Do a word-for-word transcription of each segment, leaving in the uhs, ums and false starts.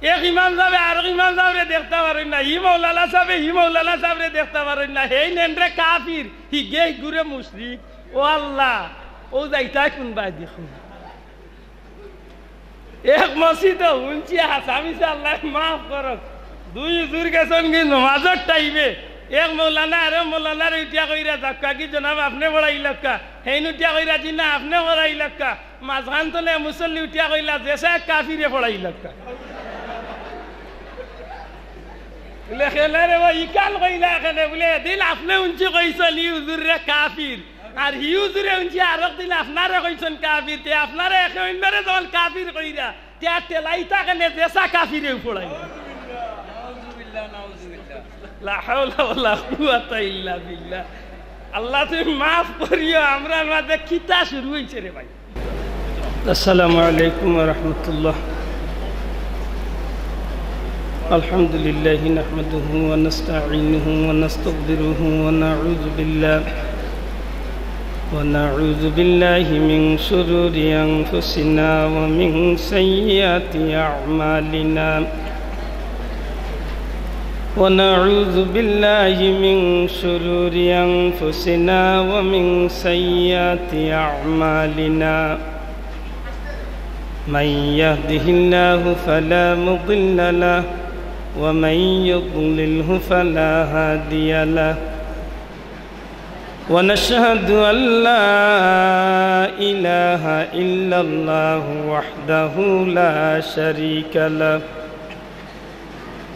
এক ইমাম সাবে আরক ইমাম সাবরে দেখতা পারইন না, হি মৌলানা সাবে হি মৌলানা সাবরে দেখতা পারইন না, হেইন এনরে কাফির, হিগে হিগুরে মুশরিক। ও আল্লাহ, অউ যাইতায় কুনবায় দেখো। এক মসজিদো হুনছি হাছা মিছা, আল্লায় মাফ করউক, দুই হুজুর গেছইন গি নমাজর টাইমে, এক মৌলানা আরক মৌলানারে উঠিয়া কইরা, "যাউক্কা গি জনাব, আপনে পড়াইলাউক্কা।" হেইন উঠিয়া কইরা, "জি না, আপনে পড়াইলাউক্কা।" মাঝখান তনে মুসল্লি উঠিয়া কইলা, "যেছা এক কাফিরে পড়াইলাউক্কা।" বুলে, "কেনে রে বা, ইখান কইলা কেনে?" বুলে, "এদিন আপনে হুনছি কইছইন ই হুজুররে কাফির, আর হি হুজুরে হুনছি আরক দিন আপনারে কইছইন কাফির, তে আপনারা একে অইন্যরে যখন কাফির কইরা, তে আর ঠেলাইতা কেনে, যেছা কাফিরেউ পড়াইলা।" লা হাওলা ওয়ালা কুওয়াতা ইল্লা বিল্লাহ। আল্লাহ, তুমি মাফ করিও, আমরার মাঝে কিতা শুরু অইছে রে ভাই। السلام عليكم ورحمة الله. الحمد لله نحمده ونستعينه ونستغفره ونعوذ بالله، ونعوذ بالله من شرور أنفسنا ومن سيئات أعمالنا. ونعوذ بالله من شرور أنفسنا ومن سيئات أعمالنا. من يهده الله فلا مضل له، ومن يضلله فلا هادي له. ونشهد أن لا إله إلا الله وحده لا شريك له،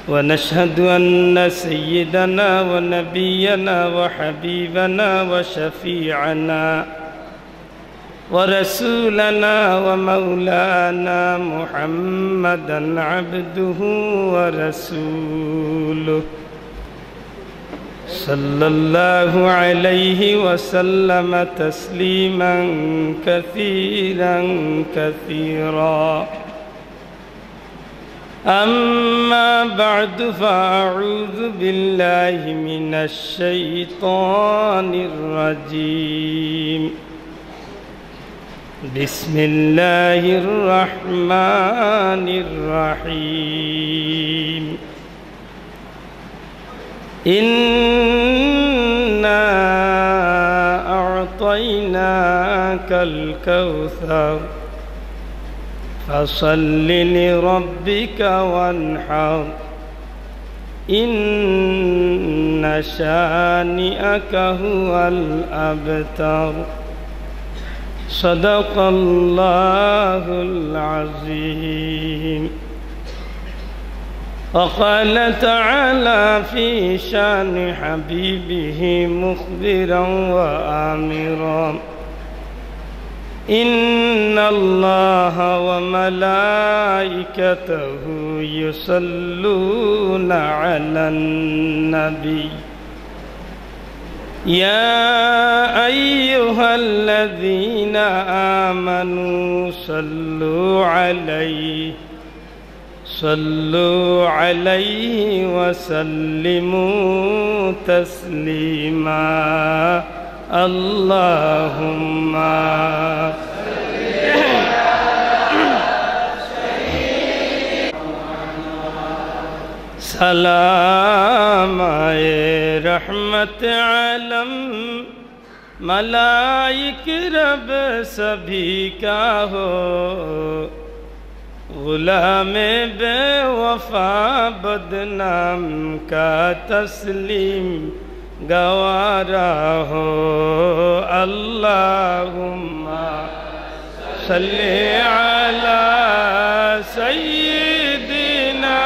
ونشهد أن سيدنا ونبينا وحبيبنا وشفيعنا ورسولنا ومولانا محمدا عبده ورسوله، صلى الله عليه وسلم تسليما كثيرا كثيرا. أما بعد، فأعوذ بالله من الشيطان الرجيم. بسم الله الرحمن الرحيم. إنا أعطيناك الكوثر، فصل لربك وانحر، إن شانئك هو الأبتر. صدق الله العظيم. وقال تعالى في شان حبيبه مخبرا وآمرا: إن الله وملائكته يصلون على النبي، يا أيها الذين آمنوا صلوا عليه، صلوا عليه وسلموا تسليما. اللهم سلام رحمت عالم، ملائک رب سبھی کا ہو، غلام بے وفا بدنام کا تسلیم گوارا ہو۔ اللہم صل علی سیدنا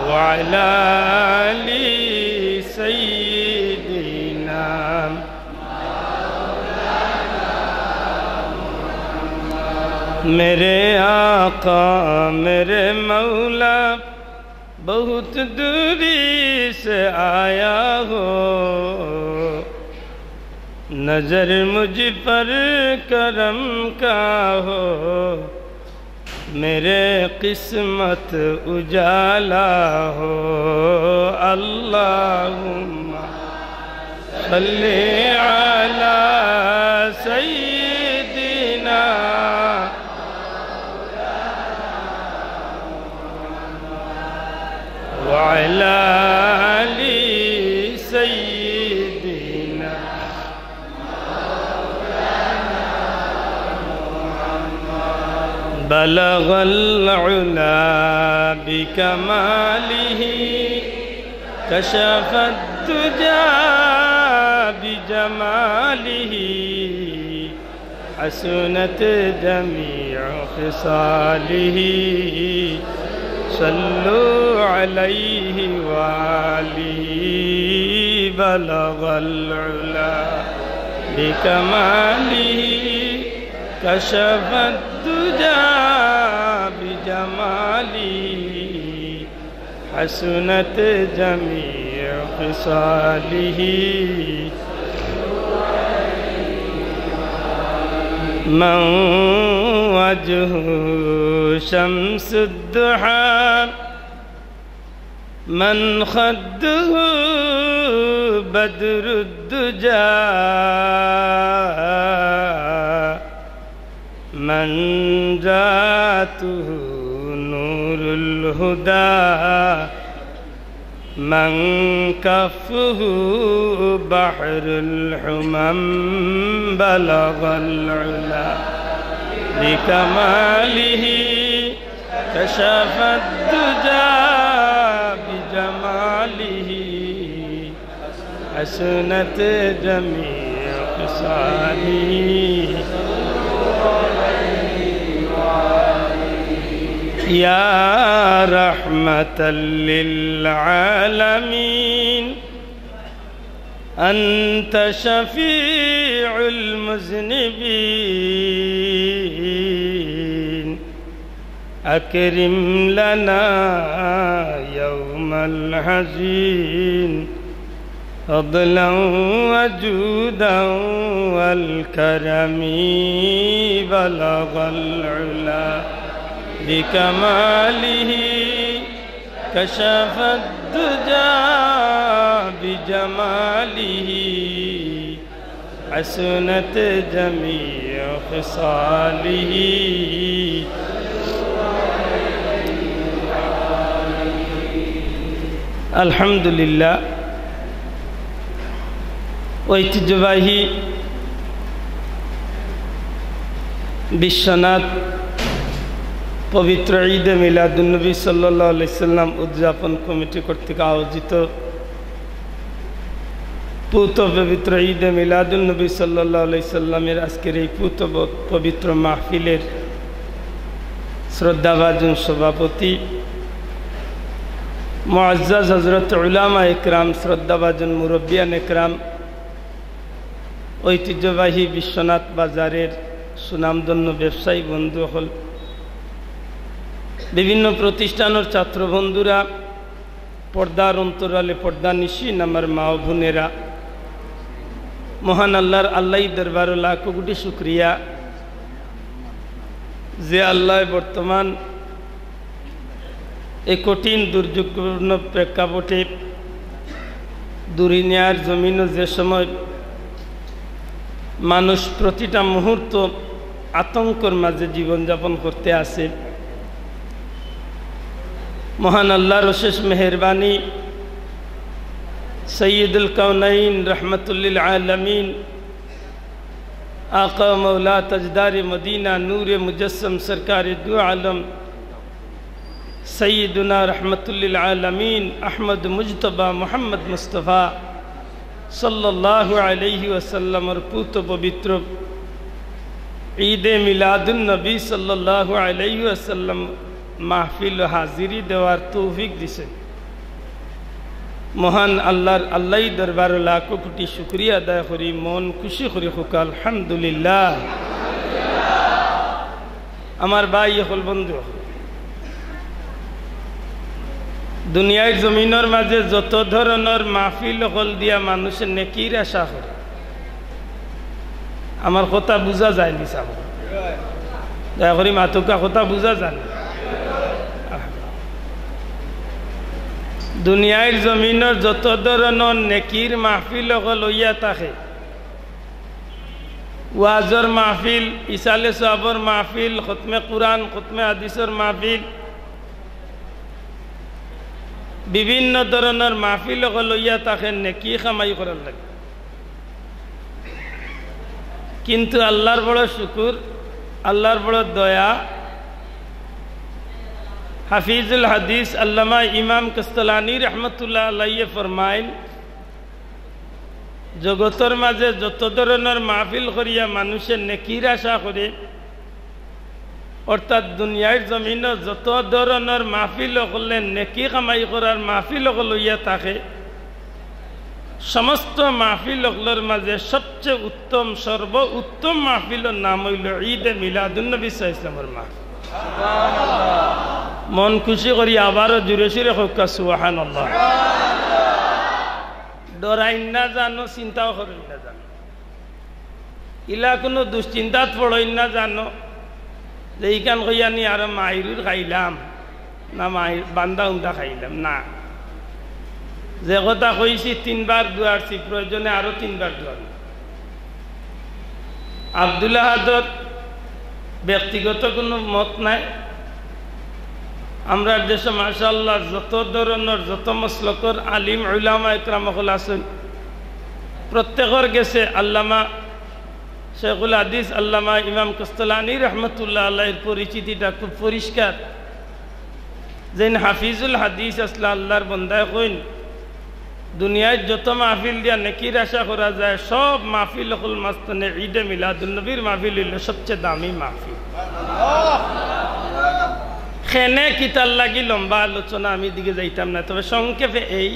وعلی آل سیدنا۔ میرے آقا، میرے مولا، بہت دوری سے آیا ہو، نظر مجھ پر کرم کا ہو، میرے قسمت اجالا ہو۔ اللہم صل علی سیدنا بلغ العلا بكماله، كشف الدجى بجماله، حسنت جميع خصاله، صلوا عليه وآله. بلغ العلا بكماله، كشف الدجى بجماله، حسنت جميع خصاله. من وجهه شمس الضحى، من خده بدر الدجى، من ذاته نور الهدى، من كفه بحر الحمم. بلغ العلا بكماله، كشف الدجى بجماله، حسنت جميع خصاله. يا رحمة للعالمين، أنت شفيع المذنبين، أكرم لنا يوم الحزين فضلا وجودا والكرم. بلغ العلا بكماله، كشف الدجى بجماله، حسنت جميع خصاله. الحمد لله। ঐতিহ্যবাহী বিশ্বনাথ পবিত্র ঈদে মিলাদুন্নবী সাল্লাল্লাহু আলাইহি সাল্লাম উদযাপন কমিটি কর্তৃক আয়োজিত পূত পবিত্র ঈদে মিলাদুন্নবী সাল্লাল্লাহু আলাইহি সাল্লামের আজকের এই পূত প-, পবিত্র মাহফিলের শ্রদ্ধাভাজন সভাপতি, মুআজ্জাজ হযরত উলামা একরাম, শ্রদ্ধাভাজন মুরব্বিয়ান একরাম, ঐতিহ্যবাহী বিশ্বনাথ বাজারের সুনামধন্য ব্যবসায়ী বন্ধু অকল, বিভিন্ন প্রতিষ্ঠানের ছাত্র বন্ধুরা, পর্দার অন্তরালে পর্দানিশীন আমার মা ও বোনেরা, মহান আল্লাহর আল্লাহই দরবারো লাখো কোটি শুকরিয়া যে আল্লাহ বর্তমান এই কঠিন দুর্যোগপূর্ণ প্রেক্ষাপটে দুনিয়ার জমিনো যে সময় মানুষ প্রতিটা মুহূর্ত আতঙ্কর মাঝে জীবনযাপন করতে আছে, মহান আল্লাহর অশেষ মেহেরবানি, সৈয়দুল কাউনাইন রহমতুল্লিল আলামিন, আকা মৌলা তাজদার মদিনা, নূরে মুজাসসম সরকার দু আলম, সৈয়দুনা রহমতুল্লিল আলামিন আহমদ মুজতবা মোহাম্মদ মুস্তফা সাল্লাল্লাহু আলাইহি ওয়াসাল্লামর পূত পবিত্র ঈদে মিলাদুন নবী সাল্লাল্লাহু আলাইহি ওয়াসাল্লাম মাহফিল হাজিরি দেওয়ার তৌফিক দিছেন। মহান আল্লাহর আল্লাহই দরবারো লাখো কোটি শুকরিয়া আদায় করি, মন খুশি করি কউক্কা আলহামদুলিল্লাহ। আমার ভাই অকল, বন্ধু অকল, দুনিয়ার জমিনর মাঝে যত ধরনর মাহফিল অকল দিয়া মানুষে নেকির আশা করে, আমার কথা বুঝা যায়নি সাব? দয়া করি মাতউক্কা, কথা বুঝা যায়নি? দুনিয়ার জমিনর যত ধরনর নেকির মাহফিল অকল অইয়া থাকে, ওয়াজর মাহফিল, ইসালে সওয়াবর মাহফিল, খতমে কুরআন, খতমে হাদিসর মাহফিল, বিভিন্ন ধরনর মাহফিল অকল অইয়া থাকে নেকি কামাই করার লাগি। কিন্তু আল্লাহর বড় শুকুর, আল্লাহর বড় দয়া, হাফিজুল হাদিস আল্লামা ইমাম কাস্তালানী রহমতুল্লাহ আলাইহি ফরমাইন, জগতর মাঝে যত ধরনর মাহফিল করিয়া মানুষে নেকির আশা করে, অর্থাৎ দুনিয়ার জমিনো যত ধরনর মাহফিল অকলে নেকি কামাই করার মাহফিল অকল অইয়া থাকে, সমস্ত মাহফিল অকলর মাঝে সবচেয়ে উত্তম, সর্বোত্তম মাহফিলর নাম অইলো ঈদে মিলাদুন্নবী সাল্লাল্লাহু আলাইহি ওয়াসাল্লামর মাহফিল। মন খুশি করি আবারও জোরে সোরে কউক্কা সুবহানাল্লাহ। ডরাইন না জানো, চিন্তাও করইন না জানো, ইলা কুনু দুশ্চিন্তাত পড়ইন না জানো যে ইখান কইয়া নি আরো মাইরুর খাইলাম না, মাইর বান্দা উন্দা খাইলাম না। যে কথা কইছি তিনবার দুয়ারছি, প্রয়োজনে আরো তিনবার দুয়ার। আব্দুল আহাদর ব্যক্তিগত কুনু মত নাই। আমরার দেশো মাশাআল্লাহ যত ধরনর, যত মসলকর আলিম উলামা একরাম অকল আছইন, প্রত্যেকর গেছে আল্লামা শেখুল হাদিস আল্লামা ইমাম কাস্তালানী রহমতুল্লাহ আলাইহির পরিচিতিটা খুব পরিষ্কার। যেইন হাফিজুল হাদিস আছলা আল্লার বন্দায় কইন, দুনিয়াত যত মাহফিল দিয়া নেকির আশা করা যায়, সব মাহফিল অকলর মাঝখানে ঈদে মিলাদুন্নবীর মাহফিল অইলো সবচেয়ে দামি মাহফিল। কেনে কিতার লাগি লম্বা আলোচনা, আমি ইদিকে যাইতাম না, তবে সংক্ষেপে এই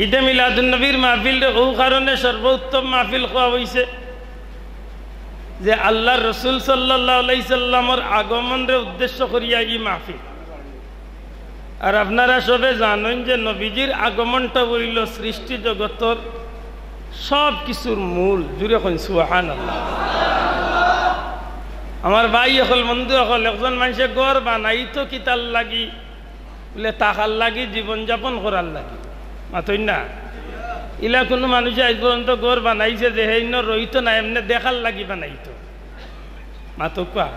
ঈদে মিলাদুন্নবীর মাহফিলরে অউ কারণে সর্বোত্তম মাহফিল কওয়া অইছে যে আল্লার রসুল সাল্লাল্লাহু আলাইহি সাল্লামর আগমনরে উদ্দেশ্য করিয়া ই মাহফিল। আর আপনারা সবে জানইন যে নবীজির আগমনটা অইলো সৃষ্টি জগতর সব কিছুর মূল। জোরে কইন সুবহানাল্লাহ। আমার ভাই অকল, বন্ধু অকল, একজন মানষে ঘর বানাইতো কিতার লাগি? বুলে, থাকার লাগি, জীবন যাপন করার লাগি। মাতইন না? ইলা কুনু মানষে আইজ পর্যন্ত ঘর বানাইছে যে হে ইনো রইতো না, এমনে দেখার লাগি বানাইতো? মাতউক্কা।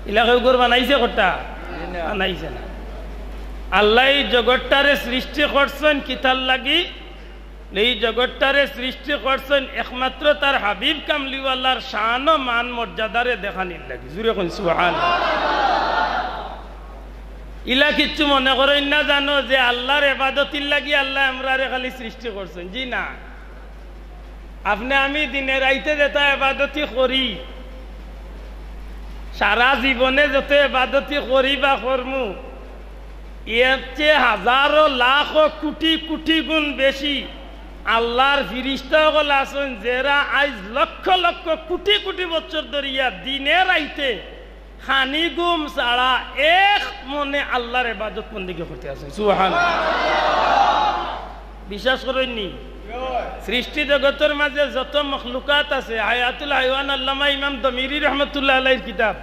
ইলা কেউ ঘর বানাইছে কটা? বানাইছে না। আল্লায় ই জগতটারে সৃষ্টি করছইন কিতার লাগি? এই জগতটারে সৃষ্টি করছইন একমাত্র তার হাবিব কামলিওয়ালার শান ও মান মর্যাদারে দেখানির লাগি। জোরে কইন সুবহানাল্লাহ। ইলা কিচ্ছু মনে করইন না জানো যে আল্লার এবাদতির লাগি আল্লায় আমরারে খালি সৃষ্টি করছইন? জি না। আপনে আমি দিনে রাইতে যেতা এবাদতি করি, সারা জীবনে যত এবাদতি করি বা করমু, এর চেয়ে হাজারো লাখো কুটি কুটি গুণ বেশি আল্লার ফিরিস্তা অকল আছইন, যেরা আইজ লক্ষ লক্ষ কুটি কুটি বছর ধরিয়া দিনে রাইতে খানি ঘুম ছাড়া এক মনে আল্লার এবাদত বন্দেগি করতে আছইন। সুবহানাল্লাহ। বিশ্বাস করইন নি? সৃষ্টি জগতর মাঝে যত মখলুকাত আছে, হায়াতুল হায়ওয়ান আল্লামা ইমাম দমিরি রহমতুল্লাহ আলাইহির কিতাব,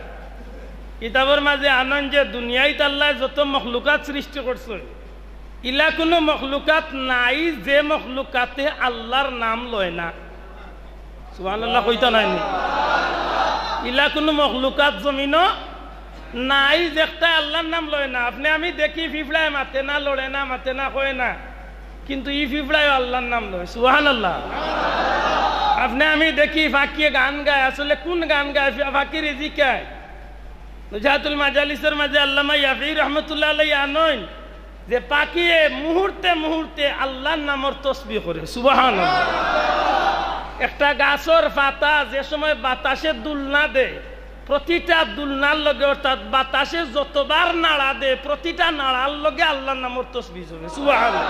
কিতাবর মাঝে আনইন যে দুনিয়াত আল্লায় যত মখলুকাত সৃষ্টি করছইন, ইলা কুনু মখলুকাত নাই যে মখলুকাতে আল্লার নাম লয় না। সুবহানাল্লাহ কইতা নায় নি? ইলা কুনু মখলুকাত জমিনো নাই যেকটায় আল্লার নাম লয় না। আপনে আমি দেখি ফিফড়ায় মাতে না, লড়ে না, মাতে না, কয় না, কিন্তু ই ফিফড়ায়ও আল্লার নাম লয়। সুবহানাল্লাহ। আপনে আমি দেখি ফাকিয়ে গান গায়, আসলে কুন গান গায়? ফা-, ফাকিরে জিকায়। নুজহাতুল মাজালিসর মাঝে আল্লামা ইয়াফি রহমতুল্লাহ আলাইহি আনইন যে পাখিয়ে মুহূর্তে মুহূর্তে আল্লার নামর তসবিহ করে। সুবহানাল্লাহ। একটা গাছর পাতা যে সময় বাতাসে দুলনা দেয়, প্রতিটা দুলনার লগে, অর্থাৎ বাতাসে যতবার নাড়া দেয়, প্রতিটা নাড়ার লগে আল্লার নামর তসবিহ চলে। সুবহানাল্লাহ।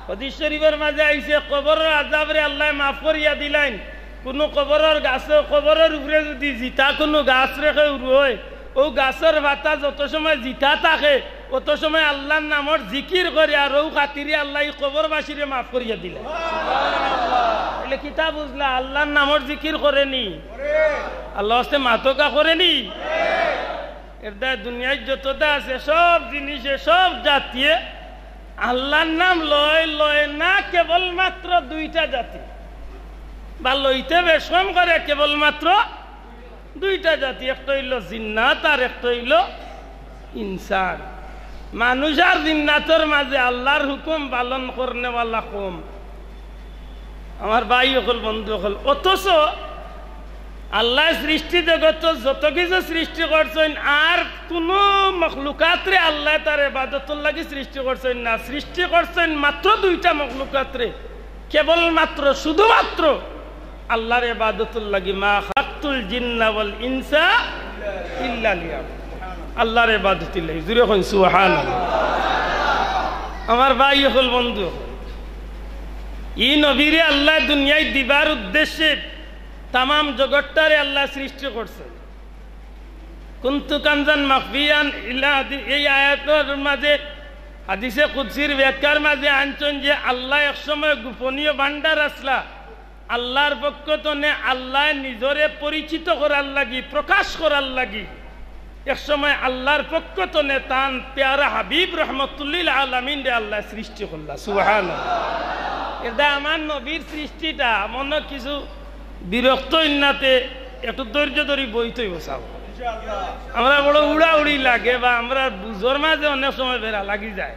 হাদিস শরীফর মাঝে আইছে, কবরর আযাবরে আল্লায় মাফ করিয়া দিলাইন। কুনু কবরর গাছে, কবরর উপরে যুদি জিতা কুনু গাছরে কেউ রুয়, অউ গাছর পাতা যত সময় জিতা থাকে, অত সময় আল্লার নামর জিকির করে, আর অউ খাতিরে আল্লায় ই কবরবাসীরে মাফ করিয়া দিলা। তাইলে কিতা বুঝলা? আল্লার নামর জিকির করে নি? আল্লার ওয়াস্তে মাতউক্কা, করে নি? এর দায় দুনিয়ার যততা আছে, সব জিনিসে, সব জাতিয়ে আল্লার নাম লয়, লয় না কেবলমাত্র দুইটা জাতি, বা লইতে বেশকম করে কেবলমাত্র দুইটা জাতি, একটা অইলো জিন্নাত আর একটা অইলো ইনসান। মানুষ আর জিন্নাতর মাঝে আল্লার হুকুম পালন করনেওয়ালা কম। আমার ভাই অকল, বন্ধু অকল, অথচ আল্লায় সৃষ্টি জগত যত কিছু সৃষ্টি করছইন, আর কুনু মখলুকাতরে আল্লায় তার এবাদতর লাগি সৃষ্টি করছইন না। সৃষ্টি করছইন মাত্র দুইটা মখলুকাতরে, কেবলমাত্র, শুধুমাত্র আল্লাহর এবাদতর লাগি। মা খালাকতুল জিন্না ওয়াল ইনসা ইল্লা লিয়াবুদুন। আল্লাহর এবাদতর লাগি। জুরে কইন সুবহানাল্লাহ। আমার ভাই অকল, বন্ধু অকল, ই নবীরে আল্লায় দুনিয়াত দিবার উদ্দেশ্যে তামাম জগতটারে আল্লায় সৃষ্টি করছইন। কুনতু কানজান মাখফিয়ান ইলা হাদি-, এই আয়াতর মাঝে, হাদিসে কুদসির ব্যাখ্যার মাঝে আনছইন যে আল্লায় এক সময় গোপনীয় ভান্ডার আছলা। আল্লাহর পক্ষ তনে আল্লায় নিজরে পরিচিত করার লাগি, প্রকাশ করার লাগি এক সময় আল্লাহর পক্ষ তনে তান পেয়ারা হাবিব রহমতুল্লিল আলামিনরে আল্লায় সৃষ্টি করলা। সুবহানাল্লাহ। এটা আমার নবীর সৃষ্টিটা, মনো কিছু বিরক্ত ইন্নাতে একটু ধৈর্য ধরি বইতে অইবো সাব। আমরা বড় উড়াউড়ি লাগে বা আমরার বুঝর মাঝে অনেক সময় বেড়া লাগি যায়।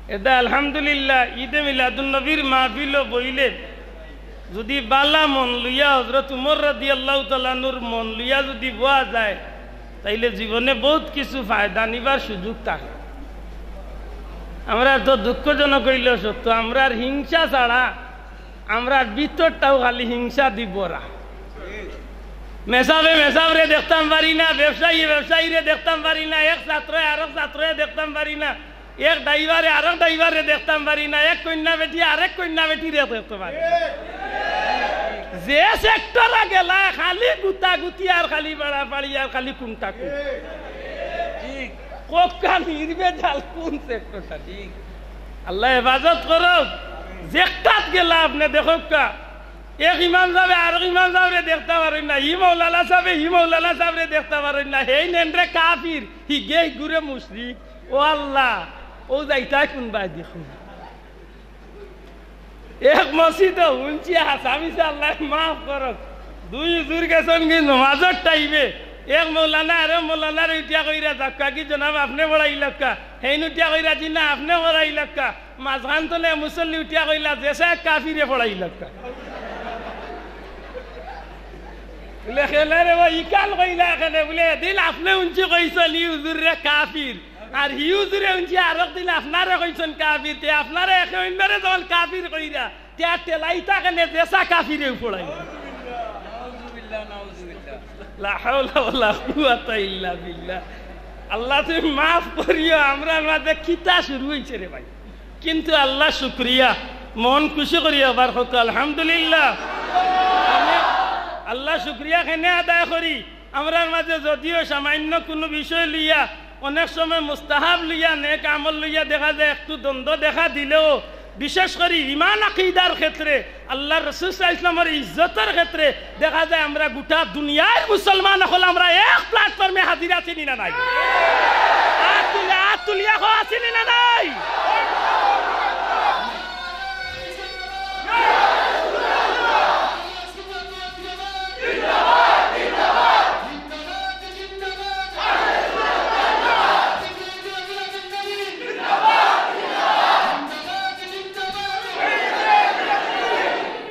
এটা আলহামদুলিল্লাহ, ঈদে মিলাদুন নবীর মাহফিলো বইলে যদি বালা মন লইয়া, হযরত উমর রাদিয়াল্লাহু তাআলা আনহুর মন লইয়া যদি বওয়া যায়, তাইলে জীবনে বউত কিছু ফায়দা নিবার সুযোগ থাকে। আমরার তো দুঃখজনক অইলেও সত্য, আমরার হিংসা ছাড়া আমরার ভিতরটাও খালি হিংসা দি ভরা। মেসাবে মেসাবরে দেখতাম পারি না, ব্যবসায়ী ব্যবসায়ীরে দেখতাম পারি না, এক ছাত্রয় আরক ছাত্ররে দেখতাম পারি না, এক ড্রাইভারে আরক ড্রাইভাররে দেখতাম পারি না, এক কইন্যা বেটি আরেক কইন্যা বেটিরে দেখতাম পারি না। যে সেক্টরো গেলায় খালি গুতাগুতি আর খালি বাড়াবাড়ি আর খালি কুন্তা কুন্তি। কউক্কা নির্ভেজাল কুন সেক্টরটা? আল্লায় হেফাজত করউক। যেকটাত গেলা আপনে দেখউক্কা, এক ইমাম সাবে আরক ইমাম সাবরে দেখতা পারইন না, ই মৌলানা সাবে ই মৌলানা সাবরে দেখতা পারইন না, হেইন এনরে কাফির, হিগে হিগুরে মুশরিক। ও আল্লাহ, অউ যাইতায় কুনবায় দেখো। এক মসজিদো হুনছি, হাছা মিছা আল্লায় মাফ করউক, দুই হুজুর গেছইন গি নমাজর টাইমে, এক মৌলানা আরক মৌলানারে উঠিয়া কইরা, "যাউক্কা গি জনাব, আপনে পড়াইলাউক্কা।" হেইন উঠিয়া কইরা, "জি না, আপনে পড়াইলাউক্কা।" মাঝখান তনে মুসল্লি উঠিয়া কইলা, "যে সাব কাফিরে পড়াইলাউক্কা।" বুলে, "কেনে রে বা, ইখান কইলা কেনে?" বুলে, "এদিন আপনে হুনছি কইছইন ই হুজুররে কাফির, আর হি হুজুরে হুনছি আরক দিন আপনারে কইছইন কাফির, তে আপনারে একে অইন্যরে যখন কাফির কইরা, তে আর ঠেলাইতা কেনে, যে সাব কাফিরেউ পড়াইলা।" নাউজুবিল্লাহ, নাউজুবিল্লাহ। লা হাওলা ওয়ালা কুওয়াতা ইল্লা বিল্লাহ। আল্লাহ, তুমি মাফ করিও, আমরার মাঝে কিতা শুরু অইছে রে ভাই। কিন্তু আল্লাহ শুকরিয়া, মন খুশি করি আবার কউক্কা আলহামদুলিল্লাহ। আল্লাহ শুকরিয়া কেনে আদায় করি, আমরার মাঝে যদিও সামান্য কুনু বিষয় লইয়া, অনেক সময় মুস্তাহাব লইয়া, নেক আমল লইয়া দেখা যায় একটু দ্বন্দ্ব দেখা দিলেও, বিশেষ করি ইমান আকিদার ক্ষেত্রে, আল্লাহর রাসূল সাল্লাল্লাহু আলাইহি ওয়াসাল্লামর ইজ্জতর ক্ষেত্রে দেখা যায় আমরা গোটা দুনিয়ার মুসলমান অকল আমরা এক প্ল্যাটফর্মে হাজির আছি নি না নাই? আত তুলিয়া, আত তুলিয়া কও, আছি নি না নাই?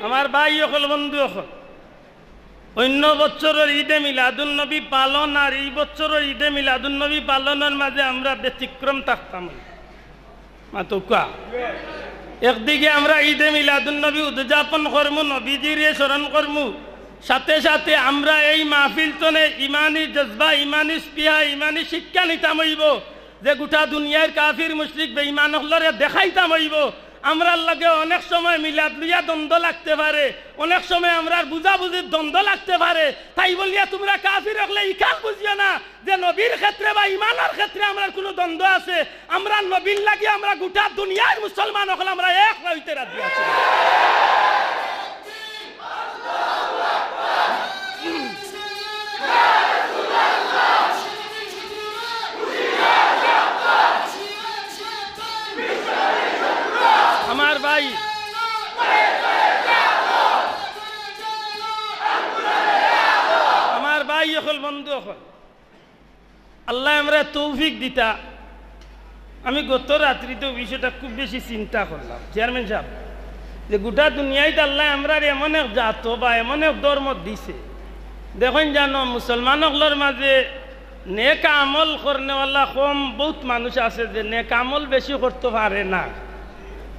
আমার ভাই অকল, বন্ধু অকল, অইন্য বছরর ঈদে মিলাদুন নবী পালন আর ই বছরর ঈদে মিলাদুন নবী পালনর মাঝে আমরা ব্যতিক্রম থাকতাম। মাতউক্কা। একদিকে আমরা ঈদে মিলাদুন নবী উদযাপন করমু, নবীজিরে স্মরণ করমু, সাথে সাথে আমরা এই মাহফিল তনে ইমানি জজবা, ইমানি স্পৃহা, ইমানি শিক্ষা নিতাম অইবো, যে গোটা দুনিয়ার কাফির মুশরিক বেঈমান অকলরে দেখাইতাম অইবো, আমরার লগে অনেক সময় মিলাদ লইয়া দ্বন্দ্ব লাগতে পারে, অনেক সময় আমরার বুঝাবুঝির দ্বন্দ্ব লাগতে পারে। তাই বলিয়া তুমরা কাফির অকলে ইখান বুঝিও না যে নবীর ক্ষেত্রে বা ইমানর ক্ষেত্রে আমরার কুনু দ্বন্দ্ব আছে। আমরার নবীর লাগি আমরা গোটা দুনিয়ার মুসলমান অকল আমরা এক অইতে রাজি আছি। আমার ভাই, আমার ভাই অকল, বন্ধু অকল, আল্লায় আমরারে তৌফিক দিতা। আমি গত রাত্রিতে অউ বিষয়টা খুব বেশি চিন্তা করলাম, চেয়ারম্যান সাব, যে গোটা দুনিয়াত আল্লায় আমরারে এমন এক জাত বা এমন এক ধর্ম দিছে, দেখইন জানো, মুসলমান অকলর মাঝে নেক আমল করনেওয়ালা কম, বউত মানুষ আছে যে নেক আমল বেশি করতো পারে না।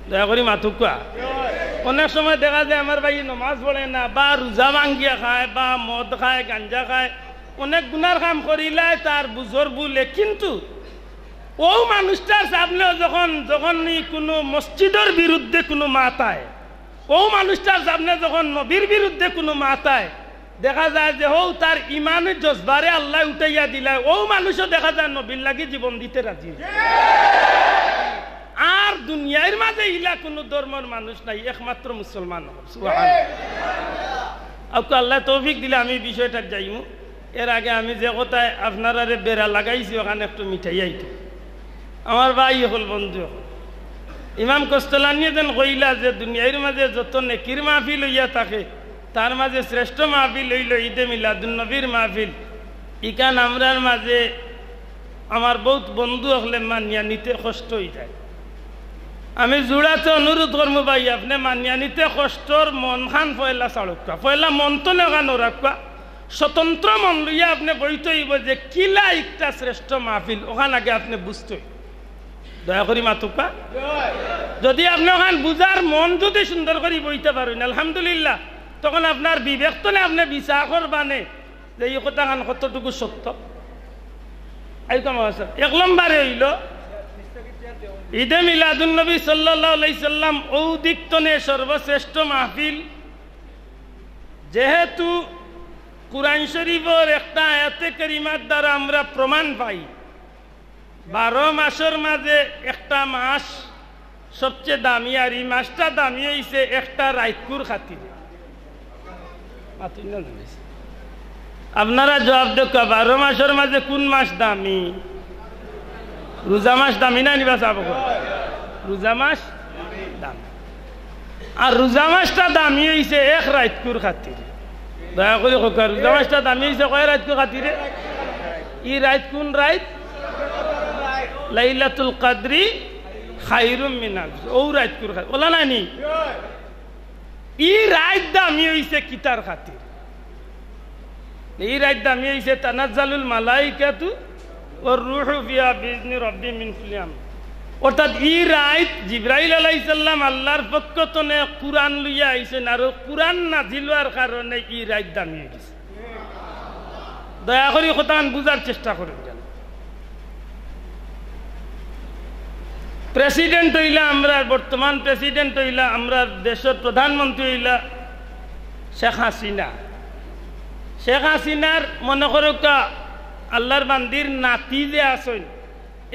দয়া করি মাতুক্কা। অনেক সময় দেখা যায় আমার ভাই নমাজ পড়ে না, বা রোজা ভাঙ্গিয়া খায়, বা মদ খায়, গাঞ্জা খায়, অনেক গুনার কাম করিলায় তার বুঝর ভুলে। কিন্তু অউ মানুষটার সামনেও যখন, যখন ই কুনু মসজিদর বিরুদ্ধে কুনু মাত আয়, অউ মানুষটার সামনে যখন নবীর বিরুদ্ধে কুনু মাত আয়, দেখা যায় যে হউ তার ইমানর জজবারে আল্লায় উঠাইয়া দিলায়, অউ মানুষও দেখা যায় নবীর লাগি জীবন দিতে রাজি। আর দুনিয়ার মাঝে ইলা কুনু ধর্মর মানুষ নাই, একমাত্র মুসলমান অকল। সুবহানাল্লাহ। আউক্কা আল্লায় তৌফিক দিলে আমি বিষয়টাত যাইমু। এর আগে আমি যে কথায় আপনারারে বেড়া লাগাইছি, অখান একটু মিটাইয়া আইতো। আমার ভাই অকল, বন্ধু অকল, ইমাম কস্তলানিয়ে যেন কইলা যে দুনিয়ার মাঝে যত নেকির মাহফিল অইয়া থাকে, তার মাঝে শ্রেষ্ঠ মাহফিল অইলো ঈদে মিলাদুন নবীর মাহফিল। ইখান আমরার মাঝে আমার বউত বন্ধু অকলে মানিয়া নিতে কষ্ট অইযায়। আমি জুড়াতে অনুরোধ করমু ভাই, আপনে মানিয়া নিতে কষ্টর মনখান পয়লা ছাড়উক্কা, পয়লা মন তো নেওয়া নরাক্কা, স্বতন্ত্র মন লইয়া আপনে বইতে অইবো যে কিলা একটা শ্রেষ্ঠ মাহফিল, অখান আগে আপনে বুঝতে অইবো। দয়া করি মাতুক্কা। যদি আপনে অখান বুঝার মন যদি সুন্দর করি বইতে পারইন, আলহামদুলিল্লাহ, তখন আপনার বিবেক তনে আপনে বিচার করবানে যে ই কথাখান কতটুকু সত্য। আইকাম আছে। এক নম্বরে অইলো, ঈদে মিলাদুন নবী সাল্লাল্লাহু আলাইহি সাল্লাম অউ দিক তনে সর্বশ্রেষ্ঠ মাহফিল। যেহেতু কুরআন শরীফর একটা আয়াতে কারিমার দ্বারা আমরা প্রমাণ পাই, বারো মাসর মাঝে একটা মাস সবচেয়ে দামি, আর ই মাসটা দামি অইছে একটা রাইতকুর খাতিরে। মাতুন না জানিস। আপনারা জবাব দেউক্কা, বারো মাসর মাঝে কুন মাস দামি? রোজা মাস দামি না নি বা সাব অকল? রোজা মাস দামি। আর রোজা মাসটা দামি অইছে এক রাইতকুর খাতিরে। দয়া করি কউক্কা, রোজা মাসটা দামি অইছে কয় রাইতকুর খাতিরে? ই রাইত কুন রাইত? লাইলাতুল কাদরি খাইরুম মিন আলফ। অউ রাইতকুর খাতিরে। অলা নায় নি? ই রাইত দামি অইছে কিতার খাতিরে? ই রাইত দামি অইছে তানাজ্জালুল মালাইকাতু ওয়ার রূহু ফিহা বিইজনি রাব্বিহিম মিন কুল্লি আমর। অর্থাৎ ই রাইত জিব্রাইল আলাইহিস সালাম আল্লাহর পক্ষ তনে কুরআন লইয়া আইছইন, আর অউ কুরআন নাজিল অওয়ার কারণে ই রাইত দামি অইগেছে। দয়া করি কথাখান বুঝার চেষ্টা করইন যেন। প্রেসিডেন্ট অইলা আমরার, বর্তমান প্রেসিডেন্ট অইলা আমরার দেশর প্রধানমন্ত্রী অইলা শেখ হাসিনা। শেখ হাসিনার মনে করউক্কা আল্লাহর বান্দির নাতি যে আছইন,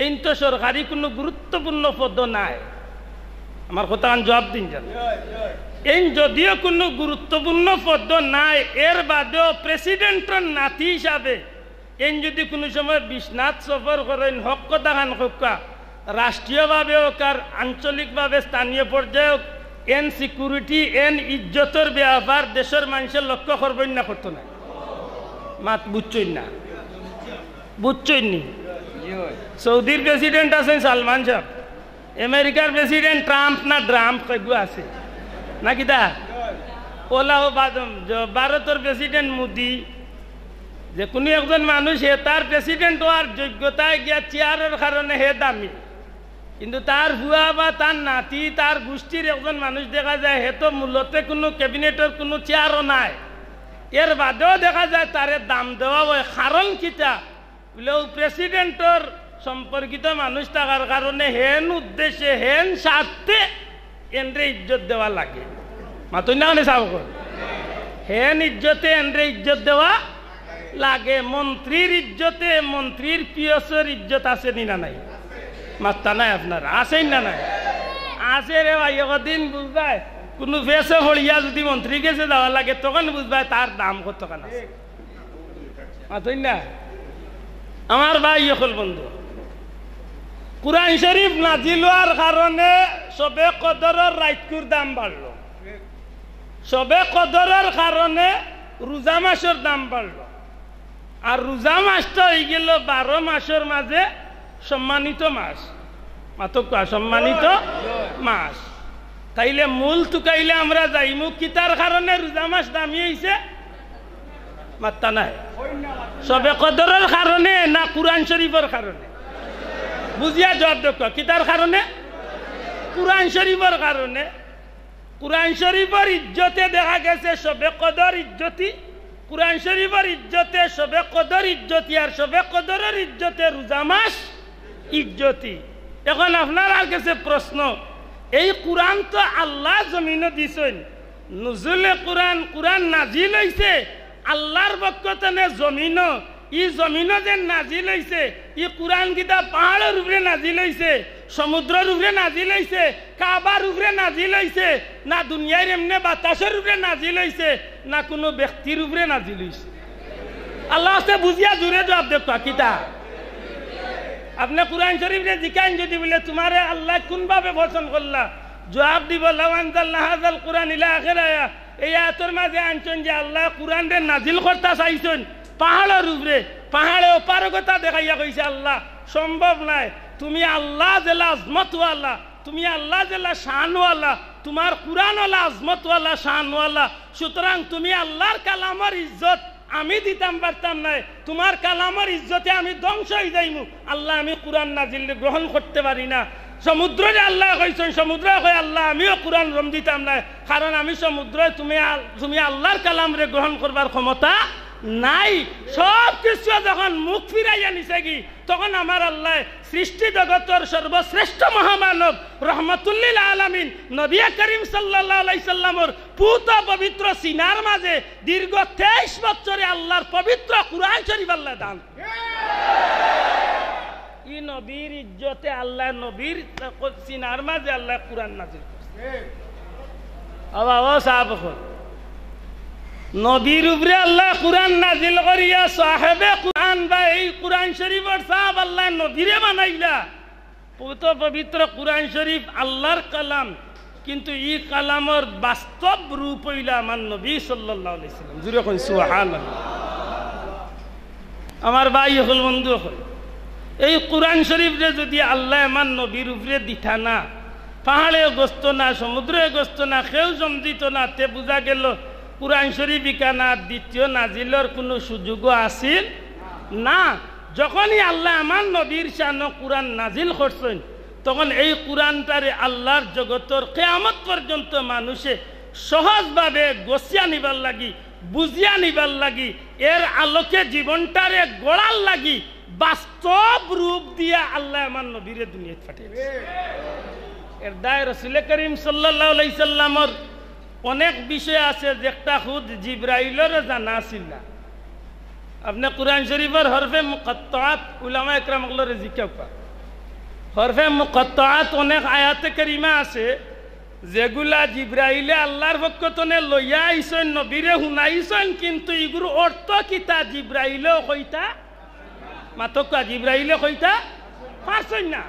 এইন তো সরকারি কুনু গুরুত্বপূর্ণ পদ নায়। আমার কথাখান জবাব দিন যেন। এইন যদিও কুনু গুরুত্বপূর্ণ পদ নায়, এর বাদেও প্রেসিডেন্টর নাতি হিসাবে এইন যদি কুনু সময় বিশ্বনাথ সফর করইন, হক কথাখান কউক্কা, রাষ্ট্রীয়ভাবে অউক আর আঞ্চলিকভাবে স্থানীয় পর্যায়ে অউক, এইন সিকিউরিটি, এইন ইজ্জতর ব্যাপার দেশর মানষে লক্ষ্য করবইন না করতো নায়? মাত বুঝছইন না? বুঝছইন নি? সৌদির প্রেসিডেন্ট আছইন সালমান সাব, আমেরিকার প্রেসিডেন্ট ট্রাম্প না ড্রাম্প কয়গু আছে, না কিতা? অলা অউ বাদ-, জ-, ভারতর প্রেসিডেন্ট মোদি, যে কুনু একজন মানুষ হে তার প্রেসিডেন্ট অওয়ার যোগ্যতায় গিয়া চেয়ারর কারণে হে দামি, কিন্তু তার পুয়া বা তার নাতি, তার গুষ্টির একজন মানুষ দেখা যায়, হে তো মূলত কুনু ক্যাবিনেটর কুনু চেয়ারও নায়, এর বাদেও দেখা যায় তারে দাম দেওয়া অয়। কারণ কিতা? বুলে, অউ প্রেসিডেন্টর সম্পর্কিত মানুষ থাকার কারণে হেন উদ্দেশ্যে, হেন স্বার্থে এনরে ইজ্জত দেওয়া লাগে। মাতইন না কেনে সাব অকল? হেন ইজ্জতে এনরে ইজ্জত দেওয়া লাগে। মন্ত্রীর ইজ্জতে, মন্ত্রীর পিএসর ইজ্জত আছে নি না নাই? মাত্তা নাই আপনার, আছে নি না নাই? আছে রে ভাই, একদিন বুঝবায়, কুনু পিএসে পড়িয়া যদি মন্ত্রীর গেছে যাওয়া লাগে, তখন বুঝবায় তার দাম কতখান আছে। মাতইন না? আমার ভাই অকল, বন্ধু, কুরআন শরীফ নাজিল অওয়ার কারণে শবে কদরর রাইতকুর দাম বাড়লো, শবে কদরর কারণে রোজা মাসর দাম বাড়লো, আর রোজা মাসটা অইগেলো বারো মাসর মাঝে সম্মানিত মাস। মাতউক্কা, সম্মানিত মাস। তাইলে মূল তুকাইলে আমরা যাইমু, কিতার কারণে রোজা মাস দামি অইছে? মাত্তা নাই। শবে কদরর কারণে না কুরআন শরীফর কারণে? বুঝিয়া জবাব দেউক্কা। কিতার কারণে? কুরআন শরীফর কারণে। কুরআন শরীফর ইজ্জতে দেখা গেছে শবে কদর ইজ্জতি, কুরআন শরীফর ইজ্জতে শবে কদর ইজ্জতি, আর শবে কদরর ইজ্জতে রোজা মাস ইজ্জতি। এখন আপনারার গেছে প্রশ্ন, এই কুরআন তো আল্লায় জমিনো দিছইন, নুজুলে কুরআন, কুরআন নাজিল অইছে, আল্লার পক্ষ তনে জমিনো, ই জমিনো যে নাজিল অইছে, ই কুরআন কিতা পাহাড়র উপরে নাজিল অইছে, সমুদ্রর উপরে নাজিল অইছে, কাবার উপরে নাজিল অইছে, না দুনিয়ার এমনে বাতাসর উপরে নাজিল অইছে, না কুনু ব্যক্তির উপরে নাজিল অইছে? আল্লার ওয়াস্তে বুঝিয়া জুরে জবাব দেউক্কা, কিতা? আপনে কুরআন শরীফরে জিকাইন যুদি বুলে, "তুমারে আল্লায় কুনভাবে পছন্দ করলা?" জবাব দিবো, "লাউ আনজালনা হাযাল কুরআন" ইলা আখির আয়া। এই আয়াতর মাঝে আনছইন যে আল্লায় কুরআনরে নাজিল করতা চাইছইন পাহাড়র উপরে, পাহাড়ে অপারগতা দেখাইয়া কইছে, "আল্লাহ, সম্ভব নায়, তুমি আল্লাহ যেলা আজমতওয়ালা, তুমি আল্লাহ যেলা শানওয়ালা, তুমার কুরআন অলা আজমতওয়ালা, শানওয়ালা, সুতরাং তুমি আল্লার কালামর ইজ্জত আমি দিতাম পারতাম নায়, তুমার কালামর ইজ্জতে আমি ধ্বংস অই যাইমু। আল্লাহ, আমি কুরআন নাজিল গ্রহণ করতে পারি না।" সমুদ্ররে আল্লায় কইছইন, সমুদ্রয় কয়, "আল্লাহ, আমিও কুরআন রম দিতাম নায়, কারণ আমি সমুদ্রয় তুমি আল-, তুমি আল্লার কালামরে গ্রহণ করবার ক্ষমতা নাই।" সব কিছু যখন মুখ ফিরাইয়া নিছেগি, তখন আমার আল্লায় সৃষ্টি জগতর সর্বশ্রেষ্ঠ মহামানব রহমাতুল্লিল আলামিন নবী করিম সাল্লাল্লাহু আলাইহি সাল্লামর পুত পবিত্র সিনার মাঝে দীর্ঘ তেইশ বছরে আল্লার পবিত্র কুরআন শরীফ আল্লায় দান। ই নবীর ইজ্জতে আল্লায় নবীর সিনার মাঝে আল্লায় কুরআন নাজিল করছে। আবা, ও সাহাব অকল, নবীর উপরে আল্লায় কুরআন নাজিল করিয়া সাহেবে কুরআন বা এই কুরআন শরীফর সাহেব আল্লায় নবীরে বানাইলা। পবিত্র, পবিত্র কুরআন শরীফ আল্লার কালাম, কিন্তু ই কালামর বাস্তব রূপ অইলা আমার নবী সাল্লাল্লাহু আলাইহি সাল্লাম। জুরে কইন সুবহানাল্লাহ। আমার ভাই অকল, বন্ধু অকল, এই কুরআন শরীফরে যুদি আল্লায় আমার নবীর উপরে দিতা না, পাহাড়েও গছতো না, সমুদ্রও গছতো না, কেউ জম দিতো না, তে বুঝা গেল কুরআন শরীফ ইখান আর দ্বিতীয় নাজিলর কুনু সুযোগও আছিল না। যখনই আল্লায় আমার নবীর শানো কুরআন নাজিল করছইন, তখন এই কুরআনটারে আল্লার জগতর কিয়ামত পর্যন্ত মানুষে সহজভাবে গছিয়া নিবার লাগি, বুঝিয়া নিবার লাগি, এর আলোকে জীবনটারে গড়ার লাগি বাস্তব রূপ দিয়া আল্লায় আমার নবীরে দুনিয়াত পাঠাইছে। এর দায় রসুলে করিম সাল্লাল্লাহু আলাইহি সাল্লামর অনেক বিষয় আছে যেটা খুদ জিব্রাইলরও জানা আছিল না। আপনে কুরআন শরীফর হরফে মুকাত্তাআত উলামা একরাম অকলরে জিকাউক্কা। হরফে মুকাত্তাআত অনেক আয়াতে কারিমা আছে যেগুলা জিব্রাইলে আল্লার পক্ষ তনে লইয়া আইছইন, নবীরে হুনাইছইন, কিন্তু ইগুর অর্থ কিতা জিব্রাইলেও কইতা, মাতউক্কা, জিব্রাইলে কইতা পারছইন না।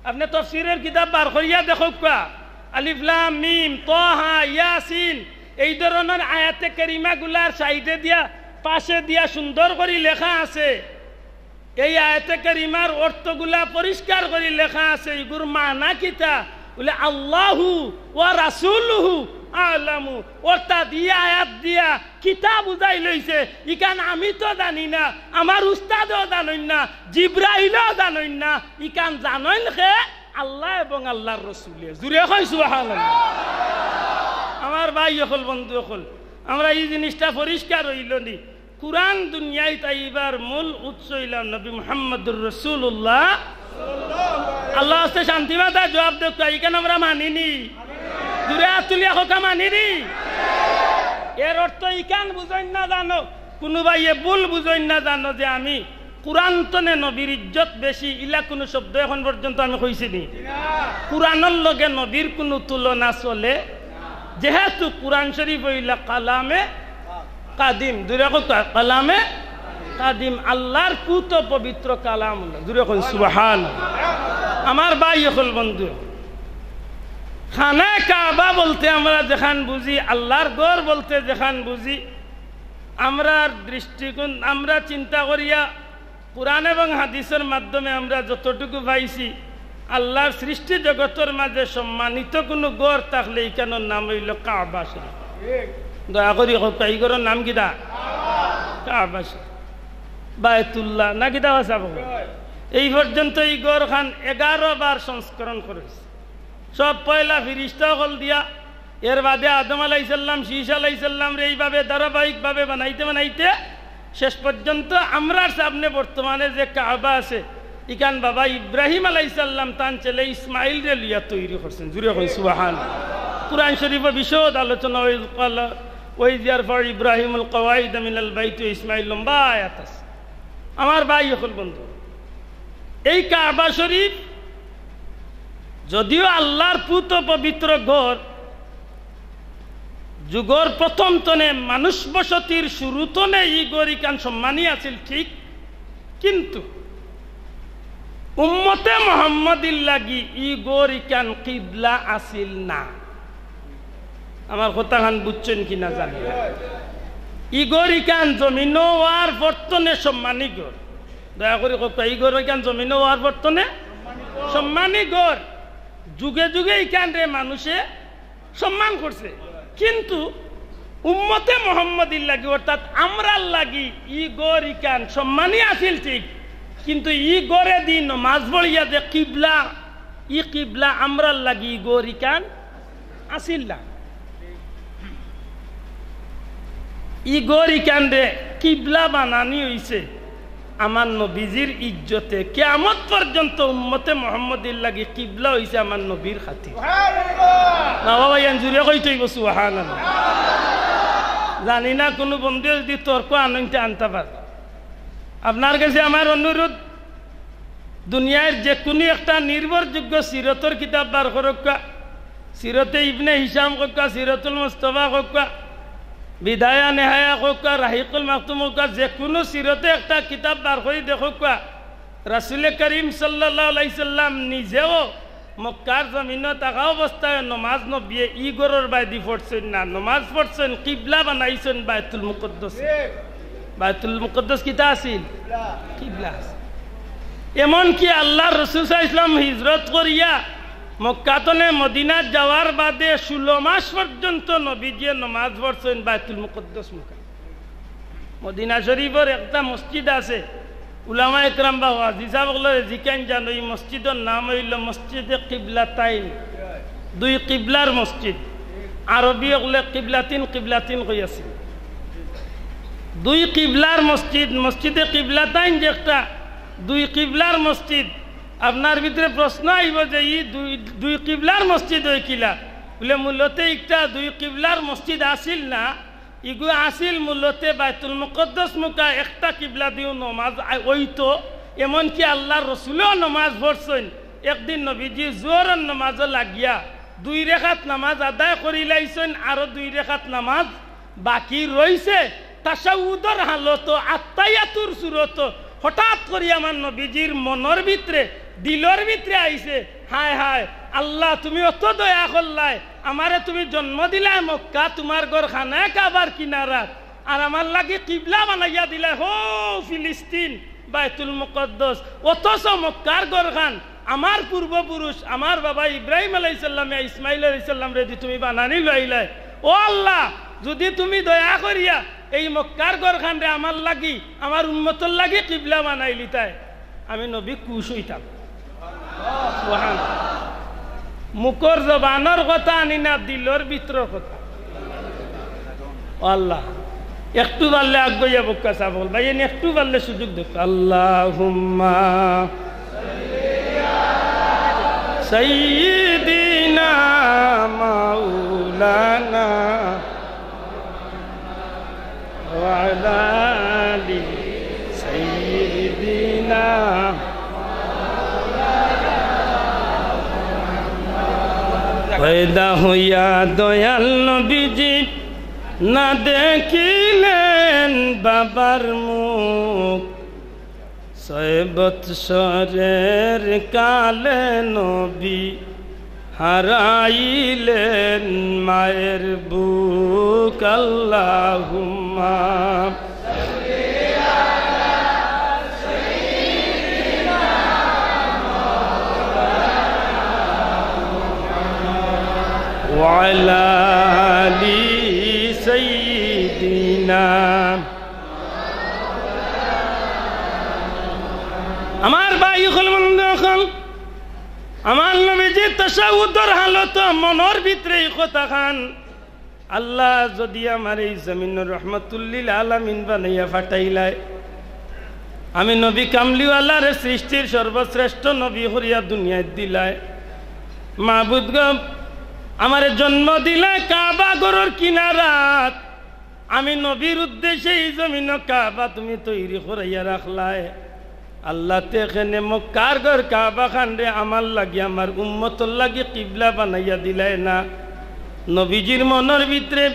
আপনে তফসিরর কিতাব বার করিয়া দেখউক্কা, আলিফ লাম মিম, তহা, ইয়াসিন, এই ধরনর আয়াতে কারিমাগুলার সাইডে দিয়া, পাশে দিয়া সুন্দর করি লেখা আছে। এই আয়াতে কারিমার অর্থগুলা পরিষ্কার করি লেখা আছে, ইগুর মানা কিতা? বুলে, "আল্লাহু ওয়া রাসূলুহু আ'লামু।" অর্থাৎ ই আয়াত দিয়া কিতা বুঝাইল অইছে, ইখান আমি তো জানি না, আমার উস্তাদেও জানইন না, জিব্রাইলেও জানইন না, ইখান জানইন কে? আল্লাহ এবং আল্লার রসুলে। জুরে কইন সুবহানাল্লাহ। আমার ভাই অকল, বন্ধু অকল, আমরা ই জিনিসটা পরিষ্কার অইল নি? কুরআন দুনিয়াত আইবার মূল উৎস অইলা নবী মুহাম্মদুর রাসূলুল্লাহ। আল্লার ওয়াস্তে শান্তি মাতা জবাব দেউক্কা, ইখান আমরা মানি নি? জুরে আত তুলিয়া কউক্কা, মানি নি? এর অর্থ ইখান বুঝইন না জানো, কুনু ভাইয়ে ভুল বুঝইন না জানো যে আমি কুরআন তনে নবীর ইজ্জত বেশি, ইলা কুনু শব্দ এখন পর্যন্ত আমি কইছি নি? কুরআনর লগে নবীর কুনু তুলনা চলে, যেহেতু কুরআন শরীফ অইলা কালামে কাদিম, জুরে কউক্কা, কালামে কাদিম, আল্লার পুত পবিত্র কালাম। জুরে কইন সুবহান। আমার ভাই অকল, বন্ধু, খানায়ে কাবা বলতে আমরা যেখান বুঝি, আল্লার ঘর বলতে যেখান বুঝি, আমরার দৃষ্টিকোণ, আমরা চিন্তা করিয়া কুরআন এবং হাদিসর মাধ্যমে আমরা যতটুকু পাইছি, আল্লার সৃষ্টি জগতর মাঝে সম্মানিত কুনু ঘর থাকলে ইখানর নাম অইল কাবা শরীফ। দয়া করি কউক্কা, ই ঘরর নাম কিতা? কাবা শরীফ, বায়তুল্লাহ, না কিতা আছে আপনার? এই পর্যন্ত ই ঘরখান এগারো বার সংস্করণ করা অইছে। সব পয়লা ফিরিস্তা অকল দিয়া, এর বাদে আদম আলাইহিস সালাম, শীশ আলাইহিস সালামরে এইভাবে ধারাবাহিকভাবে বানাইতে বানাইতে শেষ পর্যন্ত আমরার সামনে বর্তমানে যে কাবা আছে, ইখান বাবা ইব্রাহিম আলাইহিস সালাম তান ছেলে ইসমাইলরে লইয়া তৈরি করছেন। জুরে কই সুবহান। কুরআন শরীফে বিশদ আলোচনা, ওয়াইজ ক্বালা, ওয়াইজ ইয়ারফাউ ইব্রাহিমুল কাওয়াইদা মিনাল বাইতি ওয়া ইসমাইল, লম্বা আয়াত আছে। আমার ভাই অকল, বন্ধু, এই কাবা শরীফ যদিও আল্লাহর পুত পবিত্র ঘর, যুগর প্রথম তনে মানুষ বসতির শুরু তনে ই ঘর ইখান সম্মানী আছিল ঠিক, কিন্তু উম্মতে মোহাম্মদীর লাগি ই ঘর ইখান কিবলা আছিল না। আমার কথাখান বুঝছইন কি না জানি না। ই ঘর ইখান জমিনো অওয়ার পর তনে সম্মানী ঘর। দয়া করি কউক্কা, ই ঘর ইখান জমিনো অওয়ার পর তনে সম্মানী ঘর। যুগে যুগে ইখানরে মানুষে সম্মান করছে, কিন্তু উম্মতে মোহাম্মদীর লাগি, অর্থাৎ আমরার লাগি ই ঘর ইখান সম্মানী আছিল ঠিক, কিন্তু ই ঘরেদি নমাজ পড়িয়া যে কিবলা, ই কিবলা আমরার লাগি ই ঘর ইখান আছিল না। ই ঘর ইখানরে কিবলা বানানি অইছে আমার নবীজির ইজ্জতে। কিয়ামত পর্যন্ত উম্মতে মোহাম্মদীর লাগি কিবলা অইছে আমার নবীর খাতির। না বাবা, ইয়ান জুরে কইতে অইবো সুবহানাল্লাহ। জানি না কুনু বন্ধুয়ে যুদি তর্ক আনইনতে আনতা পারে। আপনার গেছে আমার অনুরোধ, দুনিয়ার যেকুনু একটা নির্ভরযোগ্য সিরতর কিতাব বার করউক্কা, সিরতে ইবনে হিশাম কউক্কা, সিরতুল মুস্তফা কউক্কা, বিদায়া নেহায়া কউক্কা, রাহিকুল মাকতুম কউক্কা, যেকুনু সিরতে একটা কিতাব বার করি দেখউক্কা, রাসুলে করিম সাল্লাল্লাহু আলাইহি সাল্লাম নিজেও মক্কার জমিনো থাকা অবস্থায় নমাজ নবিয়ে ই ঘরর বায়দি পড়ছইন না, নমাজ পড়ছইন, কিবলা বানাইছইন বায়তুল মুকদ্দস। বায়তুল মুকদ্দস কিতা আছিল? কিবলা আছিল। এমনকি আল্লাহর রসুল সাল্লাল্লাহু আলাইহি ওয়াসাল্লাম হিজরত করিয়া মক্কা তনে মদিনাত যাওয়ার বাদে ষোলো মাস পর্যন্ত নবীজিয়ে নমাজ পড়ছইন বায়তুল মুকদ্দস মুখা। মদিনা শরীফর একটা মসজিদ আছে, উলামা একরাম বা ওয়াজি সাব অকলরে জিকাইন জানো, ই মসজিদর নাম অইলো মসজিদে কিবলাতাইন, দুই কিবলার মসজিদ। আরবি অকলে কিবলাতিন, কিবলাতিন কইয়াছিল। দুই কিবলার মসজিদ, মসজিদে কিবলাতাইন যে একটা, দুই কিবলার মসজিদ। আপনার ভিতরে প্রশ্ন আইবো যে ই দুই, দুই কিবলার মসজিদ অয় কিলা? বুলে, মূলতে একটা দুই কিবলার মসজিদ আছিল না, ইগু আছিল মূলতে বায়তুল মুকদ্দস মুখা একটা কিবলা দিও নমাজ আ-, অইতো, এমনকি আল্লাহর রসুলেও নমাজ পড়ছইন। একদিন নবীজি জোহরর নমাজও লাগিয়া দুই রেখাত নমাজ আদায় করিলাইছইন, আরো দুই রেখাত নমাজ বাকি রইছে। তাশাহুদর হালতো, আত্তাহিয়াতুর সুরতো হঠাৎ করি আমার নবীজির মনর ভিতরে, দিলর ভিতরে আইছে, হায় হায়, আল্লাহ তুমি অত দয়া করলায়, আমারে তুমি জন্ম দিলায় মক্কা, তুমার ঘর খানায় কাবার কিনারাত, আর আমার লাগি কিবলা বানাইয়া দিলায় হো ফিলিস্তিন, বায়তুল মুকদ্দস, অথচ মক্কার ঘরখান আমার পূর্বপুরুষ, আমার বাবা ইব্রাহিম আলাইহিস সালামে ইসমাইল আলাইহিস সালামরে দি তুমি বানানি লইলায়। ও আল্লাহ, যুদি তুমি দয়া করিয়া এই মক্কার ঘরখানরে আমার লাগি, আমার উম্মতর লাগি কিবলা বানাইলিতায়, আমি নবী খুশ অইতাম। সুবহান। মুখর জবানর কথা আনি না, দিলর ভিতরর কথা। ও আল্লাহ, একটু পারলে আগুয়াইয়া বউক্কা সাব অকল। ভাইয়াইন, একটু পারলে সুযোগ দেউক্কা। আল্লাহুম্মা সাইয়্যিদিনা মাওলানা ওয়া আলা আলি সাইয়্যিদিনা। পয়দা হইয়া দয়াল নবীজি না দেখিলেন বাবার মুখ। ছয় বৎসরের কালে নবী হারাইলেন মায়ের বুক। আল্লাহুম্মা ওয়া আলা আলি সাইয়্যিদিনা। আমার ভাই অকল, বন্ধু অকল, আমার নবীজি তাশাহুদর হালতো মনর ভিতরে ই কথাখান, আল্লায় যুদি আমারে ই জমিনর রহমতুল্লিল আলামিন বানাইয়া পাঠাইলায়, আমি নবী কামলিওয়ালারে সৃষ্টির সর্বশ্রেষ্ঠ নবী করিয়া দুনিয়াত দিলায়, মাবুদ গো, আমারে জন্ম দিলায় কাবা ঘরর কিনারাত, আমি নবীর উদ্দেশ্যে ই জমিনো কাবা তুমি তৈরি করাইয়া রাখলায়। আল্লায় তে কেনে মক্কার ঘর কাবা খানরে আমার লাগি, আমার উম্মতর লাগি কিবলা বানাইয়া দিলায় না? নবীজির মনর ভিতরে,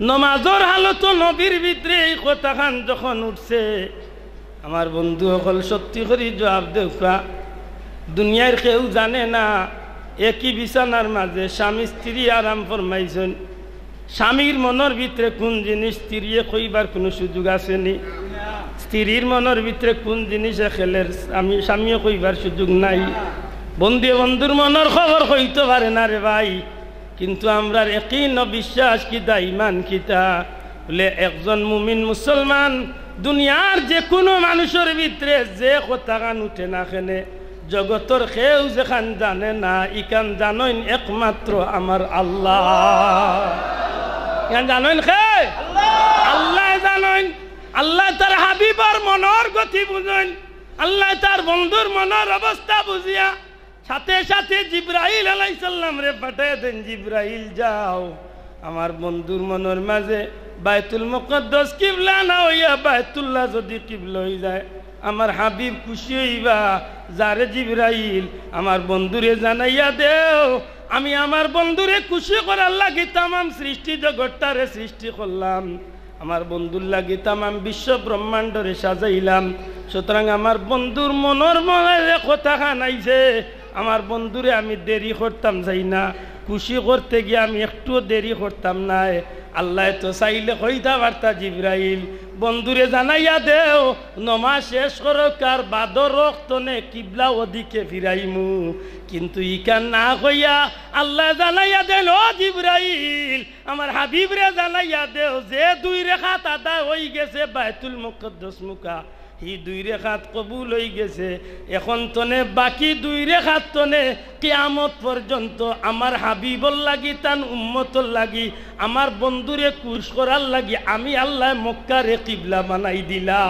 নমাজর হালতো নবীর ভিতরে ই কথাখান যখন উঠছে, আমার বন্ধু অকল, সত্যি করি জুয়াব দেউক্কা, দুনিয়ার কেউ জানে না, একই বিছানার মাঝে স্বামী স্ত্রী আরাম ফরমাইছইন। স্বামীর মনর ভিতরে কুন জিনিস স্ত্রীয়ে কইবার কুনু সুযোগ আছে নি? স্ত্রীর মনর ভিতরে কুন জিনিস এখেলের স্বামী, স্বামীয়ে কইবার সুযোগ নাই। বন্ধুয়ে বন্ধুর মনর খবর কইতো পারে না রে ভাই। কিন্তু আমরার একিন ও বিশ্বাস কিতা, ইমান কিতা? বুলে, একজন মুমিন মুসলমান দুনিয়ার যেকুনু মানুষর ভিতরে যে কথাখান উঠে না কেনে, জগতর কেউ যেখান জানে না, ইখান জানইন একমাত্র আমার আল্লাহ। ইখান জানইন কে? আল্লায় জানইন। আল্লায় তার হাবিবর মনর গতি বুঝইন। আল্লায় তার বন্ধুর মনর অবস্থা বুঝিয়া সাথে সাথে জিব্রাইল আলাইহিস সালামরে পাঠাইয়া দেইন, "জিব্রাইল, যাও, আমার বন্ধুর মনর মাঝে বায়তুল মুকাদ্দাস কিবলা না অইয়া বায়তুল্লাহ যুদি কিবলা অইযায়, আমার হাবিব খুশি অইবা। যারে জিব্রাইল, আমার বন্ধুরে জানাইয়া দেও, আমি আমার বন্ধুরে খুশি করার লাগি তামাম সৃষ্টি জগতটারে সৃষ্টি করলাম।" আমার বন্ধুর লাগি তামাম বিশ্ব ব্রহ্মাণ্ডরে সাজাইলাম। সুতরাং আমার বন্ধুর মনর মনে যে কথাখান আইছে, আমার বন্ধুরে আমি দেরি করতাম চাই না, খুশি করতে গিয়া আমি একটুও দেরি করতাম নায়। আল্লায় তো চাইলে কইতা পারতা, "জিব্রাইল, বন্ধুরে জানাইয়া দেও, নমাজ শেষ করউক আর বাদর অক্তনে কিবলা ওদিকে ফিরাইমু।" কিন্তু ইখান না কইয়া আল্লায় জানাইয়া দেইন, "ও জিব্রাইল, আমার হাবিবরে জানাইয়া দেও, যে দুই রেকাত আদায় অইগেছে বায়তুল মুকাদ্দাস মুখা, হি দুই রেকাত কবুল অইগেছে। এখন তনে বাকি দুই রেকাত তনে কিয়ামত পর্যন্ত আমার হাবিবর লাগি, তান উম্মতর লাগি, আমার বন্ধুরে খুশ করার লাগি আমি আল্লায় মক্কারে কিবলা বানাই দিলাম।"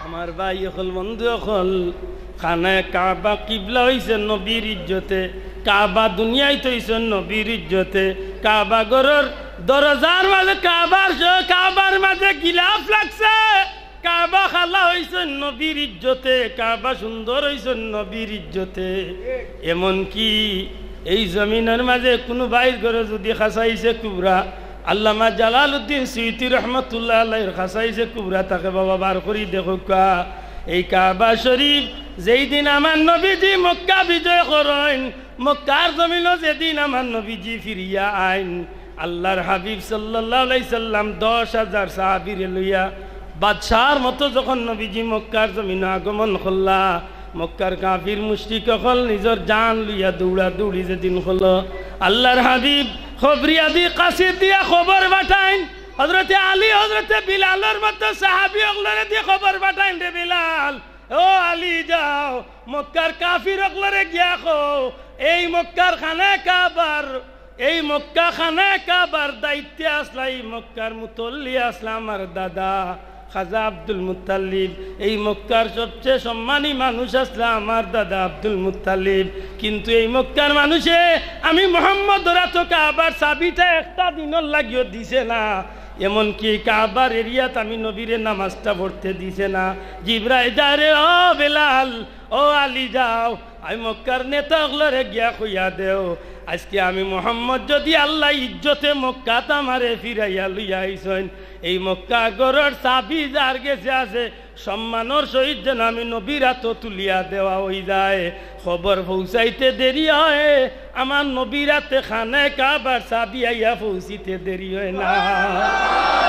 আমার ভাই অকল, বন্ধু অকল, খানায়ে কাবা কিবলা অইছে নবীর ইজ্জতে, কাবা দুনিয়াত অইছে নবীর ইজ্জতে, কাবা ঘরর দরজার মাঝে কাবার স-, কাবার মাঝে গিলাফ লাগছে, কাবা খালা অইছে নবীর ইজ্জতে, কাবা সুন্দর অইছে নবীর ইজ্জতে। এমনকি এই জমিনর মাঝে কুনু ভাইর ঘরো যুদি খাসাইসে কুবরা, আল্লামা জালালউদ্দিন সুয়ুতী রহমতুল্লাহ আলাইহির খাসাইসে কুবরা থাকে, বাবা, বার করি দেখউক্কা। এই কাবা শরীফ যেই দিন আমার নবীজি মক্কা বিজয় করইন, মক্কার জমিনো যেদিন আমার নবীজি ফিরিয়া আইন, আল্লার হাবিব সাল্লাল্লাহু আলাইহি সাল্লাম দশ হাজার সাহাবীরে লইয়া বাদশার মতো যখন নবীজি মক্কার জমিনো আগমন করলা, মক্কার কাফির মুশরিক অকল নিজর জান লইয়া দৌড়াদৌড়ি যেদিন করলো, আল্লার হাবিব খবরিয়াদি কাসিদ দিয়া খবর পাঠাইন, হযরতে আলী, হযরতে বিলালর মতো সাহাবী অকলরে দিয়া খবর পাঠাইন, "রে বিলাল, ও আলী, যাও, মক্কার কাফির অকলরে গিয়া কও, এই মক্কার খানায়ে কাবার, এই মক্কা খানায়ে কাবার দায়িত্বে আছলা, এই মক্কার মুতল্লি আছলা আমার দাদা খাজা আব্দুল মুত্তালিব, এই মক্কার সবচেয়ে সম্মানী মানুষ আছলা আমার দাদা আব্দুল মুত্তালিব। কিন্তু এই মক্কার মানুষে আমি মুহাম্মদর আতো কাবার চাবিটা একটা দিনর লাগিও দিছে না, এমনকি কাবার এরিয়াত আমি নবীরে নামাজটা পড়তে দিছে না।" জিব্রাইল যায়, "রে ও বেলাল, ও আলী, যাও, আমি মক্কার নেতা অকলরে গিয়া কইয়া দেও, আজকে আমি মুহাম্মদ যুদি আল্লায় ইজ্জতে মক্কাত আমারে ফিরাইয়া লইয়া আইছইন, এই মক্কা ঘরর চাবি যার গেছে আছে, সম্মানর সহিত যেন আমি নবীর আতো তুলিয়া দেওয়া অইযায়।" খবর পৌঁছাইতে দেরি অয়, আমার নবীর আতে খানায়ে কাবার চাবি আইয়া পৌঁছিতে দেরি অয় না।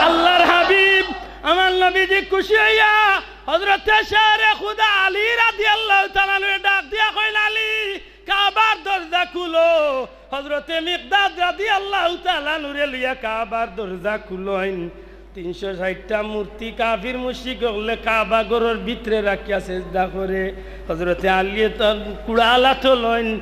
আল্লার হাবিব, আমার নবীজি খুশি অইয়া হযরতে শেরে খুদা আলী রাদিয়াল্লাহু তাআলা আনহুরে ডাক দিয়া কইন, "আলী, কাবার দরজা খুলো। হযরতে মিকদাদ রাদিয়াল্লাহু তাআলা আনহুরে লইয়া কাবার দরজা খুলইন। তিনশো ষাইটটা মূর্তি কাফির মুশরিক অকলে কাবা ঘরর ভিতরে রাখিয়া সেজদা করে। হযরতে আলীয়ে তান কুড়াল আতো লইন,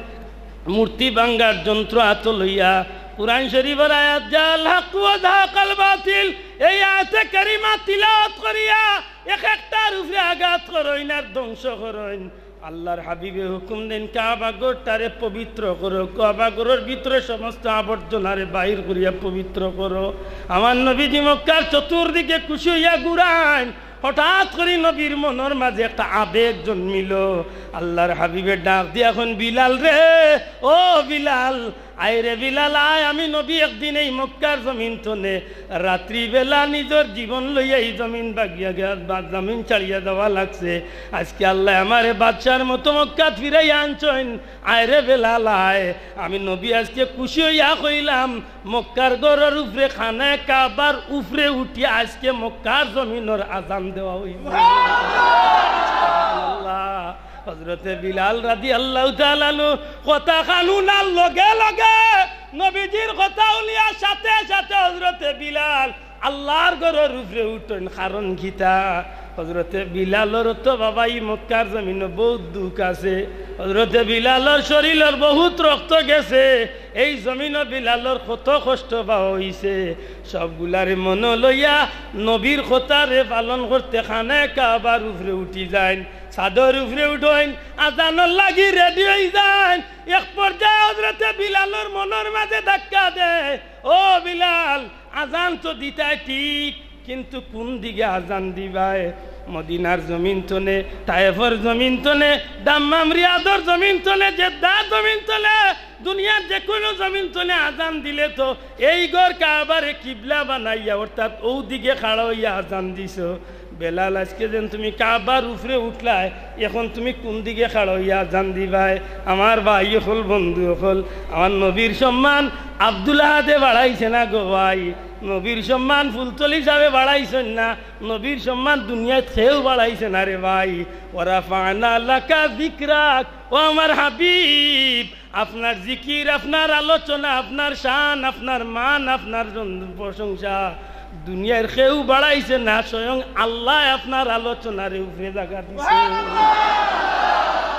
মূর্তি ভাঙ্গার যন্ত্র আতো লইয়া। কুরআন শরীফর আয়াত, "জাআল হাক্কু ওয়া জাহাকাল বাতিল।" এই আয়াতে কারিমা তিলাওয়াত করিয়া এক একটার উপরে আঘাত করইন আর ধ্বংস করইন। আল্লাহর হাবিবে হুকুম দেন, "কাবা ঘরটারে পবিত্র করো, কাবা ঘরর ভিতরে সমস্ত আবর্জনারে বাইর করিয়া পবিত্র করো।" আমার নবীজি মক্কার চতুর্দিকে খুশি হইয়া ঘুরাইন। হঠাৎ করি নবীর মনর মাঝে একটা আবেগ জন্মিল। আল্লাহর হাবিবে ডাক দিয়া কইন, "বিলাল রে, ও বিলাল, আয় রে বিলাল, আয়, আমি নবী একদিন এই মক্কার জমিন তনে, রাত্রিবেলা নিজর জীবন লইয়া এই জমিন বাগিয়া গেল, বা জমিন ছাড়িয়া যাওয়া লাগছে। আজকে আল্লাহ আমারে বাদশার মতো মক্কাত ফিরাইয়া আনছইন। আয় রে বেলাল, আয়।" আমি নবী আজকে খুশি হইয়া কইলাম, মক্কার ঘরর উপরে খানায়ে কাবার উপরে উঠি আজকে মক্কার জমিনর আজান দেওয়া হইব। আল্লাহ। হযরতে বিলাল রাদিয়াল্লাহু তাআলা আনহু কথা খান হুনার লগে লগে নবীজির কথা হুনিয়া সাথে সাথে হযরতে বিলাল আল্লাহর ঘরর উপরে উঠইন। কারণ কিতা? হযরতে বিলালর তো বাবা ই মক্কার জমিনো বহুত দুখ আছে। হযরতে বিলালর শরীলর বহুত রক্ত গেছে। এই জমিনো বিলালর কত কষ্ট পাওয়া হইছে। সবগুলারে মনো লইয়া নবীর কথারে পালন করতে খানায়ে কাবার উপরে উঠি যাইন। ছাদর উপরে উঠইন, আজানর লাগি রেডি হই যাইন। এক পর্যায়ে হযরতে বিলালর মনর মাঝে ধাক্কা দেয়, "ও বিলাল, আজান তো দিতায় ঠিক, কিন্তু কোন দিকে আজান দিবায়? মদিনার জমিন তনে, তায়েফর জমিন তনে, দাম্মাম রিয়াদর জমিন তনে, জেদ্দার জমিন তনে, দুনিয়ার যে কোনো জমিন তনে আজান দিলে তো এই ঘর কাবারে কিবলা বানাইয়া, অর্থাৎ ও দিকে খাড়া হইয়া আজান দিছো।" বেলাল, আজকে যেন তুমি কাবার উপরে উঠলায়, এখন তুমি কোন দিকে খাড়া হইয়া আজান দিবায়? আমার ভাই অকল, বন্ধু অকল, আমার নবীর সম্মান আব্দুল আহাদে বাড়াইছে না গো ভাই? নবীর সম্মান ফুলতলি সাবে বাড়াইছইন না, নবীর সম্মান দুনিয়াত কেউ বাড়াইছে না রে ভাই। ওয়া রাফা'না লাকা যিকরাক, ও আমার হাবিব, আপনার জিকির, আপনার আলোচনা, আপনার শান, আপনার মান, আপনার জন-, প্রশংসা দুনিয়ার কেউ বাড়াইছে না, স্বয়ং আল্লাহ আপনার আলোচনারে উপরে জাগা দিছে।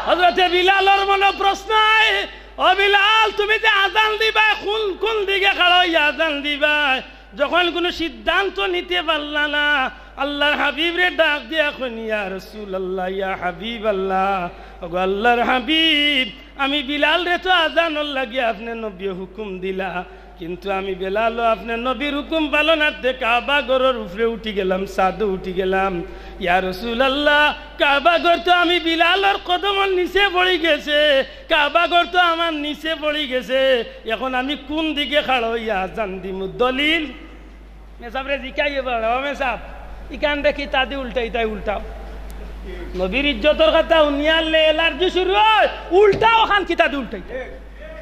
হযরতে বিলালর মনো প্রশ্ন আয়, "ও বিলাল, তুমি যে আজান দিবায়, কোন, কোন দিকে খাড়া হইয়া আজান দিবায়?" যখন কোনো সিদ্ধান্ত নিতে পারলা না, আল্লাহর হাবিবরে ডাক দিয়া কইন, "ইয়া রাসূলুল্লাহ, ইয়া হাবিবাল্লাহ, ওগো আল্লাহর হাবিব, আমি বিলালরে তো আজানর লাগি আপনে নবীয়ে হুকুম দিলা, কিন্তু আমি বেলালও আপনে নবীর হুকুম পালনার্থে কাবা ঘরর উপরে উঠি গেলাম, ছাদো উঠি গেলাম। ইয়া রাসূলুল্লাহ, কাবা ঘর তো আমি বিলালর কদমর নিচে পড়ি গেছে, কাবা ঘর তো আমার নিচে পড়ি গেছে, এখন আমি কোন দিকে খাড়া হইয়া আজান দিমু?" দলিল? মেসাবরে জিকাইয়ে বড়, "ও মেসাব, ইখানরে কিতাদি উল্টাইতায়, উল্টাও।" নবীর ইজ্জতর কথা হুনিয়া লে এলার্জি শুরু হয়, উল্টাও খান কিতাদি উল্টাইতায়।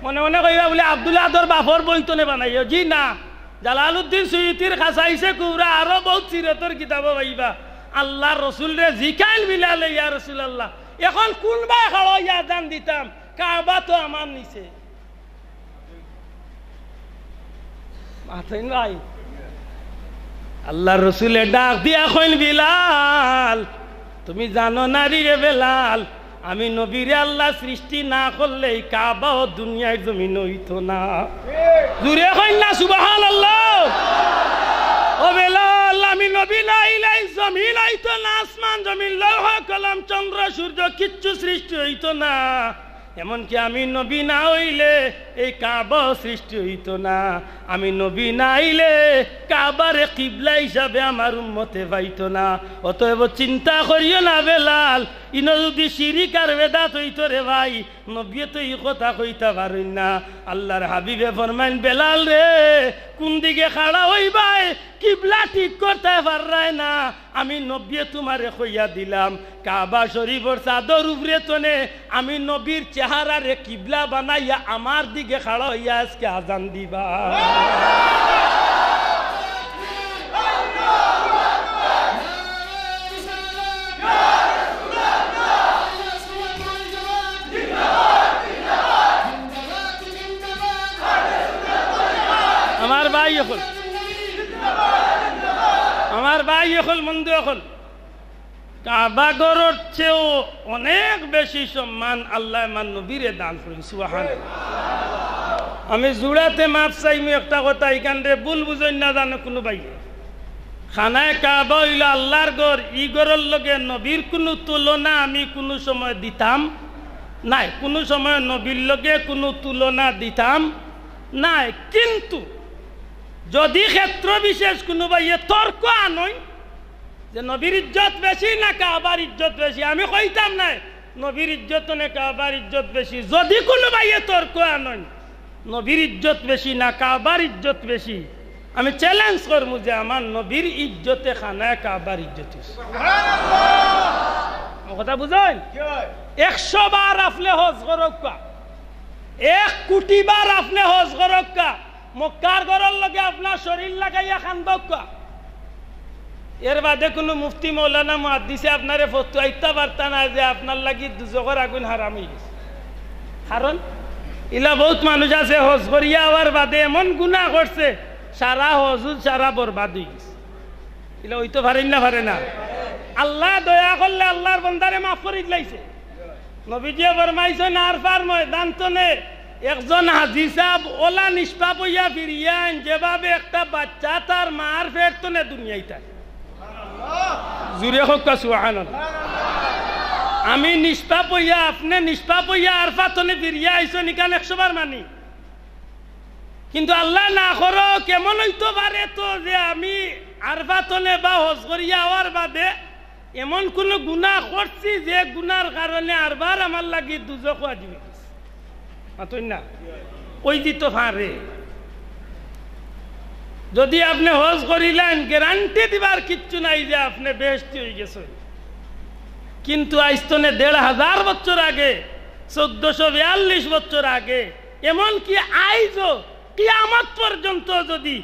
মনে মনে কইবা বুলে, "আব্দুল আহাদর বাপর বই তনে বানাইও।" জি না, জালালউদ্দিন সুয়ুতির খাসাইসে কুবরা, আরো বহুত সিরতর কিতাবো পাইবা। আল্লাহর রসুলরে জিকাইল বিলালে, "ইয়া রাসূলুল্লাহ, এখন কোন বায় খাড়া হইয়া আজান দিতাম? কাবা তো আমার নিচে।" মাতইন ভাই। আল্লাহর রসুলে ডাক দিয়া কইন, "বিলাল, তুমি জানো না রে বেলাল, আমি নবীরে আল্লাহ সৃষ্টি না করলে এই কাবাও দুনিয়ার জমিন হইতো না।" জুরে কইন না সুবহানাল্লাহ। ও বেলাল, আমি নবী না আইলে এই জমিন হইতো না, আসমান জমিন, লৌহ কলম, চন্দ্র সূর্য কিচ্ছু সৃষ্টি হইতো না। এমনকি আমি নবী না হইলে এই কাবাও সৃষ্টি হইতো না। আমি নবী না আইলে কাবারে কিবলা হিসাবে আমার উম্মতে পাইতো না। অতএব চিন্তা করিও না বেলাল, ইনো যদি শিরিক আর বেদাত হইতো রে ভাই, নবীয়ে তো ই কথা কইতা পারইন না। আল্লাহর হাবিবে ফরমাইন, "বেলাল রে, কোন দিকে খাড়া হইবায়, কিবলা ঠিক করতায় পাররায় না।" আমি নবীয়ে তুমারে কইয়া দিলাম, কাবা শরীফর ছাদর উপরে তনে আমি নবীর চেহারারে কিবলা বানাইয়া আমার দিকে খাড়া হইয়া আজকে আজান দিবা। ভাই অকল, বন্ধু অকল, কাবা ঘরর চেয়েও অনেক বেশি সম্মান আল্লায় আমার নবীরে দান করইন। সুবহানাল্লাহ। আমি জুড়াতে মাফ চাইমু একটা কথা, ইখানরে ভুল বুঝইন না জানো কুনু ভাইয়ে। খানায়ে কাবা অইলো আল্লার ঘর, ই ঘরর লগে নবীর কুনু তুলনা আমি কুনু সময় দিতাম নায়, কুনু সময় নবীর লগে কুনু তুলনা দিতাম নায়। কিন্তু যুদি ক্ষেত্র বিশেষ কুনু ভাইয়ে তর্ক আনইন যে নবীর ইজ্জত বেশি না কাবার ইজ্জত বেশি, আমি কইতাম নায় নবীর ইজ্জত থনে কাবার ইজ্জত বেশি। যুদি কুনু ভাইয়ে তর্ক আনইন নবীর ইজ্জত বেশি না কাবার ইজ্জত বেশি, আমি challenge করমু যে আমার নবীর ইজ্জতে খানায়ে কাবার ইজ্জত অইছে। আমার কথা বুঝইন? একশো বার আপনে হজ করউক্কা, এক কুটি বার আপনে হজ করউক্কা, মক্কার ঘরর লগে আপনার শরীর লাগাইয়া কান্দউক্কা। এর বাদে কুনু মুফতি মৌলানা মুহাদ্দিসে আপনারে ফতোয়া দিতা পারতা নায় যে আপনার লাগি দুজখর আগুন হারাম অইগেছে। কারণ ইলা বউত মানুষ আছে হজ করিয়া আওয়ার বাদে এমন গুনা করছে, সারা হজ উজ সারা বরবাদ অইগেছে। ইলা অইতো পারইন না, পারে না? আল্লায় দয়া করলে আল্লার বন্দারে মাফ করি দিলাইছে। নবীজিয়ে ফরমাইছইন, আরফার ময়দান থনে একজন হাজি সাব অলা নিষ্পাপ অইয়া ফিরিয়া আইন, যেভাবে একটা বাচ্চা তার মার পেট থনে দুনিয়াইত আয়। জুরে কউক্কা সুবহানাল্লাহ। আমি নিষ্পাপ অইয়া, আপনে নিষ্পাপ অইয়া আরফা থনে ফিরিয়া আইছইন, ইখান একশো বার মানি। কিন্তু আল্লায় না করউক, কেমন অইতো পারে তো যে আমি আরফা থনে বা হজ করিয়া আওয়ার বাদে এমন কুনু গুনা করছি যে গুনার কারণে আরবার আমার লাগি দুজখ ওয়াজিব অইগেছে। মাতইন না? অইযিতো পারে। যুদি আপনে হজ করিলাইন, guarantee দিবার কিচ্ছু নাই যে আপনে বেহেশতি অইগেছইন। কিন্তু আইজ থনে দেড় হাজার বছর আগে, চৌদ্দশো বিয়াল্লিশ বছর আগে, এমনকি আইজও কিয়ামত পর্যন্ত যুদি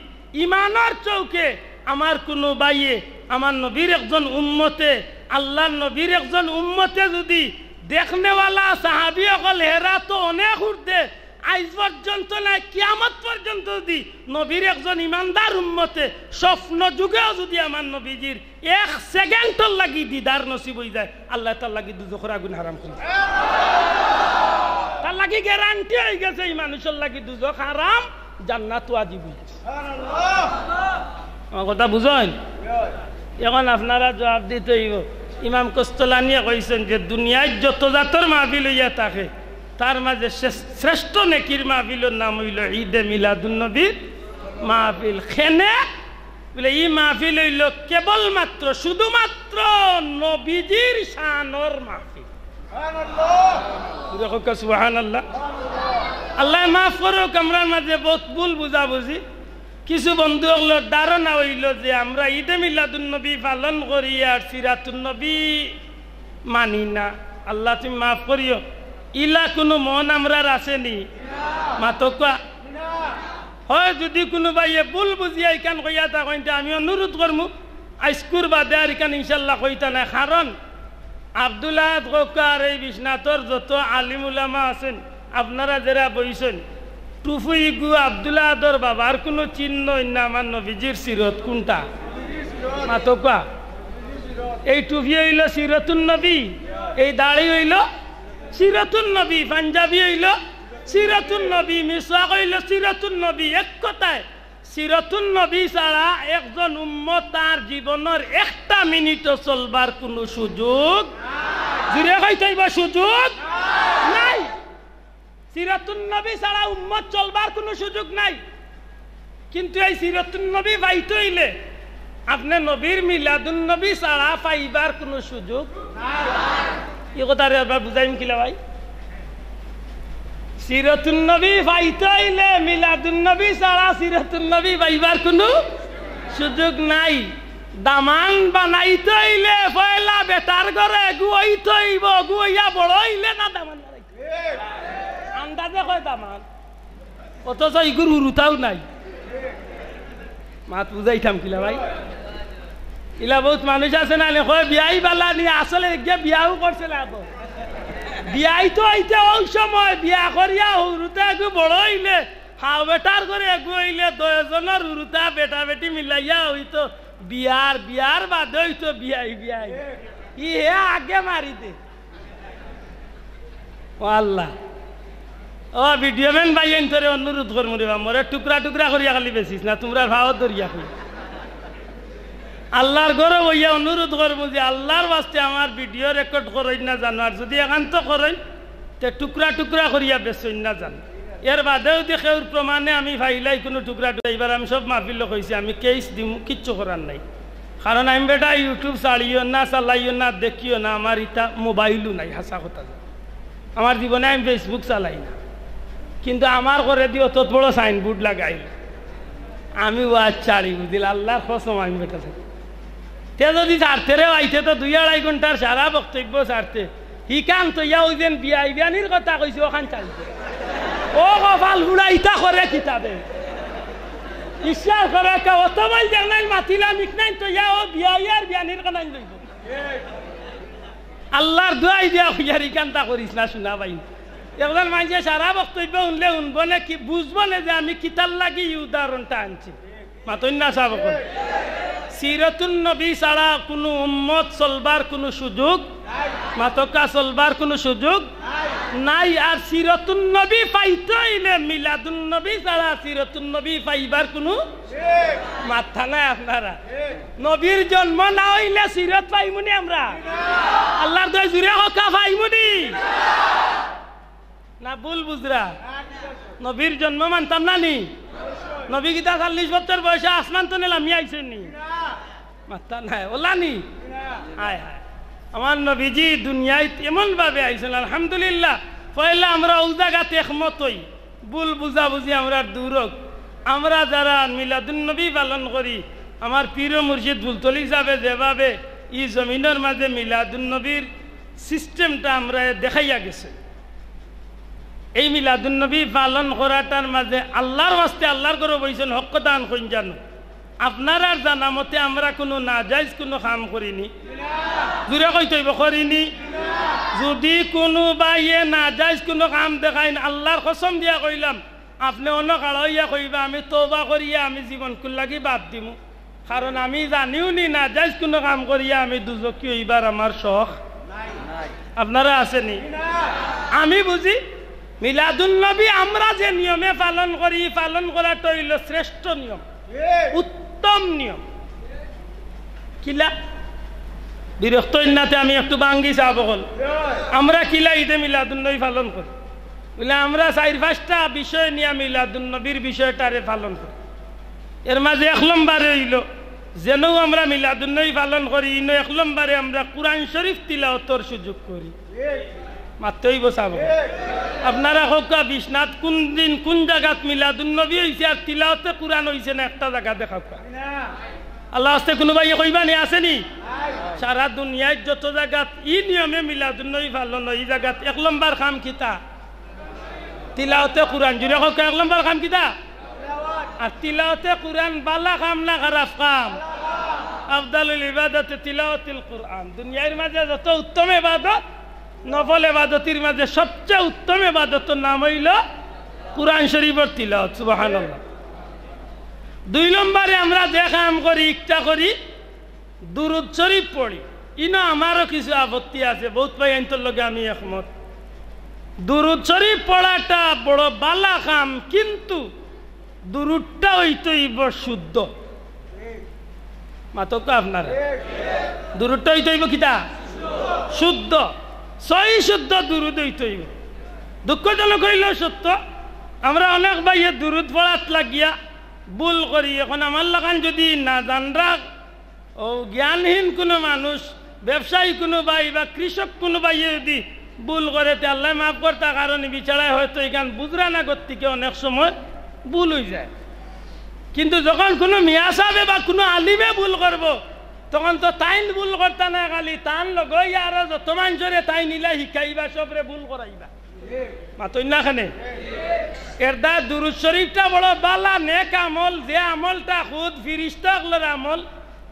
ইমানর চউখে আমার কুনু ভাইয়ে, আমার নবীর একজন উম্মতে, আল্লার নবীর একজন উম্মতে যুদি দেখনেওয়ালা সাহাবী অকল, হেরা তো অনেক ঊর্ধ্বে, আইজ পর্যন্ত নায়, কিয়ামত পর্যন্ত যুদি নবীর একজন ইমানদার উম্মতে স্বপ্ন যুগেও যুদি আমার নবীজির এক সেকেন্ডর লাগি দিদার নসিব অইযায়, আল্লায় তার লাগি দুজখর আগুন হারাম করি দিছে। তার লাগি guarantee অইগেছে, ই মানুষর লাগি দুজখ হারাম, জান্নাত ওয়াজিব অইগেছে। আমার কথা বুঝইন? এখন আপনারা জুয়াব দিতে অইবো। ইমাম কস্তলানিয়ে কইছইন যে দুনিয়াত যত জাতর মাহফিল অইয়া থাকে, তার মাঝে শ্রেষ্ঠ নেকির মাহফিলর নাম অইলো ঈদে মিলাদুন নবীর মাহফিল। কেনে বুলে, ই মাহফিল অইলো কেবলমাত্র, শুধুমাত্র নবীজির শানর মাহফিল। জুরে কউক্কা সুবহানাল্লাহ। আল্লায় মাফ করউক, আমরার মাঝে বউত ভুল বুঝাবুঝি। কিছু বন্ধু অকলর ধারণা অইলো যে আমরা ঈদে মিলাদুন নবী পালন করি আর সিরাতুন নবী মানি না। আল্লাহ তুমি মাফ করিও, ইলা কুনু মন আমরার আছে নি? মাতউক্কা। হয় যুদি কুনু ভাইয়ে ভুল বুঝিয়া ইখান কইয়া থাকইন, তে আমি অনুরোধ করমু, আইজকুর বাদে আর ইখান ইনশাআল্লাহ কইতা নায়। কারণ আব্দুল আহাদ কউক্কা আর এই বিশ্বনাথর যত আলিম উলামা আছইন, আপনারা যেরা বইছইন, টুপি ইগু আব্দুল আহাদর বাবার কুনু চিহ্ন অইন না, আমার নবীজির সিরত কুনটা? মাতউক্কা। এই টুপি অইলো সিরতুন নবী, এই দাড়ি অইলো সিরতুন নবী, পাঞ্জাবি অইলো সিরতুন নবী, মিসওয়াক অইলো সিরতুন নবী। এক কথায়, সিরতুন নবী ছাড়া একজন উম্মত তার জীবনর একটা মিনিটও চলবার কুনু সুযোগ, জুরে কইতে অইবো, সুযোগ নাই। সিরতুন নবী ছাড়া উম্মত চলবার কুনু সুযোগ নাই। কিন্তু এই সিরতুন নবী পাইতে অইলে আপনে নবীর মিলাদুন নবী ছাড়া পাইবার কুনু সুযোগ। ই কথারে আবার বুঝাইমু কিলা ভাই? সিরতুন নবী পাইতে অইলে মিলাদুন নবী ছাড়া সিরতুন নবী পাইবার কুনু সুযোগ নাই। দামান বানাইতে অইলে পয়লা বেটার ঘরে গু অইতে অইবো, গু অইয়া বড় অইলে না দামান বানাইতে। আন্দাজে কয় দামান, অথচ ইগুর হুরুতাও নাই। মাত বুঝাইতাম কিলা ভাই? ইলা বউত মানুষ আছে না, নে কয় বিয়াই বালা নি, আসলে গিয়া বিয়াও করছে না তো। বিয়াই তো অইতে অউ সময়, বিয়া করিয়া হুরুতা এগু বড় অইলে, হাও বেটার ঘরে এগু অইলে, দশ জনর হুরুতা বেটা বেটি মিলাইয়া অইতো বিয়ার, বিয়ার বাদে অইতো বিয়াই, বিয়াই। ই হে আগে মারি দে। ও আল্লাহ। ও video man ভাইয়াইন, তোরে অনুরোধ করমু রে বা, মোরে টুকরা টুকরা করিয়া খালি বেচিস না, তুমরার পাও ধরিয়া কই। আল্লার ঘরো বইয়া অনুরোধ করমু যে আল্লার ওয়াস্তে আমার video record করইন না জানো, আর যুদি একান্ত করইন, তে টুকরা টুকরা করিয়া বেচইন না জানো। এর বাদে যুদি কেউর প্রমাণে আমি পাইলাই কুনু টুকরা টুকরা, ইবার আমি সব মাহফিলো কইছি, আমি case দিমু, কিচ্ছু করার নাই। কারণ আমি বেটা YouTube ছাড়িও না, চালাইও না, দেখিও না, আমার ইতা mobile-ও নাই, হাছা কথা। আমার জীবনে আমি Facebook চালাই না, কিন্তু আমার ঘরে দি অত বড় signboard লাগাইল, আমি ওয়াজ ছাড়ি বুঝিল, আল্লার কসম আমি বেটা ছাড়ি। তে যুদি ছাড়তে রে আইতে তো দুই আড়াই ঘন্টার সারা বক্তব্য ছাড়তে, হিখান তো ইয়া ওই যেন বিয়াই বিয়ানির কথা কইছে, ওখান ছাড়তে। ও কপাল হুড়া, ইতা করে কিতাবে? ঈশ্বর করে কে অত বল জানাইল মাতিলাম, ইকনাইন তো ইয়া ও বিয়াই আর বিয়ানির কানাইন লইব। আল্লার দোয়াই দিয়া কইয়ার ইখানতা করিস না, শুনা ভাই। একজন মানষে সারা বক্তব্য হুনলে হুনবো নে কি, বুঝবো নে যে আমি কিতার লাগি ই উদাহরণটা আনছি। মাতইন না সাব অকল। সিরতুন নবী ছাড়া কুনু উম্মত চলবার কুনু সুযোগ, মাতকা চলবার কুনু সুযোগ নাই। আর সিরতুন নবী পাইতে অইলে মিলাদুন নবী ছাড়া সিরতুন নবী পাইবার কুনু মাথা নাই আপনারা। নবীর জন্ম না অইলে সিরত পাইমুনি আমরা? আল্লার দোয়াই জুরে কউক্কা, পাইমুনি? না ভুল বুঝরা? নবীর জন্ম মানতাম না নি? নবী কিতা চল্লিশ বছর বয়সে আসমান তনে লামি আইছইন নি? মাথা নাই, ওলা নি? হায় হায়। আমার নবীজি দুনিয়াত এমন ভাবে আইছইন, আলহামদুলিল্লাহ। পয়লা আমরা অউ জাগাত একমত অই, ভুল বুঝাবুঝি আমরার দূর অউক। আমরা যারা মিলাদুন নবী পালন করি, আমার পীর ও মুর্শিদ ফুলতলি সাবে যেভাবে ই জমিনর মাঝে মিলাদুন নবীর system-টা আমরারে দেখাইয়া গেছে, এই মিলাদুন নবী পালন করাটার মাঝে আল্লার ওয়াস্তে আল্লার ঘরো বইছইন, হক কথা আন কইন জানো। আপনারার জানা মতে আমরা কুনু নাজাইজ কুনু কাম করিনি? জুরে কইতে অইবো, করিনি? যুদি কুনু ভাইয়ে নাজাইজ কুনু কাম দেখাইন, আল্লার কসম দিয়া কইলাম, আপনে অনো খাড়া অইয়া কইবা, "আমি তওবা করিয়া আমি জীবনকুর লাগি বাদ দিমু।" কারণ আমি জানিও নি নাজাইজ কুনু কাম করিয়া আমি দুজখি অইবার আমার শখ। আপনারা আছেনি? আমি বুঝি মিলাদুন নবী আমরা যে নিয়মে পালন করি, পালন করাটা অইলো শ্রেষ্ঠ নিয়ম, উত্তম নিয়ম। কিলা? বিরক্ত অইন না তে, আমি একটু ভাঙ্গি সাব অকল। আমরা কিলা ইদে মিলাদুন নবী পালন করি? বুলে, আমরা চাইর পাঁচটা বিষয় নিয়া মিলাদুন নবীর বিষয়টারে পালন করি। এর মাঝে এক নম্বরে অইলো, যেনও আমরা মিলাদুন নবী পালন করি, ইনো এক নম্বরে আমরা কুরআন শরীফ তিলাওতর সুযোগ করি। মাততে অইবো সাব। আপনারা কউক্কা, বিশ্বনাথ কুন দিন কুন জাগাত মিলাদুন নবী অইছে আর তিলাওতে কুরআন অইছে না, একটা জাগা দেখাউক্কা। আল্লার ওয়াস্তে কুনু ভাইয়ে কইবা নি, আছেনি? সারা দুনিয়াত যত জাগাত ই নিয়মে মিলাদুন নবী পালন অয়, ই জাগাত এক নম্বর কাম কিতা? তিলাওতে কুরআন। জুরে কউক্কা, এক নম্বর কাম কিতা? আর তিলাওতে কুরআন বালা কাম না খারাপ কাম? আফদালুল ইবাদাতে তিলাওয়াতুল কুরআন। দুনিয়ার মাঝে যত উত্তম ইবাদত, নফল ইবাদতির মাঝে সবচেয়ে উত্তম ইবাদতর নাম অইলো কুরআন শরীফর তিলাওয়াত। সুবহানাল্লাহ। দুই নম্বরে আমরা যে কাম করি, ইকটা করি, দুরুদ শরীফ পড়ি। ইনো আমারও কিছু আপত্তি আছে, বউত ভাইয়াইন্তর লগে আমি একমত। দুরুদ শরীফ পড়াটা বড় বালা কাম, কিন্তু দুরুদটা অইতে অইবো শুদ্ধ। মাতউক্কা আপনারা। দুরুদটা অইতে অইবো কিতা? শুদ্ধ। সহি শুদ্ধ দুরুদ অইতে অইবো। দুঃখজনক অইলেও সত্য, আমরা অনেক ভাইয়ে দুরুদ পড়াত লাগিয়া ভুল করি। এখন আমার লাখান যুদি না জানরা, ও জ্ঞানহীন কুনু মানুষ, ব্যবসায়ী কুনু ভাই বা কৃষক কুনু ভাইয়ে যুদি ভুল করে, তে আল্লায় মাফ করতা, কারণ বিচারায় হয়তো ইখান বুঝরা না গতিকে অনেক সময় ভুল অইযায়। কিন্তু যখন কুনু মিয়া সাবে বা কুনু আলিমে ভুল করবো, তখন তো তাইন ভুল করতা না, খালি তান লগে আরো যত মানষরে তাইন ইলা হিকাইবা, সবরে ভুল করাইবা। মাতইন না কেনে? এর দ্বারা দুরুদ শরীফটা বড় বালা নেক আমল, যে আমলটা খুদ ফিরিস্তা অকলর আমল,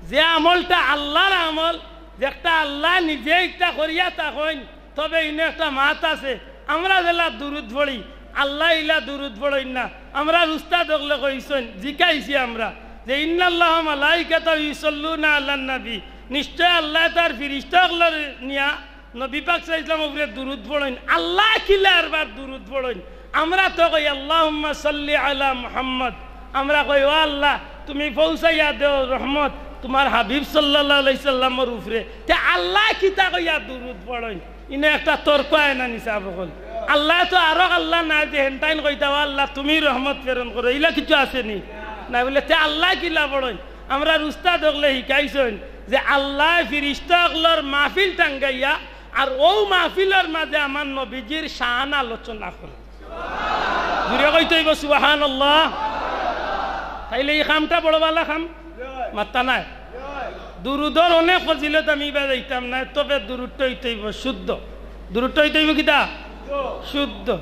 যে আমলটা আল্লার আমল, যেটা আল্লায় নিজে ইকটা করিয়া থাকইন। তবে ইনো একটা মাত আছে, আমরা যেলা দুরুদ পড়ি, আল্লায় ইলা দুরুদ পড়ইন না। আমরার উস্তাদ অকলে কইছইন, জিকাইছি আমরা, যে ইন্নাল্লাহা মালাইকাতাহু ইউসাল্লুনা আলান নবী, নিশ্চয় আল্লায় তার ফিরিস্তা অকলরে নিয়া নবী পাক সাল্লাল্লাহু আলাইহি ওয়াসাল্লামর উপরে দুরুদ পড়ইন। আল্লায় কিলা আরবার দুরুদ পড়ইন? আমরা তো কই, "আল্লাহুম্মা সাল্লি আলা মুহাম্মদ।" আমরা কই, "ও আল্লাহ, তুমি পৌঁছাইয়া দেও রহমত তুমার হাবিব সাল্লাল্লাহু আলাইহি সাল্লামর উপরে।" তে আল্লায় কিতা কইয়া দুরুদ পড়ইন? ইনো একটা তর্ক আয় না নি সাব অকল? আল্লায় তো আরক আল্লাহ নায় যে হেনতাইন কইতা, "ও আল্লাহ, তুমি রহমত প্রেরণ করো।" ইলা কিছু আছে নি? না বুলে, তে আল্লায় কিলা পড়ইন? আমরার উস্তাদ অকলে শিখাইছইন যে আল্লায় ফিরিস্তা অকলর মাহফিল টাঙ্গাইয়া আর অউ মাহফিলর মাঝে আমার নবীজির শান আলোচনা করইন। জুরে কইতে অইবো সুবহানাল্লাহ। তাইলে ই কামটা বড় ভালা কাম? মাত্তা নায়। দুরুদর অনেক ফজিলত, আমি ইবা যাইতাম নায়, তবে দুরুদটা অইতে অইবো শুদ্ধ। দুরুদটা অইতে অইবো কিতা? শুদ্ধ।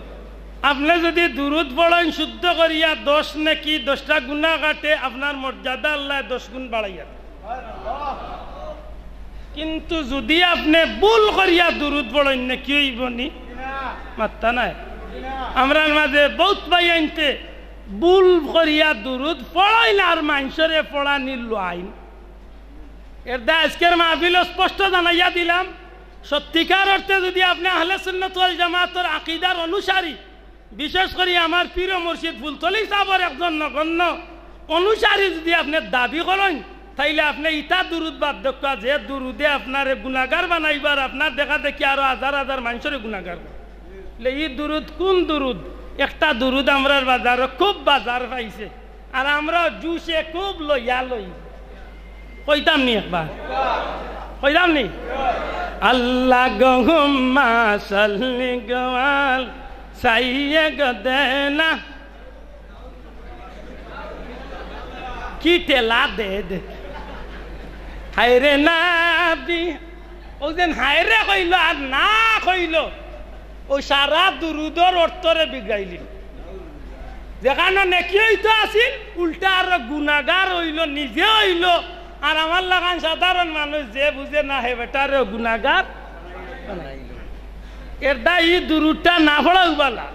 আপনে যুদি দুরুদ পড়ইন শুদ্ধ করিয়া, দশ নেকি, দশটা গুনা কাটে, আপনার মর্যাদা আল্লায় দশ গুণ বাড়াইয়া দেইন। কিন্তু যুদি আপনে ভুল করিয়া দুরুদ পড়ইন, নেকি অইবো নি? মাত্তা নায়। আমরার মাঝে বউত ভাইয়াইন্তে ভুল করিয়া দুরুদ পড়ইন আর মানষরে পড়ানি লুয়াইন। এরদায় আইজকের মাহফিলো স্পষ্ট জানাইয়া দিলাম, সত্যিকার অর্থে যুদি আপনে আহলে সুন্নাত ওয়াল জামাতর আকিদার অনুসারী, বিশেষ করি আমার পীর ও মুর্শিদ ফুলতলি সাবর একজন নগণ্য অনুসারী যুদি আপনে দাবি করইন, তাইলে আপনে ইতা দুরুদ বাদ দেউক্কা, যে দুরুদে আপনারে গুনাগার বানাইবার, আপনার দেখা দেখি আরো হাজার হাজার মানষরে গুনাগার করে। লে ই দুরুদ কুন দুরুদ? একটা দুরুদ আমরার বাজারো খুব বাজার পাইছে, আর আমরা জুশে খুব লইয়া লই। কইতাম নি একবার? কইতাম নি? আল্লাহুম্মা সাল্লি গো আল সাইয়্যিদ দেনা। কি ঠেলা দে দে। হায়রে না বি-, অউ যেন হায়রে কইলো আর না কইলো, অউ সারা দুরুদর অর্থরে বিগড়াইলি। যেখানো নেকি অইতো আছিল, উল্টা আরো গুনাগার অইলো, নিজে অইলো, আর আমার লাখান সাধারণ মানুষ যে বুঝে না, হে বেটারেও গুনাগার বানাইলো। এরদায় ই দুরুদটা না পড়াউ ভালা।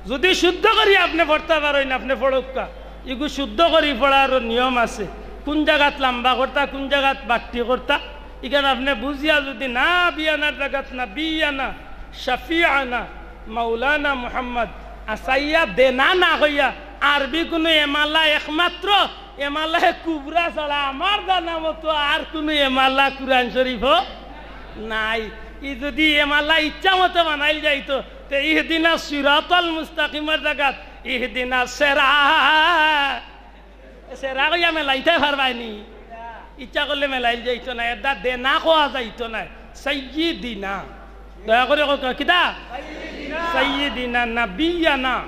যুদি শুদ্ধ করি আপনে পড়তা পারইন, আপনে পড়উক্কা। ইগু শুদ্ধ করি পড়ারও নিয়ম আছে। কুন জাগাত লাম্বা করতা, কুন জাগাত বাট্টি করতা, ইখান আপনে বুঝিয়া যুদি নাবিয়ানার জাগাত নাবিয়ানা, শাফিআনা, মাওলানা মুহাম্মদ, আসাইয়া দেনা না কইয়া, আরবি কুনু এমালা একমাত্র এমালায়ে কুবরা ছাড়া আমার জানা মতো আর কুনু এমালা কুরআন শরীফো নাই। ই যুদি এমালা ইচ্ছা মতো বানাইল যাইতো, তে ইহদিনা সিরাতাল মুস্তাকিমর জাগাত ইহদিনা সেরা, সেরা কইয়া মেলাইতায় পারবায় নি? ইচ্ছা করলে মেলাইল যাইতো নায়, এরদায় দেনা কওয়া যাইতো নায়, সাইয়্যিদিনা। দয়া করি কউক্কা, কিতা? সাইয়্যিদিনা, নাবিয়ানা,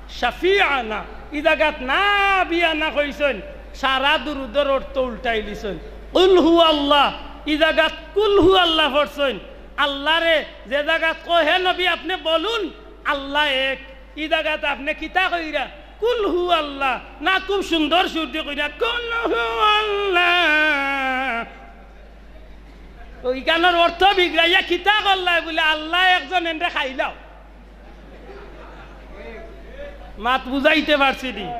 শাফিআনা। ই জাগাত নাবিয়ানা কইছইন, সারা দুরুদর অর্থ উল্টাইলিছইন। কুল হু আল্লাহ, ই জাগাত কুল হু আল্লাহ পড়ছইন। আল্লারে যে জাগাত কয়, "হে নবী, আপনে বলুন, আল্লাহ এক", ই জাগাত আপনে কিতা কইরা? কুল হু আল্লাহ। না, খুব সুন্দর সুর দি কইরা, "কুল হু আল্লাহ।" অউ ইখানর অর্থ বিগড়াইয়া কিতা করলায় বুলে, "আল্লাহ একজন, এনরে খাইলাও।" মাত বুঝাইতে পারছি নি?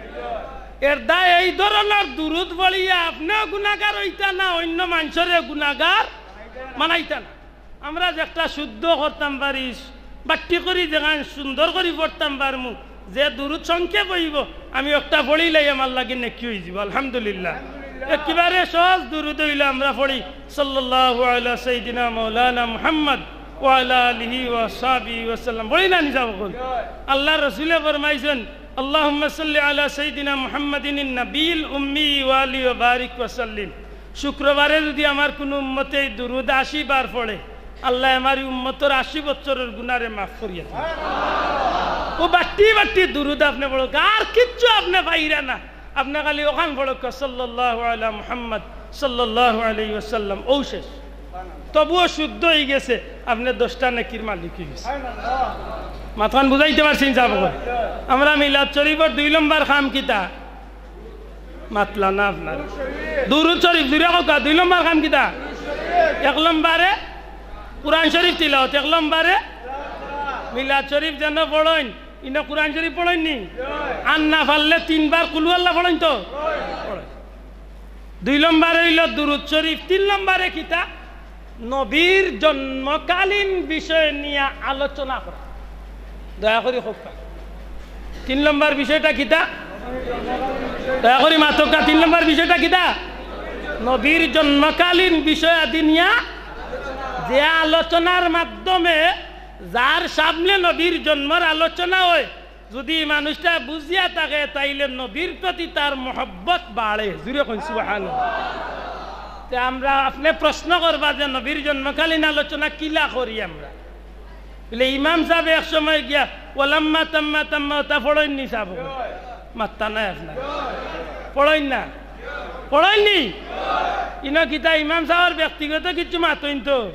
এরদায় এই ধরনর দুরুদ পড়িয়া আপনেও গুনাগার অইতা না, অইন্য মানষরেও গুনাগার বানাইতা না। আমরা যেকটা শুদ্ধ করতাম পারি, বাট্টি করি যেখান সুন্দর করি পড়তাম পারমু, যে দুরুদ সংক্ষেপ অইবো, আমি একটা পড়িলাই আমার লাগি নেকি অইযিবো। আলহামদুলিল্লাহ। একেবারে সহজ দুরুদ অইলো আমরা পড়ি, সাল্লাল্লাহু আলা সাইয়্যিদিনা মাওলানা মুহাম্মদ ওয়া আলা আলিহি ওয়া সাহবিহি ওয়া সাল্লাম। পড়ি না নি সাব অকল? আল্লার রসুলে ফরমাইছইন, "আল্লাহুম্মা সাল্লি আলা সাইয়্যিদিনা মুহাম্মাদিন নাবিয়্যিল উম্মি ওয়া আলিহি ওয়া বারিক ওয়া সাল্লিম।" শুক্রবারে যুদি আমার কুনু উম্মতে ই দুরুদ আশি বার পড়ে, আল্লায় আমার ই উম্মতর আশি বছরর গুনারে মাফ করিয়া দেইন। অউ বাট্টি বাট্টি দুরুদ আপনে পড়উক্কা, আর কিচ্ছু আপনে পাইরা না, আপনে খালি অখান পড়উক্কা, সাল্লাল্লাহু আলা মুহাম্মদ সাল্লাল্লাহু আলাইহি ওয়াসাল্লাম, অউ শেষ। তবুও শুদ্ধ অইগেছে, আপনে দশটা নেকির মালিক অইগেছে। মাতখান বুঝাইতে পারছি নি সাব অকল? আমরা মিলাদ শরীফর দুই নম্বর কাম কিতা? মাতলা না আপনারা। দুরুদ শরীফ, জুরে কউক্কা, দুই নম্বর কাম কিতা? এক নম্বরে কুরআন শরীফ তিলাওয়াত, এক নম্বরে মিলাদ শরীফ যেন পড়ইন, ইনো কুরআন শরীফ পড়ইন নি? আর না পারলে তিনবার কুল হু আল্লাহ পড়ইন তো? পড়ইন। দুই নম্বর অইলো দুরুদ শরীফ, তিন নম্বরে কিতা? নবীর জন্মকালীন বিষয় নিয়া আলোচনা করা। দয়া করি কউক্কা। তিন নম্বর বিষয়টা কিতা? দয়া করি মাতউক্কা, তিন নম্বর বিষয়টা কিতা? নবীর জন্মকালীন বিষয় আদি নিয়া যে আলোচনার মাধ্যমে যার সামনে নবীর জন্মর আলোচনা অয়, যুদি ই মানুষটা বুঝিয়া থাকে, তাইলে নবীর প্রতি তার মহব্বত বাড়ে। জুরে কইন সুবহানাল্লাহ। তে আমরা, আপনে প্রশ্ন করবা যে নবীর জন্মকালীন আলোচনা কিলা করি আমরা? বলে ইমাম সাবে এক সময় গিয়া "ওয়ালাম্মা তাম্মা তাম্মা" ওটা পড়ইন নি সাব? মাত্তা নাই আপনার। পড়ইন না? পড়ইন নি? ইনো কিতা ইমাম সাবর ব্যক্তিগত কিছু মাতইন তো?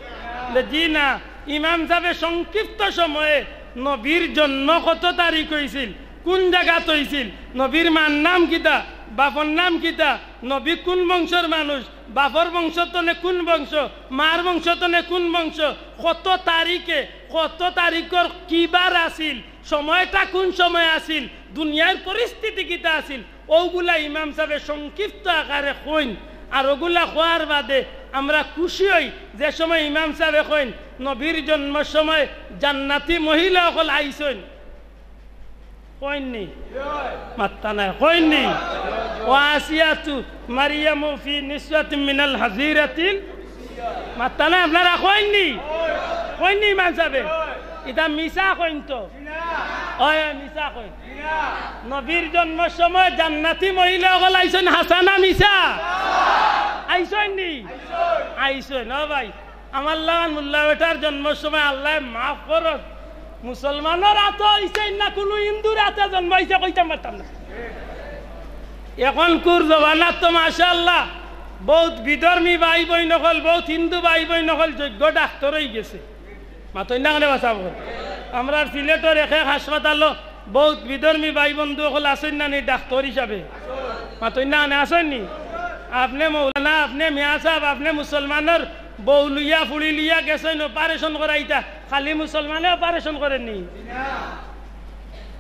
বলে, জি না। ইমাম সাবে সংক্ষিপ্ত সময়ে নবীর জন্ম কত তারিখ অইছিল, কুন জাগাত অইছিল, নবীর মার নাম কিতা, বাপর নাম কিতা, নবী কুন বংশর মানুষ, বাপর বংশ তনে কুন বংশ, মার বংশ তনে কুন বংশ, কত তারিখে, কত তারিখর কি বার আছিল, সময়টা কুন সময় আছিল, দুনিয়ার পরিস্থিতি কিতা আছিল, অগুলা ইমাম সাবে সংক্ষিপ্ত আকারে কইন। আর অগুলা কওয়ার বাদে আমরা খুশি অই যে সময় ইমাম সাবে কইন, নবীর জন্মর সময় জান্নাতি মহিলা অকল আইছইন। কইন নি? মাত্তা নাই, কইন নি? "ওয়া আসিয়াতু মারিয়ামু ফি নিসওয়াতিন মিনাল হাজিরাতিল।" মাত্তা নাই আপনারা, কইন নি? কইন নি ইমাম সাবে? ইটা মিছা কইন তো? অয়, অয়, মিছা কইন। নবীর জন্মর সময় জান্নাতি মহিলা অকল আইছইন, হাছা না মিছা? আইছইন নি? আইছইন। ও ভাই, আমার লাখান মোল্লা বেটার জন্মর সময় আল্লায় মাফ করউক, মুসলমানর আতো অইছে না কুনু হিন্দুর আতো জন্ম অইছে কইতাম পারতাম না। অখনকুর জমানাত তো মাশাআল্লাহ বউত বিধর্মী ভাই বইন অকল, বউত হিন্দু ভাই বইন অকল যোগ্য ডাক্তর অইগেছে। মাতইন না কেনে বা সাব অকল? আমরার সিলেটর এক এক হাসপাতালো বউত বিধর্মী ভাই বন্ধু অকল আছইন না নি ডাক্তর হিসাবে? মাতইন না কেনে, আছইন নি? আপনে মৌলানা, আপনে মিয়া সাব, আপনে মুসলমানর বউ লইয়া, ফুড়ি লইয়া গেছইন অপারেশন করাইতা, খালি মুসলমানে অপারেশন করের নি?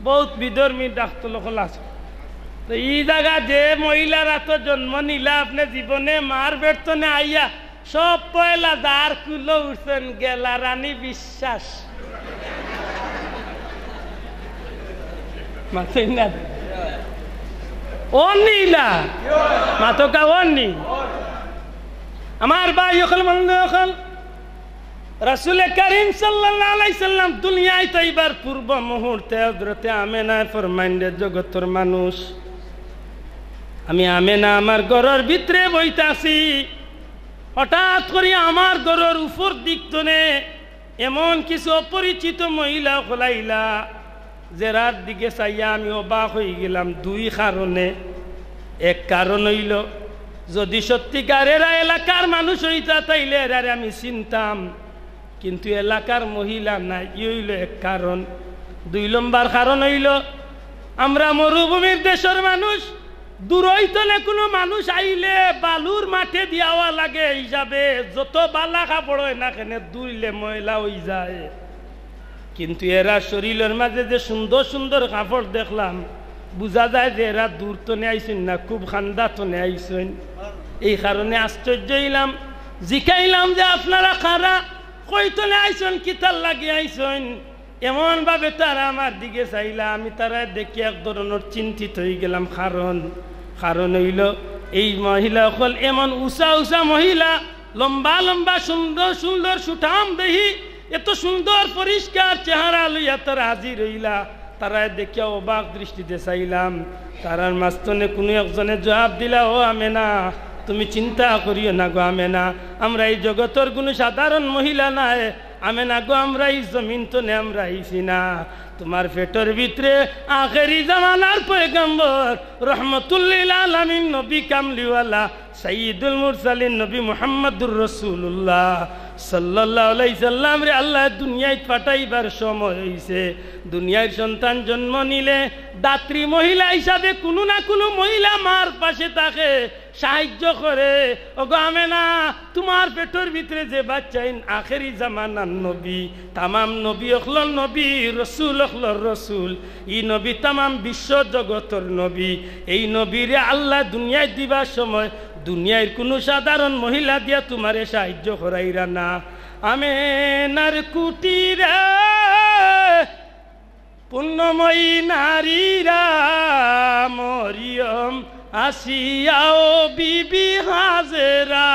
বউত বিধর্মী ডাক্তর অকল আছে। তো ই জাগাত যে মহিলার আতো জন্ম নিলা, আপনে জীবনে মার পেট তনে আইয়া সব পয়লা যার কুলো উঠছইন গেলা রানী বিশ্বাস। মাতইন না। অউ নি ইলা? মাতউক্কা, অউ নি? আমার ভাই অকল, বন্ধু অকল, রাসূলে করিম সাল্লাল্লাহু আলাইহি সাল্লাম দুনিয়াত আইবার পূর্ব মুহূর্তে হযরতে আমেনায় ফরমাইন, "রে জগতর মানুষ, আমি আমেনা আমার ঘরর ভিতরে বইতাছি, হঠাৎ করি আমার ঘরর উপর দিক তনে এমন কিছু অপরিচিত মহিলা অকল আইলা, যেরার দিকে চাইয়া আমি অবাক অইগেলাম দুই কারণে। এক কারণ অইলো, যুদি সত্যিকার এরা এলাকার মানুষ অইতা, তাইলে এরারে আমি চিনতাম, কিন্তু এলাকার মহিলা নায়, ই অইলো এক কারণ। দুই নম্বর কারণ অইলো, আমরা মরুভূমির দেশর মানুষ, দূরই তনে কুনু মানুষ আইলে বালুর মাঠেদি আওয়া লাগে হিসাবে যত বালা কাপড় অয় না কেনে ধুইলে ময়লা অইযায়, কিন্তু এরা শরীলর মাঝে যে সুন্দর সুন্দর কাপড় দেখলাম, বুঝা যায় যে এরা দূর তনে আইছইন না, খুব কান্দা তনে আইছইন। এই কারণে আশ্চর্য অইলাম, জিকাইলাম যে, "আপনারা কারা, কই তনে আইছইন, কিতার লাগি আইছইন?" এমন ভাবে তারা আমার দিকে চাইলা, আমি তারারে দেখি এক ধরনর চিন্তিত অইগেলাম। কারণ, কারণ অইলো, এই মহিলা অকল এমন উচা উচা মহিলা, লম্বা লম্বা, সুন্দর সুন্দর, সুঠাম দেহি, এত সুন্দর পরিষ্কার চেহারা লইয়া তারা হাজির অইলা। তারারে দেখিয়া অবাক দৃষ্টিতে চাইলাম। তারার মাঝ তনে কুনু একজনে জুয়াব দিলা, "ও আমেনা, তুমি চিন্তা করিও না গো আমেনা, আমরা ই জগতর কুনু সাধারণ মহিলা নায়। আমেনা গো, আমরা ই জমিন তনে আমরা আইছি না। তুমার পেটর ভিতরে আখেরি জামানার পয়গম্বর, রহমতুল্লিল আলামিন, নবী কামলিওয়ালা, সাইয়্যিদুল মুরসালিন নবী মুহাম্মাদুর রাসূলুল্লাহ সাল্লাল্লাহু আলাইহি সাল্লামরে আল্লায় দুনিয়াত পাঠাইবার সময় অইছে। দুনিয়ার সন্তান জন্ম নিলে ধাত্রী মহিলা হিসাবে কুনু না কুনু মহিলা মার পাশে থাকে, সাহায্য করে। ওগো আমেনা, তুমার পেটর ভিতরে যে বাচ্চাইন আখেরি জামানার নবী, তামাম নবী অকলর নবী, রসুল অকলর রসুল, ই নবী তামাম বিশ্ব জগতর নবী। এই নবীরে আল্লায় দুনিয়াত দিবার সময় দুনিয়ার কুনু সাধারণ মহিলা দিয়া তুমারে সাহায্য করাইরা না। আমেনার কুটিরে পুণ্যময়ী নারীরা, মরিয়ম, আসিয়া ও বিবি হাজেরা,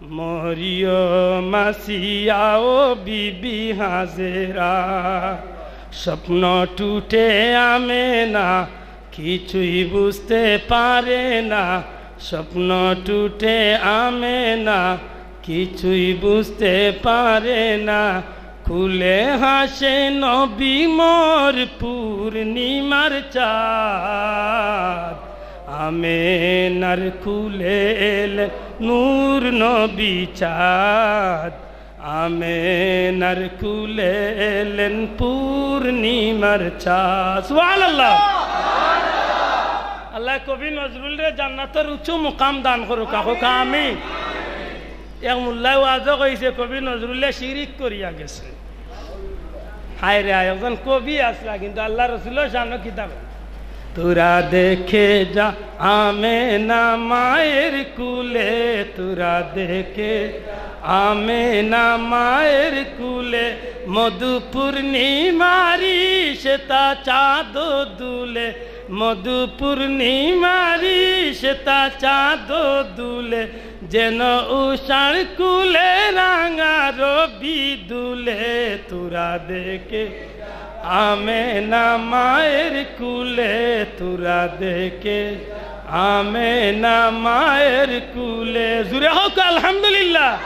মরিয়ম, আসিয়া ও বিবি হাজেরা। স্বপ্ন টুটে আমেনা, কিছুই বুঝতে পারে না। স্বপ্ন টুটে আমেনা, কিছুই বুঝতে পারে না। কুলে হাসে নবী মোর পূর্ণিমার চাঁদ। আমেনার কুলে এলেন নূর নবী চাঁদ। আমেনার কুলে এলেন পূর্ণিমার চাঁদ। সুবহানাল্লাহ। আল্লায় কবি নজরুলরে জান্নাতর উঁচু মুকাম দান করুক, কউক্কা আমিন। এক মোল্লায় ওয়াজো কইছে, কবি নজরুলে শিরিক করিয়া গেছে। হায় রে হায়, একজন কবি আছলা, কিন্তু আল্লার রসুলর শানো কিতা কয়? তোরা দেখে যা আমেনা মায়ের কুলে, তোরা দেখে যা আমেনা মায়ের কুলে, মধু পূর্ণিমারি সেতা চাঁদ দুলে, মধু পূর্ণিমারি সেতা চাঁদ দুলে, যেন উষার কুলে রাঙা রবি দুলে। তোরা দেখে আমেনা মায়ের কুলে, তোরা দেখে আমেনা মায়ের কুলে। জুরে কউক্কা আলহামদুলিল্লাহ।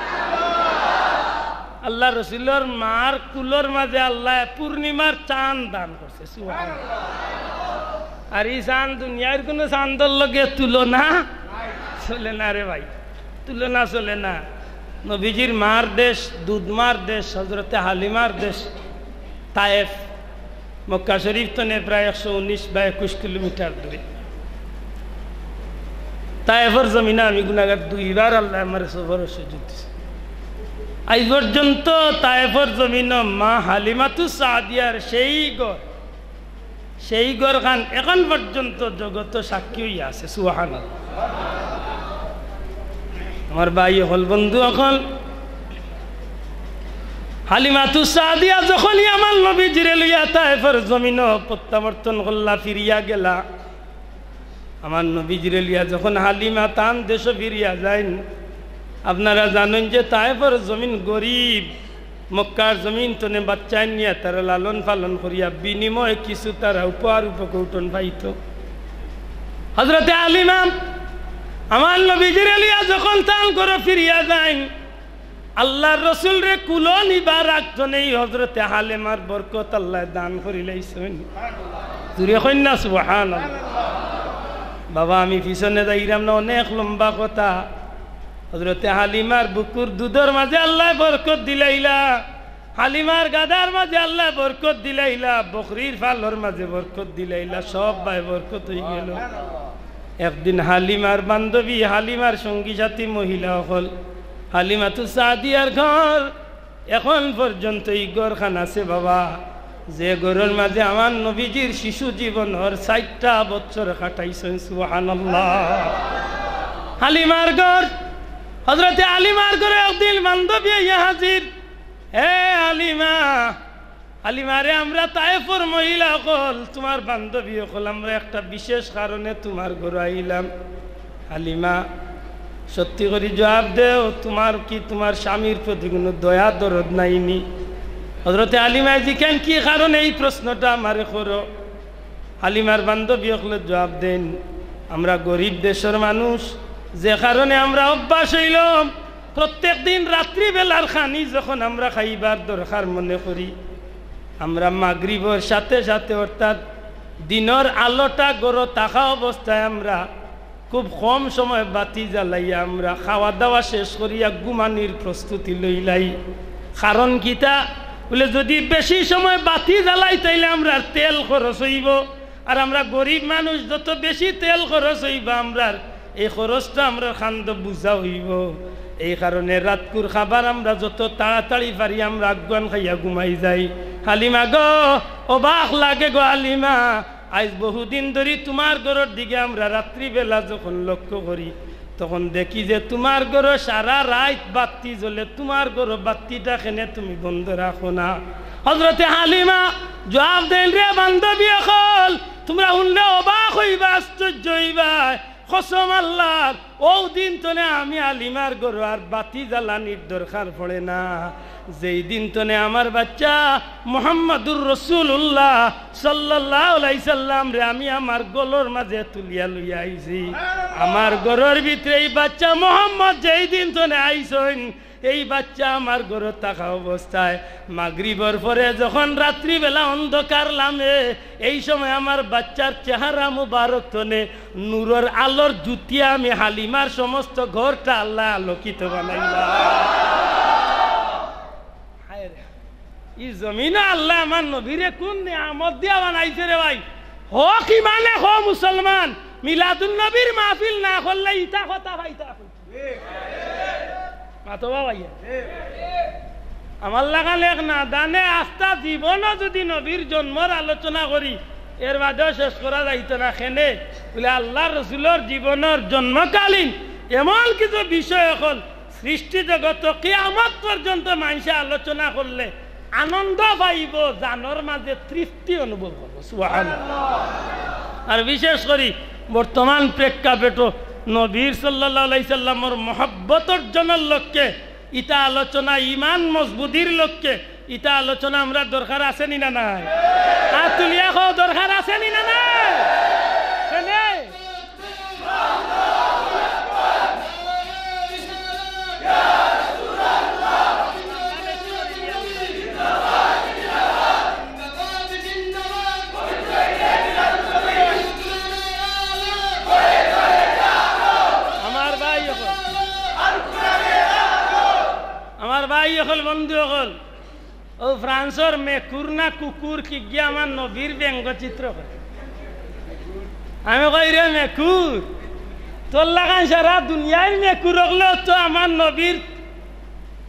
আল্লার রসুলর মার কুলর মাঝে আল্লায় পূর্ণিমার চান দান করছে। সুবহানাল্লাহ। আর ই চান দুনিয়ার কুনু চান্দর লগে তুলনা চলে না রে ভাই, তুলনা চলে না। নবীজির মার দেশ, দুধ মার দেশ, হজরতে হালিমার দেশ তায়েফ, মক্কা শরীফ তনে প্রায় একশো উনিশ বা একুশ কিলোমিটার দূরে। তায়েফর জমিনো আমি গুনাগার, দুইবার আল্লায় আমারে সফরর সুযোগ দিছে। আইজ পর্যন্ত তায়েফর জমিনো মা হালিমাতু সাদিয়ার সেই ঘর, সেই ঘরখান এখন পর্যন্ত জগতো সাক্ষী অইয়া আছে। সুবহানাল্লাহ। আমার ভাই অকল, বন্ধু অকল, হালিমাতু সাদিয়া যখনই আমার নবীজিরে লইয়া তায়েফর জমিনো প্রত্যাবর্তন করলা, ফিরিয়া গেলা, আমার নবীজিরে লইয়া যখন হালিমা তান দেশো ফিরিয়া যাইন, আপনারা জানইন যে তায়েফর জমিন গরিব, মক্কার জমিন তনে বাচ্চাইন নিয়া তারা লালন পালন করিয়া বিনিময়ে কিছু তারা উপহার উপকৌটন পাইতো। হজরতে হালিমা আমার নবীজিরে লইয়া যখন তান ঘরো ফিরিয়া যাইন, আল্লার রসুলরে কুলো নিবার আগ তনেই হজরতে হালিমার বরকত আল্লায় দান করিলাইছইন। জুরে কইন না সুবহানাল্লাহ। বাবা, আমি পিছনে যাইরাম না, অনেক লম্বা কথা। হজরতে হালিমার বুকুর দুধর মাঝে আল্লায় বরকত দিলাইলা, হালিমার গাদার মাঝে আল্লায় বরকত দিলাইলা, বকরির ফালর মাঝে বরকত দিলাইলা, সব বায় বরকত অইগেলো। একদিন হালিমার বান্ধবী, হালিমার সঙ্গী সাথী মহিলা অকল, হালিমাতু সাদিয়ার ঘর, এখন পর্যন্ত ই ঘরখান আছে বাবা, যে ঘরর মাঝে আমার নবীজির শিশু জীবনর চাইরটা বছর কাটাইছইন। সুবহানাল্লাহ। হালিমার ঘর, হজরতে হালিমার ঘরো একদিন বান্ধবী আইয়া হাজির। "এ হালিমা, হালিমা রে, আমরা তায়েফর মহিলা অকল, তুমার বান্ধবী অকল, আমরা একটা বিশেষ কারণে তুমার ঘরো আইলাম।" হালিমা, সত্যি করি জবাব দেও, তুমার কি তুমার স্বামীর প্রতি কুনু দয়া দরদ নাইনি? হজরতে হালিমায় জিকাইন, "কি কারণে এই প্রশ্নটা আমারে করো?" হালিমার বান্ধবী অকলে জবাব দেইন, "আমরা গরিব দেশর মানুষ, যে কারণে আমরা অভ্যাস অইলো প্রত্যেক দিন রাত্রিবেলার খানি যখন আমরা খাইবার দরকার মনে করি, আমরা মাগরিবর সাথে সাথে, অর্থাৎ দিনর আলোটা ঘরো থাকা অবস্থায় আমরা খুব কম সময় বাতি জ্বালাইয়া আমরা খাওয়া দাওয়া শেষ করিয়া ঘুমানির প্রস্তুতি লইলাই।" কারণ কিতা? বুলে, যদি বেশি সময় বাতি জ্বালাই, তাইলে আমরার তেল খরচ অইবো, আর আমরা গরিব মানুষ, যত বেশি তেল খরচ অইবো আমরার, এই খরচটা আমরার কান্দো বুঝা অইবো। এই কারণে রাতকুর খাবার আমরা যত তাড়াতাড়ি পারি আমরা আগুয়ান খাইয়া ঘুমাই যাই। হালিমা গো, অবাক লাগে গো হালিমা, আইজ বহুদিন ধরি তুমার ঘরর দিকে আমরা রাত্রিবেলা যখন লক্ষ্য করি, তখন দেখি যে তুমার ঘরো সারা রাইত বাত্তি জ্বলে, তুমার ঘরো বাত্তিটা কেনে তুমি বন্ধ রাখো না?" হযরতে হালিমা জবাব দেইন, "রে বান্ধবী অকল, তুমরা হুনলে অবাক অইবা, আশ্চর্য অইবা। কসম আল্লাহর, অউ দিন তনে আমি হালিমার ঘরো আর বাতি জ্বালানির দরকার পড়ে না, যেই দিন তনে আমার বাইচ্চা মুহাম্মাদুর রাসূলুল্লাহ সাল্লাল্লাহু আলাইহি সাল্লামরে আমি আমার কোলর মাঝে তুলিয়া লইয়া আইছি। আমার ঘরর ভিতরে ই বাইচ্চা মুহাম্মদ যেই দিন তনে আইছইন, এই বাইচ্চা আমার ঘরো থাকা অবস্থায় মাগরিবর পরে যখন রাত্রিবেলা অন্ধকার লামে, এই সময় আমার বাইচ্চার চেহারা মুবারক তনে নূরর আলোর জুতিয়া আমি হালিমার সমস্ত ঘরটা আল্লায় আলোকিত বানাইলা।" হায় রে, ই জমিনো আল্লায় আমার নবীরে কুন নিয়ামত দিয়া বানাইছে রে ভাই? হক ইমানে হ মুসলমান, মিলাদুন নবীর মাহফিল না করলে ইতা কথা পাইতা কই? মাতো বা ভাইয়া। আমার লাখান এক নাদানে আস্তা জীবনও যুদি নবীর জন্মর আলোচনা করি, এর বাদেও শেষ করা যাইতো না। কেনে? বুলে, আল্লার রসুলর জীবনর জন্মকালীন এমন কিছু বিষয় অকল সৃষ্টি জগতো কিয়ামত পর্যন্ত মানষে আলোচনা করলে আনন্দ পাইবো, জানর মাঝে তৃপ্তি অনুভব করবো। সুবহানাল্লাহ। আর বিশেষ করি বর্তমান প্রেক্ষাপটও নবীর সাল্লাল্লাহু আলাইহি সাল্লামর মহব্বত অর্জনর লক্ষ্যে ইতা আলোচনা, ইমান মজবুতির লক্ষ্যে ইতা আলোচনা আমরার দরকার আছে নি না নাই? আত তুলিয়া কও, দরকার আছে নি না নাই? কেনে? আমার ভাই অকল, আমার ভাই অকল, বন্ধু অকল, অউ ফ্রান্সর মেকুর না কুকুর কিগিয়ে আমার নবীর ব্যঙ্গচিত্র করে। আমি কই, "রে মেকুর, তোর লাখান সারা দুনিয়ার মেকুর অকলেও তো আমার নবীর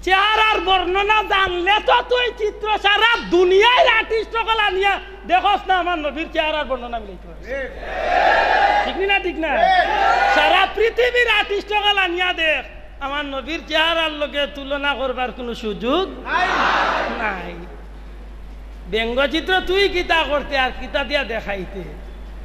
চেহারার বর্ণনা জানলে তো তুই চিত্র সারা দুনিয়ার artist অকল আনিয়া দেখোস না আমার নবীর চেহারার বর্ণনা মিলাইতে পারস।" ঠিক নি না? ঠিক না? সারা পৃথিবীর artist অকল আনিয়া দেখ, আমার নবীর চেহারার লগে তুলনা করবার কুনু সুযোগ নাই। ব্যঙ্গচিত্র তুই কিতা করতে আর কিতা দিয়া দেখাইতে?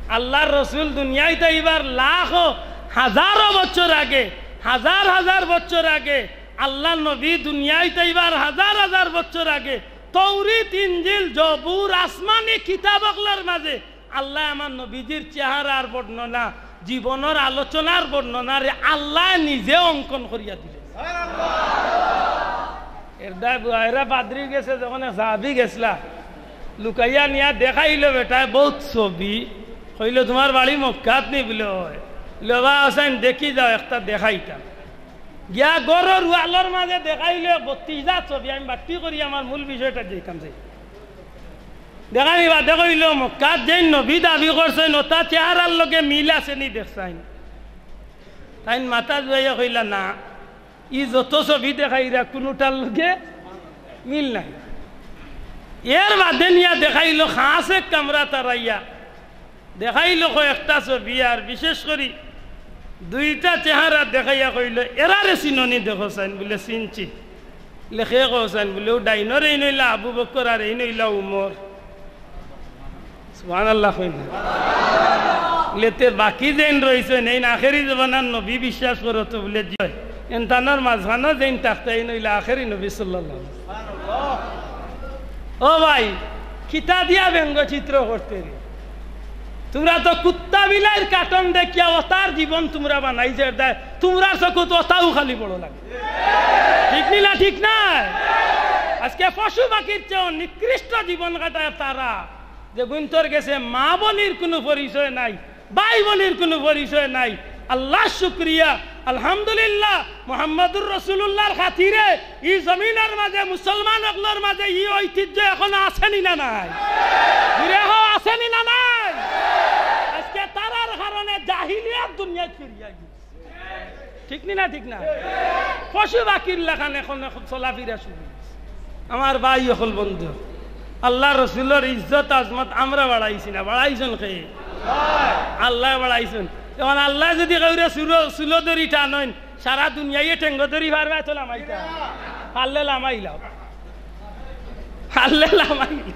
আল্লার রসুল দুনিয়াইত আইবার লাখো হাজারো বছর আগে, হাজার হাজার বছর আগে, আল্লার নবী দুনিয়াইত আইবার হাজার হাজার বছর আগে তৌরিত, ইঞ্জিল, জবুর, আসমানি কিতাব অকলর মাঝে আল্লায় আমার নবীজির চেহারার বর্ণনা, জীবনর আলোচনার বর্ণনারে আল্লায় নিজে অঙ্কন করিয়া দিলা। এর দায় বুয়া, এরা পাদ্রি গেছে যখন এক সাহাবি গেছলা, লুকাইয়া নিয়া দেখাইলো বেটায় বউত ছবি, কইলো, "তুমার বাড়ি মক্কাত নি?" বুলে, "অয়।" বুলে, "বা হোসেন, দেখি যাও, একটা দেখাইতাম।" গিয়া ঘরর ওয়ালর মাঝে দেখাইলো বত্রিশ হাজার ছবি। আমি বাট্টি করি, আমার মূল বিষয়টা যেতাম চাই। দেখানি বাদে কইলো, "মক্কাত যেইন নবী দাবি করছইন, অতা চেহারার লগে মিল আছে নি দেখছইন?" তাইন মাথা জুয়াইয়া কইলা, "না, ই যত ছবি দেখাইরা কুনুটার লগে মিল নাই।" এর বাদে নিয়া দেখাইলো খাসে কামরা তারাইয়া, দেখাইলো কয়েকটা ছবি, আর বিশেষ করি দুইটা চেহারা দেখাইয়া কইলো, "এরারে চিনো নি দেখো চাইন?" বুলে, "চিনছি।" বুলে, "কে কও চাইন?" বুলে, "অউ ডাইনর এইন অইলা আবু বকর আর এইন অইলা উমর।" সুবহানাল্লাহ কইন না। বুলে, "তে বাকি যেইন রইছইন, এইন আখেরি জমানার নবী বিশ্বাস করো তো?" বুলে, "জি অয়।" এন তানর মাঝখানো যেইন থাকতা, এইন অইলা আখেরি নবী সাল্লাল্লাহু আলাইহি ওয়াসাল্লাম। ও ভাই, কিতা দিয়া ব্যঙ্গচিত্র করতে রে? তুমরা তো কুত্তা বিলাইর কার্টুন দেখিয়া অতার জীবন তুমরা বানাইছর দায়, তুমরার চকুত অতাউ খালি বড় লাগে। ঠিক নি না? ঠিক নায়? আজকে পশু পাখির চেয়েও নিকৃষ্ট জীবন কাটায় তারা, যেগুইন্তর গেছে মা বইনর কুনু পরিচয় নাই, ভাই বইনর কুনু পরিচয় নাই। আল্লার শুকরিয়া, আলহামদুলিল্লাহ, মুহাম্মাদুর রাসূলুল্লাহর খাতিরে ই জমিনর মাঝে মুসলমান অকলর মাঝে ই ঐতিহ্য এখনো আছে নি না নাই? জুরে কও, আছে নি না নাই? আজকে তারার কারণে জাহিলিয়াত দুনিয়াত ফিরিয়া গেছে। ঠিক নি না? ঠিক না? পশু পাখির লাখান এখন, এখন চলাফিরা শুরু অইছে। আমার ভাই অকল, বন্ধু, আল্লার রসুলর ইজ্জত আজমত আমরা বাড়াইছি না, বাড়াইছইন কে? আল্লায় বাড়াইছইন। অখন আল্লায় যুদি কেউরে চুলো, চুলো ধরি টানইন, সারা দুনিয়াইয়ে ঠেঙ্গো ধরি পারবায় তো লামাইতা? পারলে লামাইলাও, পারলে লামাইলাও।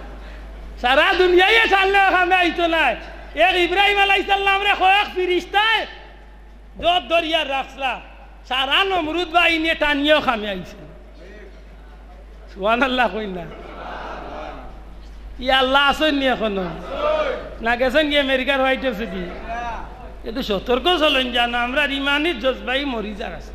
সারা দুনিয়াইয়ে টানলেও কামে আইতো নায়। এক ইব্রাহিম আলাইহিস সালামরে কয়েক ফিরিস্তায় যত ধরিয়া রাখছলা, সারা নমরুদ বাহিনীয়ে টানিয়াও কামে আইছে। সুবহানাল্লাহ কইন না। ই আল্লাহ আছইন নি অখনো? না গেছইন গি আমেরিকার হোয়াইট হাউসেদি? এতো সতর্ক চলইন জানো, আমরার ইমানি জজবাই মরি যার আছে।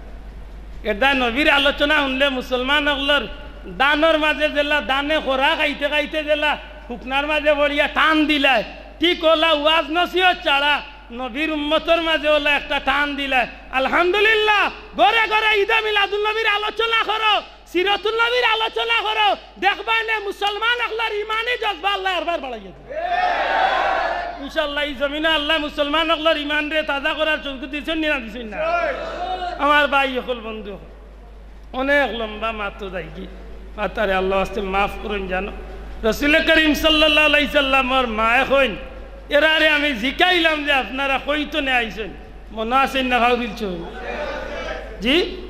এরদায় নবীর আলোচনা হুনলে মুসলমান অকলর দানর মাঝে যেলা, দানে খোরা খাইতে খাইতে যেলা হুকনার মাঝে পড়িয়া টান দিলায়, ঠিক অউলা ওয়াজ নসিহত ছাড়া নবীর উম্মতর মাঝে অউলা একটা টান দিলায়। আলহামদুলিল্লাহ, ঘরে ঘরে ঈদে মিলাদুন নবীর আলোচনা করো, সিরতুন নবীর আলোচনা করো, দেখবায় নে মুসলমান অকলর ইমানি জজবা আল্লায় আরবার বাড়াইয়া দিবা। ইনশাআল্লাহ, ই জমিনো আল্লায় মুসলমান অকলর ইমানরে তাজা করার শক্তি দিছইন নি না দিছইন না? আমার ভাই অকল, বন্ধু অকল, অনেক লম্বা মাত যাইগি, মাতারে আল্লার ওয়াস্তে মাফ করইন জানো। রসুল করিম সাল্লাল্লাহু আলাইহি সাল্লামর মায়ে কইন, এরারে আমি জিকাইলাম যে আপনারা কই তনে আইছইন, মনো আছে না? খাও দিলছ? জি?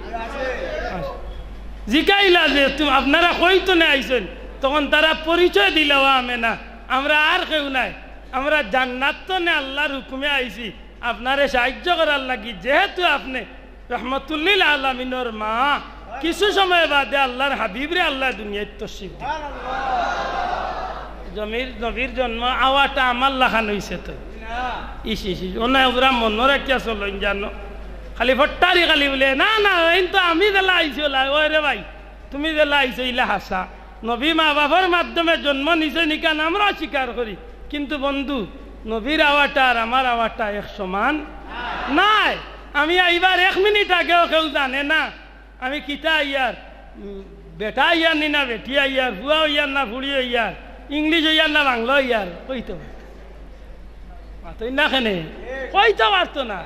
জিকাইলা যে, "তুমি, আপনারা কই তনে আইছইন?" তখন তারা পরিচয় দিলা, "ও আমেনা, আমরা আর কেউ নায়, আমরা জান্নাত তনে আল্লার হুকুমে আইছি আপনারে সাহায্য করার লাগি, যেহেতু আপনে রহমতুল্লিল আলামিনর মা, কিছু সময় বাদে আল্লার হাবিবরে আল্লায় দুনিয়াত তশরিফ দিবা।" জমির নবীর জন্ম আওয়াটা আমার লাখান অইছে তো। ইস, ইস, ইস, অনায় পুরা মনো রাখিয়া চলইন জানো। খালি ফট্টারি খালি বুলে, "না, না, এইন তো আমি যেলা আইছি অলা।" ওই রে ভাই, তুমি যেলা আইছো ইলা হাছা। নবী মা বাপর মাধ্যমে জন্ম নিছে নিকান আমরাও স্বীকার করি, কিন্তু বন্ধু, নবীর আওয়াটা আর আমার আওয়াটা এক সমান নায়। আমি আইবার এক মিনিট আগেও কেউ জানে না আমি কিতা আইয়ার, উম, বেটা আইয়ার নি না বেটি আইয়ার, পুয়া অইয়ার না ফুড়ি অইয়ার, ইংলিশ অইয়ার না বাংলা অইয়ার, কইতো পারতো না কেনে? কইতো পারতো না।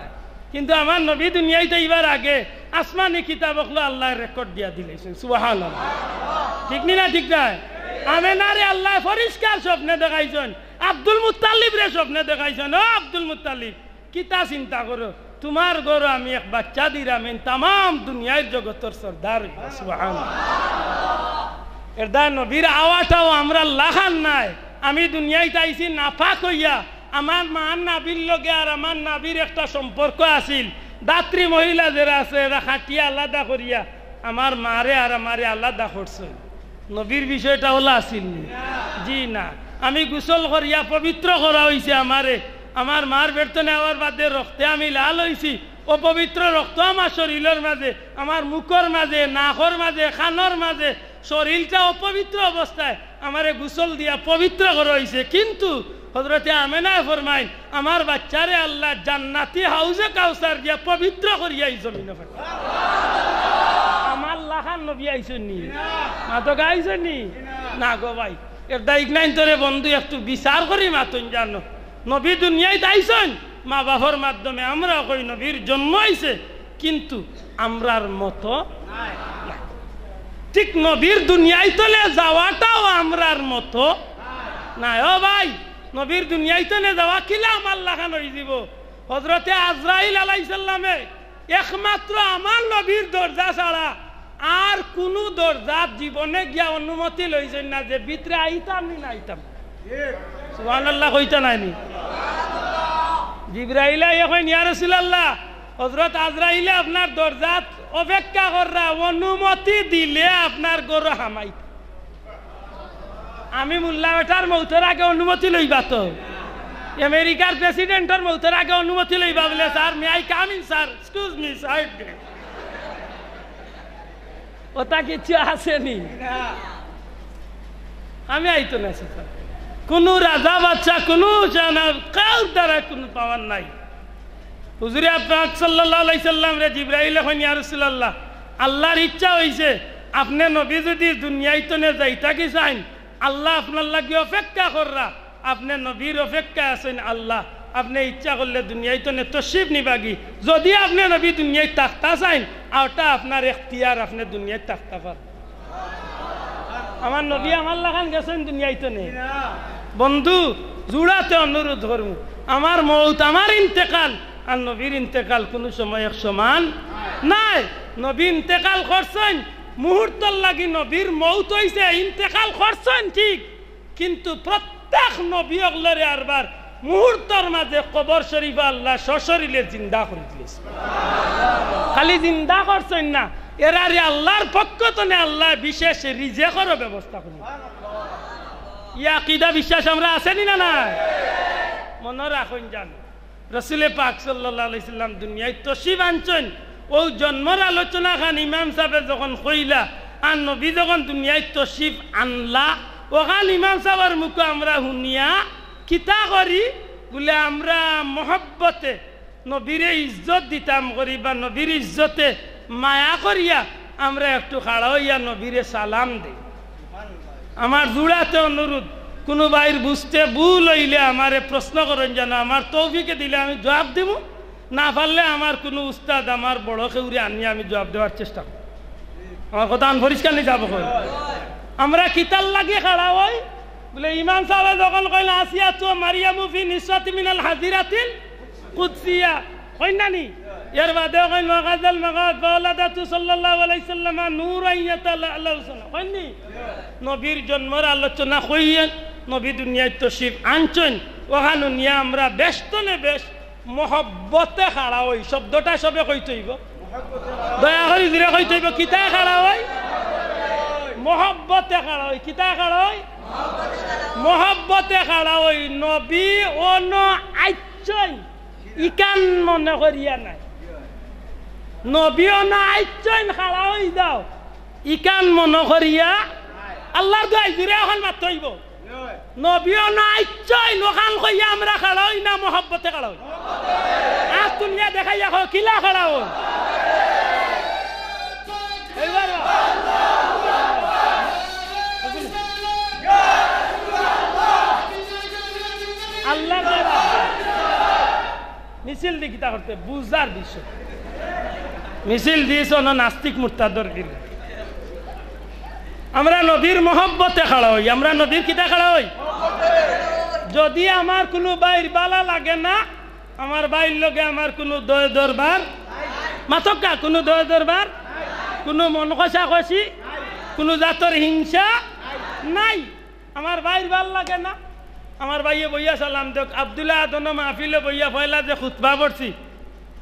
কিন্তু আমার নবী দুনিয়াত আইবার আগে আসমানি কিতাব অকলো আল্লায় রেকর্ড দিয়া দিলাইছইন। সুবহানাল্লাহ। ঠিক নি না? ঠিক নায়? আমেনারে আল্লায় পরিষ্কার স্বপ্নে দেখাইছইন, আব্দুল মুত্তালিবরে স্বপ্নে দেখাইছইন, "ও আব্দুল মুত্তালিব, কিতা চিন্তা করো? তুমার ঘরো আমি এক বাচ্চা দিরাম, এইন তামাম দুনিয়ার জগতর সর্দার অইবা।" সুবহানাল্লাহ। এরদায় নবীর আওয়াটাও আমরার লাখান নায়। আমি দুনিয়াত আইছি নাপাক অইয়া, আমার মার নাভির লগে আর আমার নাভির একটা সম্পর্ক আছিল। ধাত্রী মহিলা যেরা আছে, এরা খাটিয়া আলাদা করিয়া আমার মারে আর আমারে আলাদা করছইন। নবীর বিষয়টা অলা আছিল নি? জি না। আমি গোসল করিয়া পবিত্র করা অইছে আমারে। আমার মার পেট তনে আওয়ার বাদে রক্তে আমি লাল অইছি। অপবিত্র রক্ত আমার শরীলর মাঝে, আমার মুখর মাঝে, নাকর মাঝে, কানর মাঝে, শরীলটা অপবিত্র অবস্থায় আমারে গোসল দিয়া পবিত্র করা অইছে। কিন্তু হযরতে আমেনায় ফরমাইন, আমার বাচ্চারে আল্লায় জান্নাতি হাউজে কাউসার দিয়া পবিত্র করিয়া ই জমিনো পাঠাইছে। আমার লাখান নবী আইছইন নি? মাতো গা আইছইন নি? না গো ভাই, এরদায় ইগনাইন তরে বন্ধু একটু বিচার করি মাতইন জানো। নবী দুনিয়াত আইছইন, মা বাপর মাধ্যমে আমরাও কই নবীর জন্ম অইছে, কিন্তু আমরার মতো নায়। ঠিক নবীর দুনিয়াত তনে যাওয়াটাও আমরার মতো নায়। ও ভাই, নবীর দুনিয়াত তনে যাওয়া কিলা আমার লাখান অইযিবো? হযরতে আজরাইল আলাইহিস সালামে একমাত্র আমার নবীর দরজা ছাড়া আর কুনু দরজাত জীবনে গিয়া অনুমতি লইছইন না যে ভিতরে আইতাম নি না আইতাম। সুবহানাল্লাহ কইতা নায় নি? জিব্রাইলে আইয়া কইন, "ইয়া রাসূলুল্লাহ, হযরত আজরাইলে আপনার দরজাত অপেক্ষা কররা, অনুমতি দিলে আপনার ঘরো হামাইতা।" আমি মোল্লা বেটার মউতর আগে অনুমতি লইবা তো? আমেরিকার প্রেসিডেন্টর মউতর আগে অনুমতি লইবা বুলে, "Sir, may I come in, sir? Excuse me, sir." অতা কিচ্ছু আছে নি? আমি আইতো না, sir। কুনু রাজা বাদশা, কুনু জানা, কাউর দ্বারা কুনু power নাই। হুজুরে পাক সাল্লাল্লাহু আলাইহি সাল্লামরে জিব্রাইলে কইন, "ইয়া রাসূলুল্লাহ, আল্লাহর ইচ্ছা অইছে, আপনে নবী যুদি দুনিয়াত তনে যাইতা গি চাইন, আল্লাহ আপনার লাগি অপেক্ষা কররা, আপনে নবীর অপেক্ষায় আছইন আল্লাহ, আপনে ইচ্ছা করলে দুনিয়াত তনে তশরিফ নিবা গি, যুদি আপনে নবী দুনিয়াত থাকতা চাইন, অটা আপনার এখতিয়ার, আপনে দুনিয়াত থাকতা পারবা।" আমার নবী আমার লাখান গেছইন দুনিয়াইত নে? বন্ধু, জুড়াতে অনুরোধ করমু, আমার মউত, আমার ইন্তেকাল আর নবীর ইন্তেকাল কুনু সময় এক সমান নায়। নবী ইন্তেকাল করছইন, মুহূর্তর লাগি নবীর মউত অইছে, ইন্তেকাল করছইন ঠিক, কিন্তু প্রত্যেক নবী অকলরে আরবার মুহূর্তর মাঝে কবর শরীফো আল্লায় সশরীরে জিন্দা করি দিলাইছে। খালি জিন্দা করছইন না, এরারে আল্লার পক্ষ তনে আল্লায় বিশেষ রিজেকরও ব্যবস্থা করি। ই আকিদা বিশ্বাস আমরার আছে নি না নাই? মনো রাখইন যান, রসুলে পাক সাল্লাল্লাহু আলাইহি সাল্লাম দুনিয়াইত তশরিফ আনছইন, অউ জন্মর আলোচনা খান ইমাম সাবে যখন কইলা, আর নবী যখন দুনিয়াইত তশরিফ আনলা, অখান ইমাম সাবর মুখো আমরা হুনিয়া কিতা করি? বুলে, আমরা মহব্বতে নবীরে ইজ্জত দিতাম করি, বা নবীর ইজ্জতে মায়া করিয়া আমরা একটু খাড়া অইয়া নবীরে সালাম দেই। আমার জুড়াতে অনুরোধ, কুনু ভাইর বুঝতে ভুল অইলে আমারে প্রশ্ন করইন যান, আমার তৌফিকে দিলে আমি জুয়াব দিমু, না পারলে আমার কুনু উস্তাদ, আমার বড় কেউরে আনিয়া আমি জুয়াব দেওয়ার চেষ্টা করমু। আমার কথা আন পরিষ্কার নি যাবো কই? আমরা কিতার লাগি খাড়া অই? বুলে, ইমাম সাবে যখন কইলা, "আসিয়াতু ওয়া মারিয়ামু ফি নিসওয়াতি মিনাল হাজিরাতিল কুদসিয়া", কইন না নি? এর বাদে কইন, "ওয়া গাযাল মাগাদ ফাওয়ালাদাতু সাল্লাল্লাহু আলাইহি সাল্লামা নূরান ইয়াতালাআলা হুসনা", কইন নি? নবীর জন্মর আলোচনা কইয়া নবী দুনিয়াইত তশরিফ আনছইন, অখান হুনিয়া আমরা বেশ তনে বেশ মহব্বতে খাড়া অই। শব্দটা সবে কইতে অইবো, দয়া করি জুরে কইতে অইবো। কিতায় খাড়া অই? মহব্বতে খাড়া অই। কিতায় খাড়া অই? মহব্বতে খাড়া অই। নবী অনো আইছইন, ইখান মনো করিয়া নায়। নবী অনো আইছইন, খাড়া অই যাও, ইখান মনো করিয়া। আল্লার দোয়াই জুরে অখান মাততে অইবো। নবী অনো আইছইন, অখান কইয়া আমরা খাড়া অই না মহব্বতে খাড়া অই? আত তুলিয়া দেখাইয়া কও, কিলা খাড়া অই? এইবার আল্লার দোয়াই। মিছিল দি কিতা করতে? বুঝার বিষয়। মিছিল দিছ অনো নাস্তিক মুরতাদর দিন। আমরা নবীর মহব্বতে খাড়া অই, আমরা নবীর কিতা খাড়া অই? যদি আমার কুনু ভাইর বালা লাগে না, আমার ভাইর লগে আমার কুনু দয় দরবার, মাতউক্কা, কুনু দয় দরবার, কুনু মন কষাকষি, কুনু জাতর হিংসা নাই। আমার ভাইর ভালা লাগে না, আমার ভাইয়ে বইয়া সালাম দেউক। আব্দুল্লাহ আদনো মাহফিলো বইয়া পয়লা যে খুতবা পড়ছি,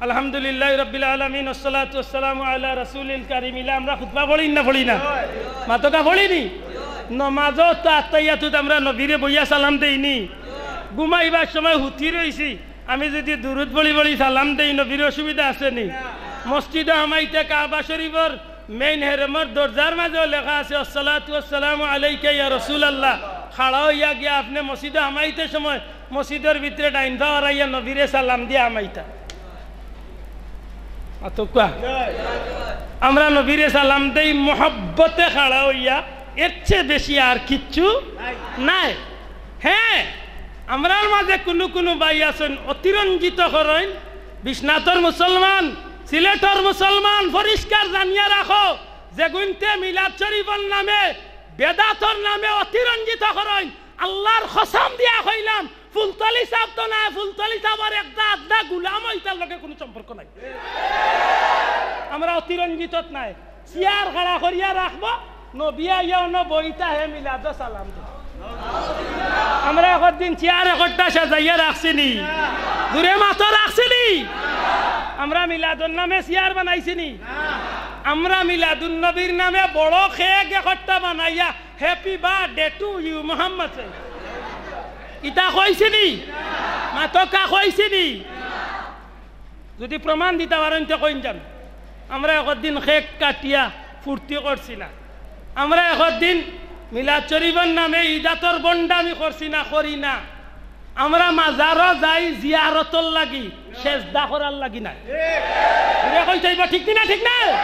আলহামদুলিল্লাহি রাব্বিল আলামিন, ওয়াসসালাতু ওয়াসসালামু আলা রাসূলিল কারীম, ইলা আমরা খুতবা পড়ি না, পড়ি না? মাতউক্কা, পড়ি নি? নমাজো তো আত্তাহিয়াতুত আমরা নবীরে বইয়া সালাম দেই নি? ঘুমাইবার সময় হুতি রইছি, আমি যদি দুরুদ পড়ি পড়ি সালাম দেই, নবীর অসুবিধা আছে নি? মসজিদো হামাইতে কাবা শরীফর মেইন হেরেমর দরজার মাঝেও লেখা আছে, "আসসালাতু ওয়াসসালামু আলাইকা ইয়া রাসূলুল্লাহ।" খাড়া অইয়া গিয়া আপনে মসজিদো হামাইতে সময় মসজিদর ভিতরে ডাইন পাও হারাইয়া নবীরে সালাম দিয়া হামাইতা। মাতউক্কা। আমরা নবীরে সালাম দেই মহব্বতে খাড়া অইয়া, এর চেয়ে বেশি আর কিচ্ছু নাই। হ্যাঁ, আমরার মাঝে কুনু কুনু ভাই আছইন অতিরঞ্জিত করইন, বিশ্বনাথর মুসলমান, সিলেটর মুসলমান, পরিষ্কার জানিয়া রাখো, যেগুইন্তে মিলাদ শরীফর নামে, বেদাতর নামে অতিরঞ্জিত করইন, আল্লার কসম দিয়া কইলাম, ফুলতলি সাব তো নায়, ফুলতলি সাবর একটা আধা গুলামও ইতার লগে কুনু সম্পর্ক নাই। আমরা অতিরঞ্জিতত নায়। চেয়ার খাড়া করিয়া রাখবো, নবী আইয়া অনো বইতা, হে মিলাদো সালাম দিতা। আমরা একদিন চেয়ার একটা সাজাইয়া রাখছি নি? জুরে মাতো, রাখছি নি? আমরা মিলাদর নামে চেয়ার বানাইছি নি? আমরা মিলাদুন নবীর নামে বড় কেক একটা বানাইয়া Happy birthday to you Mohammad সাহেব। ইতা কইছি নি? মাতউক্কা, কইছি নি? যদি প্রমাণ দিতা পারইন তে কইন যান। আমরা একদিন কেক কাটিয়া ফুর্তি করছি না? আমরা একদিন মিলাদ শরীফর নামে ইদাতর বন্ডামি করছি না? করি না। আমরা মাজারো যাই জিয়ারতর লাগি, সেজদা করার লাগি নায়। জুরে কইতে অইবো, ঠিক নি না? ঠিক না?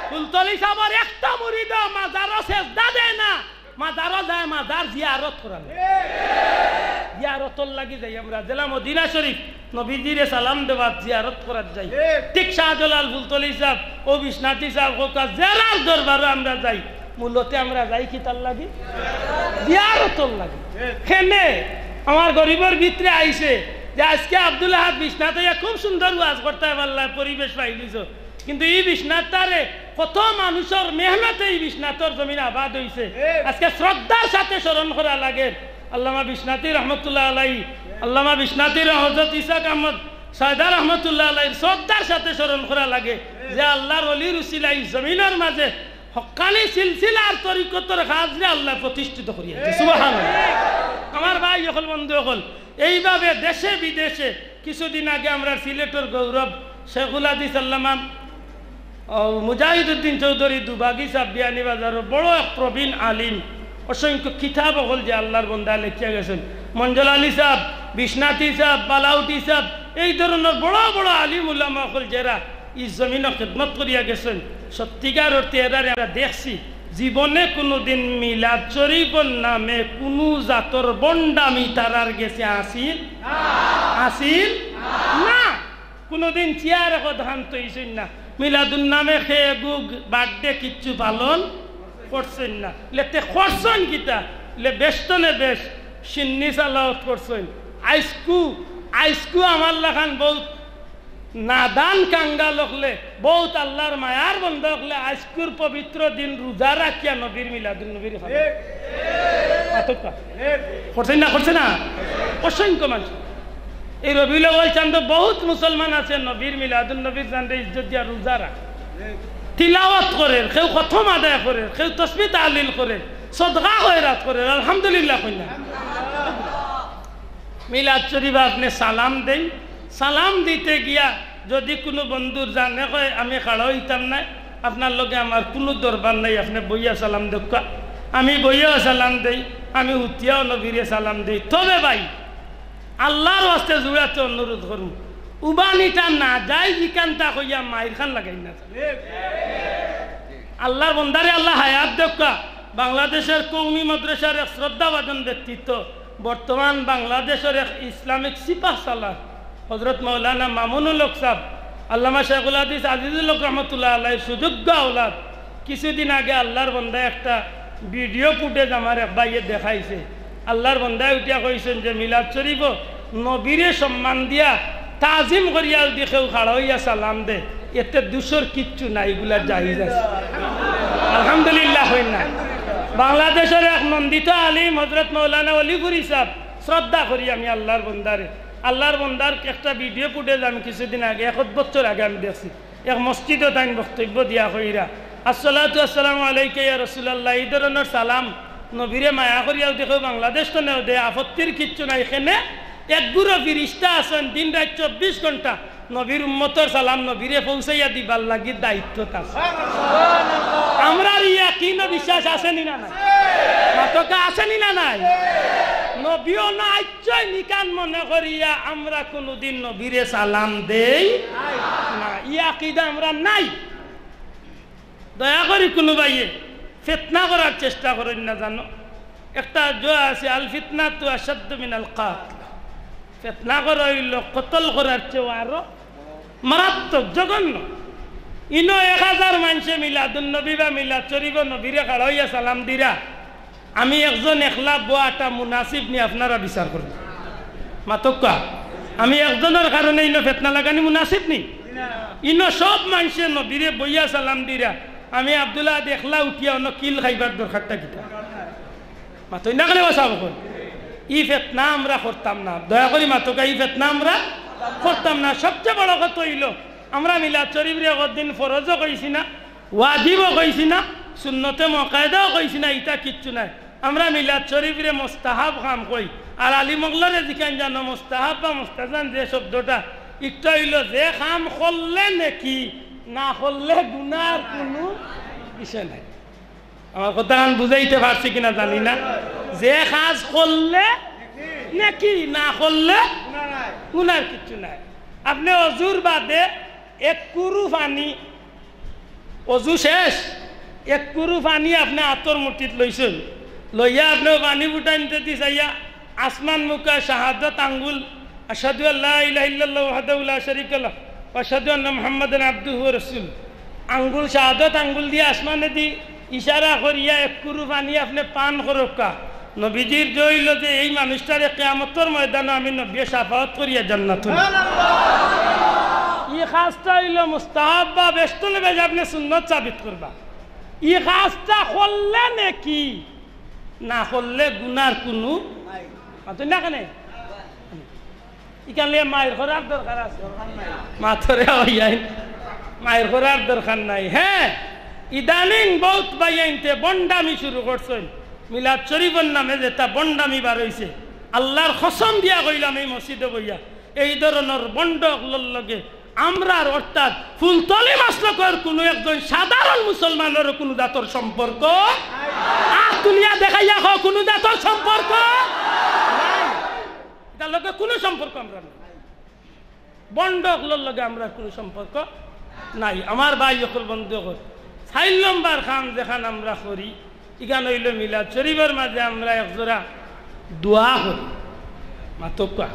ফুলতলি সাবর একটা মুরিদও মাজারো সেজদা দেয় না, মাজারো যায় মাজার জিয়ারত করার লাগি। জিয়ারতর লাগি যাই আমরা, যেলা মদিনা শরীফ নবীজিরে সালাম দেওয়াত জিয়ারত করাত যাই। ঠিক শাহজালাল ফুলতলি সাব, অউ বিশ্বনাথী সাব, কউক্কা যেরার দরবারো আমরা যাই, মূলতে আমরা যাই কিতার লাগি? জিয়ারতর লাগি। কেনে আমার গরিবর ভিতরে আইছে যে আজকে আব্দুল আহাদ বিশ্বনাথ অইয়া খুব সুন্দর ওয়াজ করতায় পারলা, পরিবেশ পাইলিছো, কিন্তু ই বিশ্বনাথটারে কত মানুষর মেহনতে ই বিশ্বনাথর জমিন আবাদ অইছে। আজকে শ্রদ্ধার সাথে স্মরণ করা লাগে আল্লামা বিশ্বনাথী রহমতুল্লাহ আলাই, আল্লামা বিশ্বনাথীর হযরত ইসহাক আহমদ সায়দা রহমতুল্লাহ আলাইর শ্রদ্ধার সাথে স্মরণ করা লাগে যে আল্লাহর ওলির উসিলায় ই জমিনর মাঝে হক্কানি সিলসিলার তরিকতর কাজরে আল্লায় প্রতিষ্ঠিত করিয়া দিছে। সুবহানাল্লাহ। আমার ভাই অকল, বন্ধু অকল, এইভাবে দেশে বিদেশে কিছুদিন আগে আমরার সিলেটর গৌরব শেখুল হাদিস আল্লামা, ও, মুজাহিদুদ্দিন চৌধুরী দুবাগি সাহেব বিয়ানীবাজারর বড় এক প্রবীণ আলিম, অসংখ্য কিতাব অকল যে আল্লাহর বন্দায় লেখিয়া গেছইন, মঞ্জল আলী সাহেব, বিশ্বনাথী সাহেব, বালাউটি সাহেব, এই ধরনর বড় বড় আলিম উলামা অকল যেরা ই জমিনো খেদমত করিয়া গেছইন, সত্যিকার অর্থে এরারে আমরা দেখছি। জীবনে কুনুদিন মিলাদ শরীফর নামে কুনু জাতর ভন্ডামি তারার গেছে আছিল? আছিল না। কুনুদিন চেয়ার একত হান থইছইন না। মিলাদুন নামে খেয়ে গুগ বার্থডে কিচ্ছু পালন করছইন না। লেতে করছইন কিতা? লে বেশ তো নে বেশ, সিন্নি সালাওয়াত করছইন। আইজকু, আইজকু আমার লাখান বউত নাদান কাঙ্গাল অকলে, বউত আল্লাহর মায়ার বন্দা অকলে আইজকুর পবিত্র দিন রোজা রাখিয়া নবীর মিলাদুন নবীর খান। মাতকা। করছে না, করছে না? অসংখ্য মানুষ। এই রবিউল আউয়াল চান্দো বউত মুসলমান আছে নবীর মিলাদুন নবীর চান্দে ইজ্জত দিয়া রোজা রাখ। তিলাওয়াত করের, কেউ খতম আদায় করের, কেউ তসবি তাহলিল করের, সদকা খয়রাত করের, আলহামদুলিল্লাহ কইন না। মিলাদ শরীফ আপনে সালাম দেইন, সালাম দিতে গিয়া যদি কুনু বন্ধুর জানে কয়, "আমি খাড়া অইতাম নায়, আপনার লগে আমার কুনু দরবার নাই, আপনে বইয়া সালাম দেউক্কা।" আমি বইয়াও সালাম দেই, আমি উঠিয়াও নবীরে সালাম দেই। তবে ভাই, আল্লাহর ওয়াস্তে জুড়াতে অনুরোধ করমু, উবানিটা না যায়, ইখানতা কইয়া মাইর খান লাগাইন না। আল্লাহর বন্দারে আল্লায় হায়াত দেউক্কা। বাংলাদেশর কওমি মাদ্রাসার এক শ্রদ্ধাভাজন ব্যক্তিত্ব, বর্তমান বাংলাদেশর এক ইসলামিক সিপাহ সালার হযরত মাওলানা মামুনুল হক সাহেব, আল্লামা শেখুল হাদিস আজিজুল হক রহমতুল্লাহ আলাইহির সুযোগ্য আওলাদ। কিছুদিন আগে আল্লাহর বন্দায় একটা ভিডিও ফুটেজ আমার এক ভাইয়ে দেখাইছে। আল্লাহর বন্দায় উঠিয়া কইছইন যে মিলাদ শরীফো নবীরে সম্মান দিয়া, তাজিম করিয়া যদি কেউ খাড়া অইয়া সালাম দে, এতে দুষর কিচ্ছু নাই, ইগুলা জায়েজ আছে। আলহামদুলিল্লাহ কইন না। বাংলাদেশর এক নন্দিত আলিম হযরত মাওলানা অলিপুরী সাহেব শ্রদ্ধা করি আমি আল্লাহর বন্দারে। আল্লাহর বন্দার একটা ভিডিও ফুটেজ আমি কিছুদিন আগে, এক বছর আগে আমি দেখছি। এক মসজিদো তাইন বক্তব্য দিয়া কইরা, "আসসালাতু আসসালামু আলাইকা ইয়া রাসূলুল্লাহ", ই ধরনর সালাম নবীরে মায়া করিয়াও দেখো বাংলাদেশ তো নেও দে, আপত্তির কিচ্ছু নাই। কেনে এক গুরু ফিরিস্তা আছইন দিন রাইত চব্বিশ ঘন্টা নবীর উম্মতর সালাম নবীরে পৌঁছাইয়া দিবার লাগি দায়িত্বত আছে। আমরার ইয়াকিন ও বিশ্বাস আছে নি না নাই? মাতকা আছে নি না নাই? নবীও না আইচ্ছইন ইখান মনে করিয়া আমরা কুনুদিন নবীরে সালাম দেই না, ই আকিদা আমরার নাই। দয়া করি কুনু ভাইয়ে ফিতনা করার চেষ্টা করইন না, জানো? একটা দোয়া আছে, "আল ফিতনাতু আশাদ্দু মিনাল কাতল।" ফিতনা করা অইলো কতল করার চেয়ে আরো মারাত্মক, জঘন্য। ইনো এক হাজার মানষে মিলাদুন নবী বা মিলাদ শরীফো নবীরে খাড়া অইয়া সালাম দিরা, আমি একজন একলা বওয়াটা মুনাসিব নি, আপনারা বিচার করইন। মাতকা, আমি একজনর কারণে ইনো ফিতনা লাগানি মুনাসিব নি? ইনো সব মানষে নবীরে বইয়া সালাম দিরা, আমি আব্দুল আহাদ একলা উঠিয়া অনো কিল খাইবার দরকারটা কিতা? মাতইন না কেনে বা সাব অকল? ই ফিতনা আমরা করতাম না, দয়া করি মাতকা, ই ফিতনা আমরা করতাম না। সবচেয়ে বড় কথা অইলো, আমরা মিলাদ শরীফরে একদিন ফরজও কইছি না, ওয়াজিবও কইছি না, সুন্নতে মুআক্কাদাও কইছি না, ইতা কিচ্ছু নাই। আমরা মিলাদ শরীফরে মুস্তাহাব কাম কই, আর আলিম অকলরে জিকাইন জানো মুস্তাহাব বা মুস্তাহসান যে শব্দটা, ইকটা অইলো যে কাম করলে নেকি, না করলে গুনার কুনু বিষয় নাই। আমার কথাখান বুঝাইতে পারছি কিনা জানি না। যে কাজ করলে নেকি, না করলে গুনার কিচ্ছু নাই। আপনে অজুর বাদে এক কুরু পানি, অজু শেষ, এক কুরু পানি আপনে আতর মুঠিত লইছইন, লইয়া আপনে পানি ফুটাইনতে দি চাইয়া আসমান মুখা শাহাদত আঙ্গুল, আশহাদু আল্লা ইলাহা ইল্লাল্লাহু ওয়াহদাহু লা শারীকা লাহ, ওয়া আশহাদু আন্না মুহাম্মাদান আবদুহু ওয়া রাসূলুহু। আঙ্গুল, শাহাদত আঙ্গুল দিয়া আসমানে দি ইশারা করিয়া এক কুরু পানি আপনে পান করউক্কা। নবীজির দোয়া অইলো যে এই মানুষটারে কিয়ামতর ময়দানো আমি নবীয়ে শাফাআত করিয়া জান্নাত। ই কাজটা অইলো মুস্তাহাব বা বেশ তলবে যে আপনে সুন্নত সাবিত করবা। ই কাজটা করলে নেকি, না করলে গুনার কুনু মাতইন না কেনে? ইখান লইয়া মাইর করার দরকার আছে? মাতরে অইয়াইন, মাইর করার দরকার নাই। হ্যাঁ, ইদানিং বউত ভাইয়াইন্তে ভন্ডামি শুরু করছইন। মিলাদ শরীফর নামে যেটা ভন্ডামি বার অইছে, আল্লার কসম দিয়া কইলাম এই মসজিদো বইয়া, এই ধরনর ভন্ড অকলর লগে আমরার অর্থাৎ ফুলতলি মাসলকর কুনু একজন সাধারণ মুসলমানরও কুনু জাতর সম্পর্ক, আত তুলিয়া দেখাইয়া কও, কুনু জাতর সম্পর্ক নাই। ইতার লগে কুনু সম্পর্ক আমরার নাই। ভন্ড অকলর লগে আমরার কুনু সম্পর্ক নাই। আমার ভাই অকল, বন্ধু অকল, চাইর নম্বর কাম যেখান আমরা করি, ইখান অইলো মিলাদ শরীফর মাঝে আমরা এক জোড়া দোয়া করি। মাতউক্কা।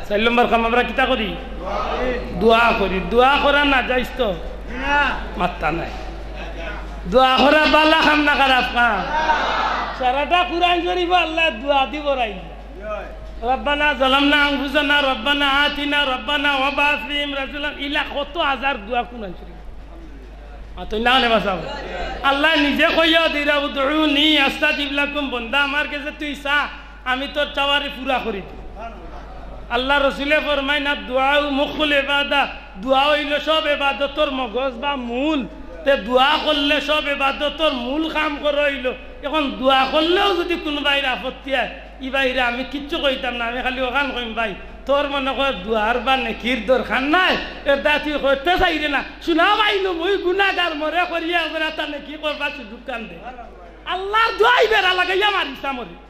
চাইর নম্বর কাম আমরা কিতা করি? দোয়া করি। দোয়া করা নাজাইজ তো? মাত্তা নাই। দোয়া করা বালা কাম না খারাপ কাম? সারাটা কুরআন শরীফো আল্লায় দোয়া দি ভরাইলা। রব্বানা যালামনা আনফুসানা, রব্বানা আতিনা, রব্বানা ওয়াবআস ফিহিম রাসূলান, ইলা কত হাজার দোয়া কুরআন শরীফো। মাতইন না কেনে বা ছাব? আল্লায় নিজে কইয়া দিরা, "উদউনি আস্তাজিব লাকুম", বন্দা আমার গেছে তুই চা, আমি তোর চাওয়ারে পুরা করি দিমু। আল্লার রসুলে ফরমাইন, "আদ-দুআউ মুখুল ইবাদা", দোয়া অইলো সব ইবাদতর মগজ বা মূল। তে দোয়া করলে সব ইবাদতর মূল কাম করা অইলো। এখন দোয়া করলেও যুদি কুনু ভাইর আপত্তি অয়, ই ভাইরে আমি কিচ্ছু কইতাম না, আমি খালি অখান কইমু, "ভাই, তোর মনে কর দোয়ার বা নেকির দরকার নাই, এর দ্বারা তুই করতে চাইরে না। শুনা ভাই নু, মুই গুনাগার, মরে করিয়া একজনে তা নেকি করবার সুযোগ খান দে।" আল্লার দোয়াই বেড়া লাগাইয়া মারিছা মরে।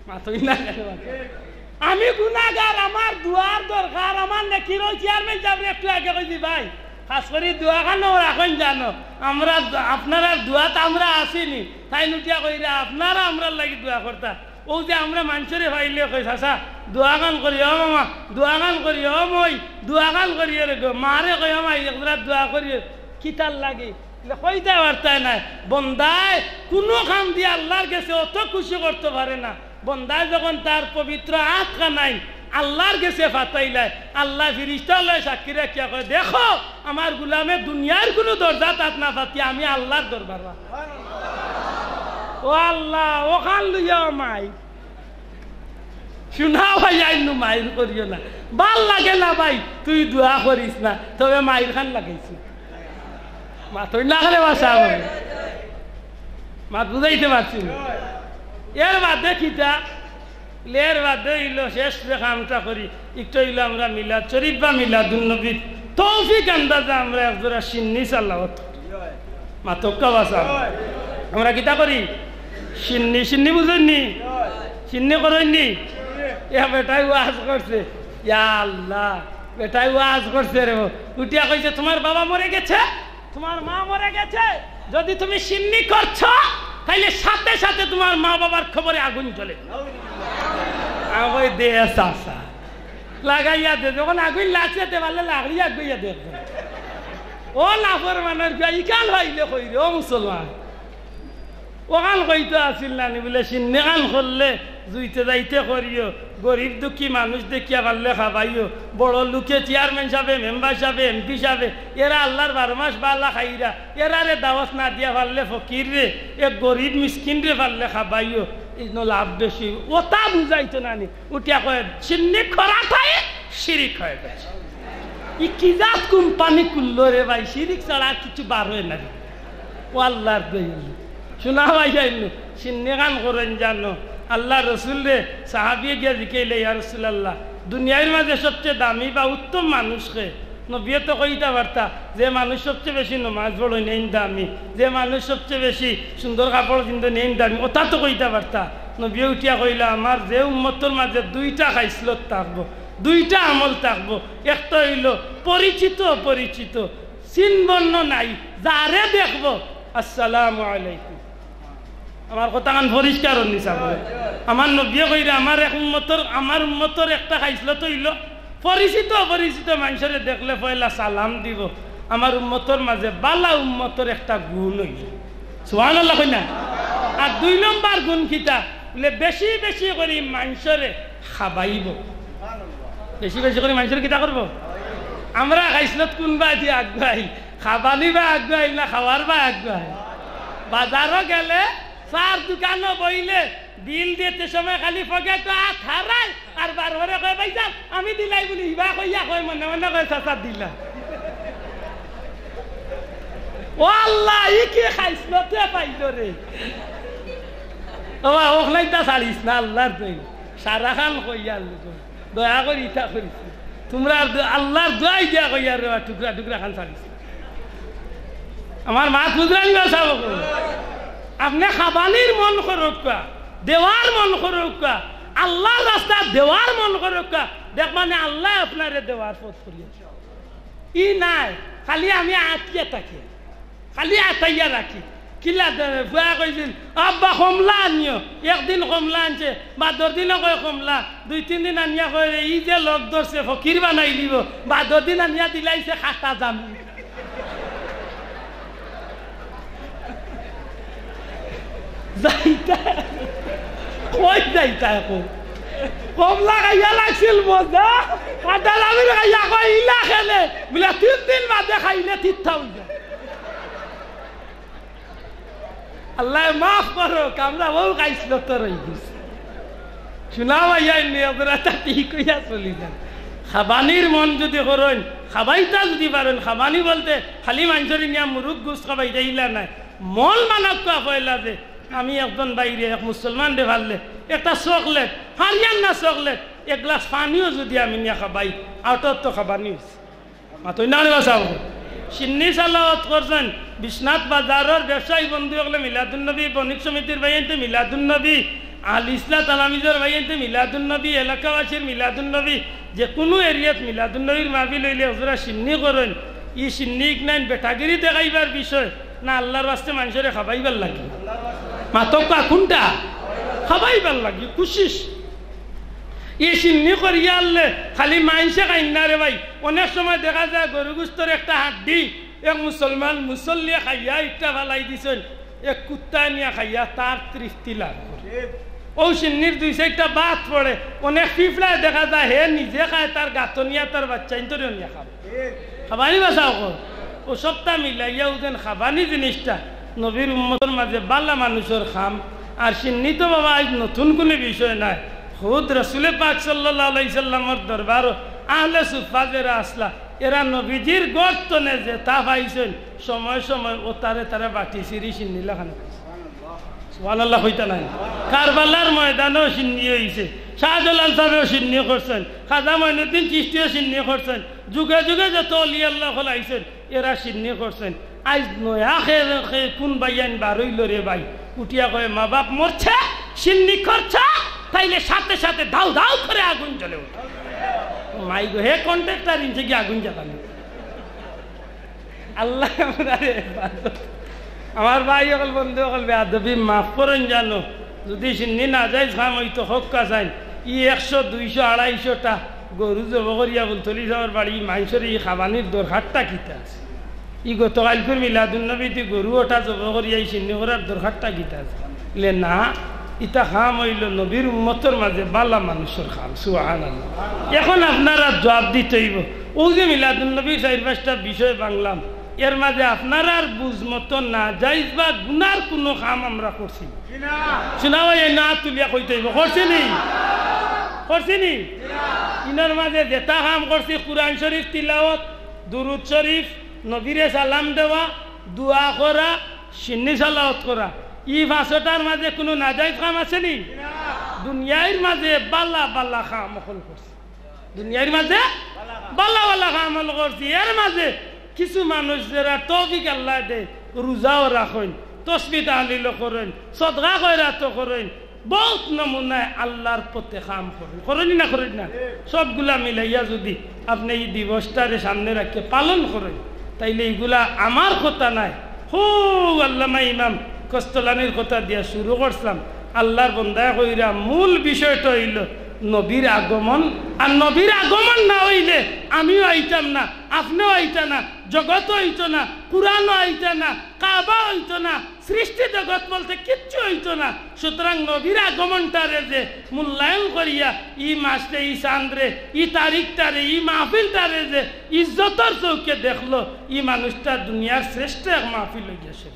মাতইন না কেনে বা ছাব? আমি গুনাগার, আমার দোয়ার দরকার, আমার নেকির। ওই চেয়ারম্যান সাবরে একটু আগে কইছি, "ভাই, খাছ করি দোয়া খানো রাখইন জানো, আমরা দ-, আপনারার দোয়াত আমরা আছি নি।" তাইন উঠিয়া কইরা, "আপনারা আমরার লাগি দোয়া করতা।" অউ যে আমরা মানষরে পাইলে কই, "চাচা, দোয়া খান করি, ও মামা, দোয়া খান করি, ও মই, দোয়া খান করি রে গো।" মারে কই, "ও মাই, একজরা দোয়া করি।" কিতার লাগি? ইলা কইতা পারতায় নায়। বন্দায় কুনু কাম দিয়া আল্লার গেছে অত খুশি করতো পারে না। বন্দায় যখন তার পবিত্র আত খানাইন আল্লার গেছে ফাতাইলায়, আল্লায় ফিরিস্তা লয় সাক্ষী রাখিয়া কয়, "দেখো, আমার গুলামে দুনিয়ার কুনু দরজাত আত না ফাতিয়া আমি আল্লার দরবার।" ও আল্লাহ, অখান লইয়া মাই শুনা ভাই, আইনু মাইর করিও না। বালা লাগে না ভাই, তুই দোয়া করিস না, তবে মাইর খান লাগাইস না। মাতইন না কেনে বা ছাব? মাত বুঝাইতে পারছি না। এর বাদে কিতা? এর বাদে অইলো শেষ যে কামটা করি, একটা অইলো আমরা মিলাদ শরীফ বা মিলাদুন নবীর তৌফিক আন্দাজে আমরা এক জোড়া শিন্নি সালাওয়াত করি। মাতউক্কা বা ছাব। আমরা কিতা করি? শিন্নি, শিন্নি বুঝইন নি? শিন্নি করইন নি? ইয়া বেটায় ওয়াজ করছে। ইয়া আল্লাহ, বেটায় ওয়াজ করছে রে। উঠিয়া কইছে, "তোমার বাবা মরে গেছে, তোমার মা মরে গেছে, যদি তুমি শিন্নি করছো, তাইলে সাথে সাথে তোমার মা বাবার কবরে আগুন জ্বলে।" আমি কই, "দে চাচা, লাগাইয়া দে, যখন আগুন লাগছে, তে পারলে লাকড়ি আগুইয়া দে।" ও নাফরমানর পুয়া, ইখান পাইলে কই রে, ও মুসলমান? অখান কইতো আছিল না নি বুলে, "শিন্নি খান করলে জুইতে যাইতে করিও, গরিব দুঃখী মানুষ দেখিয়া পারলে খাবাইও, বড় লোকে চেয়ারম্যান সাবে, মেম্বার সাবে, এমপি সাবে, এরা আল্লার বারো মাস বালা খাইরা, এরারে দাওয়াত না দিয়া পারলে ফকিররে, এক গরিব মিসকিনরে পারলে খাবাইও, ইনো লাভ বেশি।" অতা বুঝাইতো না নি? উঠিয়া কয়, "শিন্নি করাটাই শিরিক হয়ে গেছে।" ই কি জাত কোম্পানি খুললো রে ভাই, শিরিক ছাড়া আর কিছু বার হয় না রে। ও আল্লার দোহাই, শুনা ভাই যাইন, শিন্নি খান করইন জানো। আল্লার রসুলরে সাহাবিয়ে গিয়া জিকাইলে, "ইয়া রাসূলুল্লাহ, দুনিয়ার মাঝে সবচেয়ে দামি বা উত্তম মানুষ কে?" নবীয়ে তো কইতা পারতা যে মানুষ সবচেয়ে বেশি নমাজ পড়ইন এইন দামি, যে মানুষ সবচেয়ে বেশি সুন্দর কাপড় পিন্দইন এইন দামি, অতা তো কইতা পারতা। নবীয়ে উঠিয়া কইলা, "আমার যে উম্মতর মাঝে দুইটা খাইসলত থাকবো, দুইটা আমল থাকবো, একটা অইলো পরিচিত অপরিচিত, চিন বর্ণ নাই, যারে দেখবো, আসসালামু আলাইকুম।" আমার কথাখান পরিষ্কার অইছে নি ছাব? আমার নবীয়ে কইরা, আমার এক উম্মতর, আমার উম্মতর একটা খাইসলত অইলো পরিচিত অপরিচিত মানষরে দেখলে পয়লা সালাম দিবো, আমার উম্মতর মাঝে বালা উম্মতর একটা গুণ অইল, সুবহানাল্লাহ কই না? আর দুই নম্বর গুণ কিতা? বলে, বেশি বেশি করি মানষরে খাবাইব। বেশি বেশি করি মানষরে কিতা করব? আমরা খাইছলত কুনবায় দি আগুয়াইল, খাবানি বায় আগুয়াইল না খাওয়ার বায় আগুয়াইল? বাজারো গেলে, চার দোকানো বইলে, বিল দিতে সময় খালি পকেটো আত হারায়, আর বারবারে কয়, "ভাইজান, আমি দিলাই" বুলি, ইবা কইয়া কয়, মনে মনে কয়, "চাচা দিলা।" ও আল্লাহ, ই কি খাইছলতে পাইল রে? ও বা, অখলাইতা ছাড়িস না, আল্লাহর দোয়াই। সারাখান কইয়ার লোক, দয়া করি ইতা করিস না। তুমরা আর দো-, আল্লাহর দোয়াই দিয়া কইয়ার রে বা, টুকরা টুকরা খান ছাড়িস না। আমার মাত বুঝরা নি বা সাব অকল? আপনে খাবানির মন করউক্কা, দেওয়ার মন করউক্কা, আল্লাহর রাস্তাত দেওয়ার মন করউক্কা, দেখবা নে আল্লায় আপনারে দেওয়ার পথ খুলিয়া দিবা। ই নায়, খালি আমি আটকিয়া থাকি, খালি আটাইয়া রাখি। কিলা দে-, ফুয়া কইছিল, "আব্বা, কমলা আনিও।" একদিন কমলা আনছে, বাদর দিনও কয় কমলা, দুই তিন দিন আনিয়া কয়, "রে, ই যে লগ ধরছে, ফকির বানাইলিবো।" বাদর দিন আনিয়া দিলাইছে খাটা জামি। যাইতা, কই যাইতা এখন? কমলা খাইয়া লাগছিল মজা, খাটা জামির খাইয়া কয়, "ইলা কেনে?" বুলে, "তিন দিন বাদে খাইলে তিতা অই যায়।" আল্লায় মাফ করউক, আমরা অউ খাইছলতর অই গেছি। শুনা ভাইয়া, এমনি আপনারা তা ঠিক অইয়া চলি যান। খাবানির মন যুদি করইন, খাবাইতা যুদি পারইন, খাবানি বলতে খালি মানষরে নিয়া মুরুগ গুস্ত খাবাইতা ইলা নায়। মন মানউক্কা পয়লা যে আমি একজন ভাইরে, এক মুসলমানরে পারলে একটা চকলেট, হারিয়ানা চকলেট, এক গ্লাস পানিও যুদি আমি নিয়া খাবাই, অউটাও তো খাবানি অইছে। মাতইন না রে বা সাব। শিন্নি সালাওয়াত করছইন, বিশ্বনাথ বাজারর ব্যবসায়ী বন্ধু অকলে মিলাদুন্নবী, বণিক সমিতির ভাইয়াইন্তে মিলাদুন্নবী, আল ইসলাহ তালামিজর ভাইয়াইন্তে মিলাদুন্নবী, এলাকাবাসীর মিলাদুন্নবী, যেকুনু এরিয়াত মিলাদুন্নবীর মাহফিল অইলে হুজুরা শিন্নি করইন। ই শিন্নি ইকনাইন বেটাগিরি দেখাইবার বিষয় না, আল্লাহর ওয়াস্তে মানষরে খাবাইবার লাগি? মাতউক্কা কুনটা? খাবাইবার লাগি, কুশিশ। ই শিন্নি করিয়া আনলে খালি মানষে খাইন না রে ভাই, অনেক সময় দেখা যায় গরু গুস্তর একটা হাড্ডি এক মুসলমান মুসল্লিয়ে খাইয়া ইটা ফালাই দিছইন, এক কুত্তায় নিয়া খাইয়া তার তৃপ্তি লাভ করে। অউ শিন্নির দুই চাইরটা বাদ পড়ে, অনেক পিঁপড়ায় দেখা যায় হে নিজে খায়, তার গাতো নিয়া তার বাইচ্চাইন্তরেও নিয়া খায়। খাবানি বা সাব অকল। অউ সবটা মিলাইয়া অউ যেন খাবানি জিনিসটা নবীর উম্মতর মাঝে বালা মানুষর কাম। আর শিন্নি তো বাবা আইজ নতুন কুনু বিষয় নায়। খুদ রসুলে পাক সাল্লাল্লাহু আলাইহি সাল্লামর দরবারো আহলে সুফফা যেরা আছলা, এরা নবীজির ঘর তনে যেতা পাইছইন, সময় সময় অতারে তারা বাটি ছিড়ি শিন্নি লাখান। সুবহানাল্লাহ কইতা নায়? কারবালার ময়দানেও শিন্নি অইছে, শাহজালাল সাহেবেও শিন্নি করছইন, খাজা মঈনুদ্দিন চিশতিও শিন্নি করছইন, যুগে যুগে যত অলি আল্লাহ অকল আইছইন, এরা শিন্নি করছইন। আইজ নয়া খে, খে, কুন ভাইয়াইন বারইলো রে ভাই, উঠিয়া কয়, "মা বাপ মরছে, শিন্নি করছে, তাইলে সাথে সাথে দাউ দাউ করে আগুন জ্বলে উঠে।" মাই গো, হে কন্ট্রাক্টর ইনছে কি আগুন জ্বালানি? আল্লাহ আমরারে হেফাজত। আমার ভাই অকল, বন্ধু অকল, বেয়াদবি মাফ করইন জানো। যুদি শিন্নি নাজাইজ কাম অইতো, হক্কা চাইন। ই একশো, দুইশো, আড়াইশোটা গরু জবো করিয়া ফুলতলি সাবর বাড়ি, ই মানষরে ই খাবানির দরকারটা কিতা আছে? ই গতকাইলকুর মিলাদুন্নবীত ই গরু অটা জবো করিয়া ই শিন্নি করার দরকারটা কিতা আছে? লে না, ইতা কাম অইলো নবীর উম্মতর মাঝে বালা মানুষর কাম। সুবহানাল্লাহ। এখন আপনারা জুয়াব দিতে অইবো। অউ যে মিলাদুন্নবীর চাইর পাঁচটা বিষয় ভাঙলাম, এর মাঝে আপনারার বুঝ মতো নাজাইজ বা গুনার কুনু কাম আমরা করছি? শুনা ভাই, এই না তুলিয়া কইতে অইবো। করছি নি? করছি নি? ইনর মাঝে যেতা কাম করছি, কুরআন শরীফ তিলাওয়াত, দুরুদ শরীফ, নবীরে সালাম দেওয়া, দোয়া করা, শিন্নি সালাওয়াত করা, ই পাঁচটার মাঝে কুনু নাজাইজ কাম আছে নি? দুনিয়ার মাঝে বালা বালা কাম অকল করছি। দুনিয়ার মাঝে বালা বালা কাম অকল করছি। এর মাঝে কিছু মানুষ যেরা তৌফিক আল্লায় দেয়, রোজাও রাখইন, তসবি তাহলিলও করইন, সদকা খয়রাতও করইন, বউত নমুনায় আল্লাহর পথে কাম করইন। করইন নি না করইন না? সবগুলা মিলাইয়া যুদি আপনে ই দিবসটারে সামনে রাখিয়া পালন করইন, তাইলে ইগুলা আমার কথা নায়, হউ আল্লামা ইমাম কস্তলানির কথা দিয়া শুরু করছলাম। আল্লাহর বন্দায় কইরা মূল বিষয়টা অইলো নবীর আগমন। আর নবীর আগমন না অইলে আমিও আইতাম না, আপনেও আইতা না, জগত অইতো না, কুরআনও আইতো না, কাবা অইতো না, সৃষ্টি জগত বলতে কিচ্ছু অইতো না। সুতরাং নবীর আগমনটারে যে মূল্যায়ন করিয়া ই মাসরে, ই চান্দরে, ই তারিখটারে, ই মাহফিলটারে যে ইজ্জতর চউখে দেখলো, ই মানুষটা দুনিয়ার শ্রেষ্ঠ এক মাহফিল অইয়া গেছে।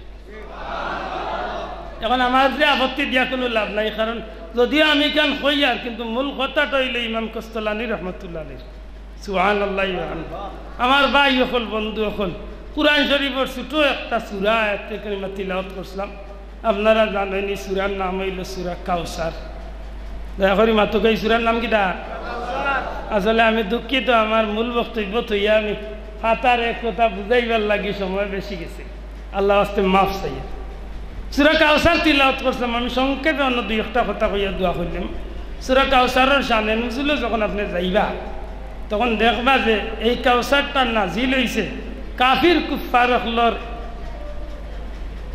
এখন আমার যে আপত্তি দিয়া কুনু লাভ নাই, কারণ যদিও আমি ইখান কইয়ার, কিন্তু মূল কথাটা অইলো ইমাম কস্তলানী রহমতুল্লাহ আলাইহির। সুবহানাল্লাহি ওয়া বিহামদিহি। আমার ভাই অকল, বন্ধু অকল, কুরআন শরীফর ছোট একটা সূরা আয়াতে কারিমা তিলাওয়াত করছিলাম। আপনারা জানইন ই সূরার নাম অইলো সূরা কাউসার। দয়া করি মাতউক্কা, ই সূরার নাম কিতা? আসলে আমি দুঃখিত, আমার মূল বক্তব্য থইয়া আমি ফাতার এক কথা বুঝাইবার লাগি সময় বেশি গেছে। আল্লার ওয়াস্তে মাফ চাইয়া। সূরা কাউসার তিলাওয়াত করছিলাম, আমি সংক্ষেপে অন্য দুই একটা কথা কইয়া দোয়া করলাম। সূরা কাউসারর শানে নুজুলো যখন আপনে যাইবা, তখন দেখবা যে এই কাউসারটা নাজিল অইছে কাফির কুফফার অকলর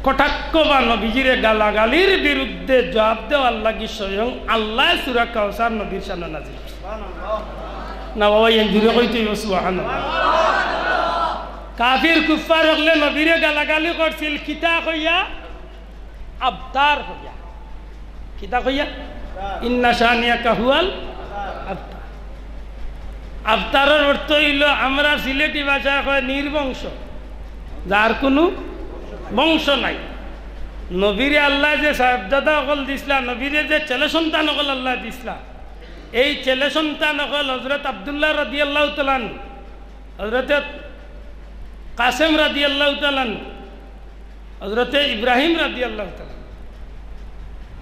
কটাক্ষ বা নবীজিরে গালাগালির বিরুদ্ধে জবাব দেওয়ার লাগি স্বয়ং আল্লায় সূরা কাউসার নবীর শানো নাজিল করছে। না বাবা, এন জুরে কইতে অইবো সুবহানাল্লাহ। কাফির কুফফার অকলে নবীরে গালাগালি করছিল, কিতা কইয়া? আবতার কইয়া। কিতা কইয়া? ইন্না শানিয়াকা হুয়াল আবতার। আবতারর অর্থ অইলো, আমরা সিলেটি ভাষায় কয় নির্বংশ, যার কুনু বংশ নাই। নবীরে আল্লায় যে সাহেবজাদা অকল দিছলা, নবীরে যে ছেলে সন্তান অকল আল্লায় দিছলা, এই ছেলে সন্তান অকল হযরত আব্দুল্লাহ রাদিয়াল্লাহু তাআলা আনহু, হযরতে কাসেম রাদিয়াল্লাহু তাআলা আনহু, হযরতে ইব্রাহিম রাদিয়াল্লাহু তাআলা আনহু।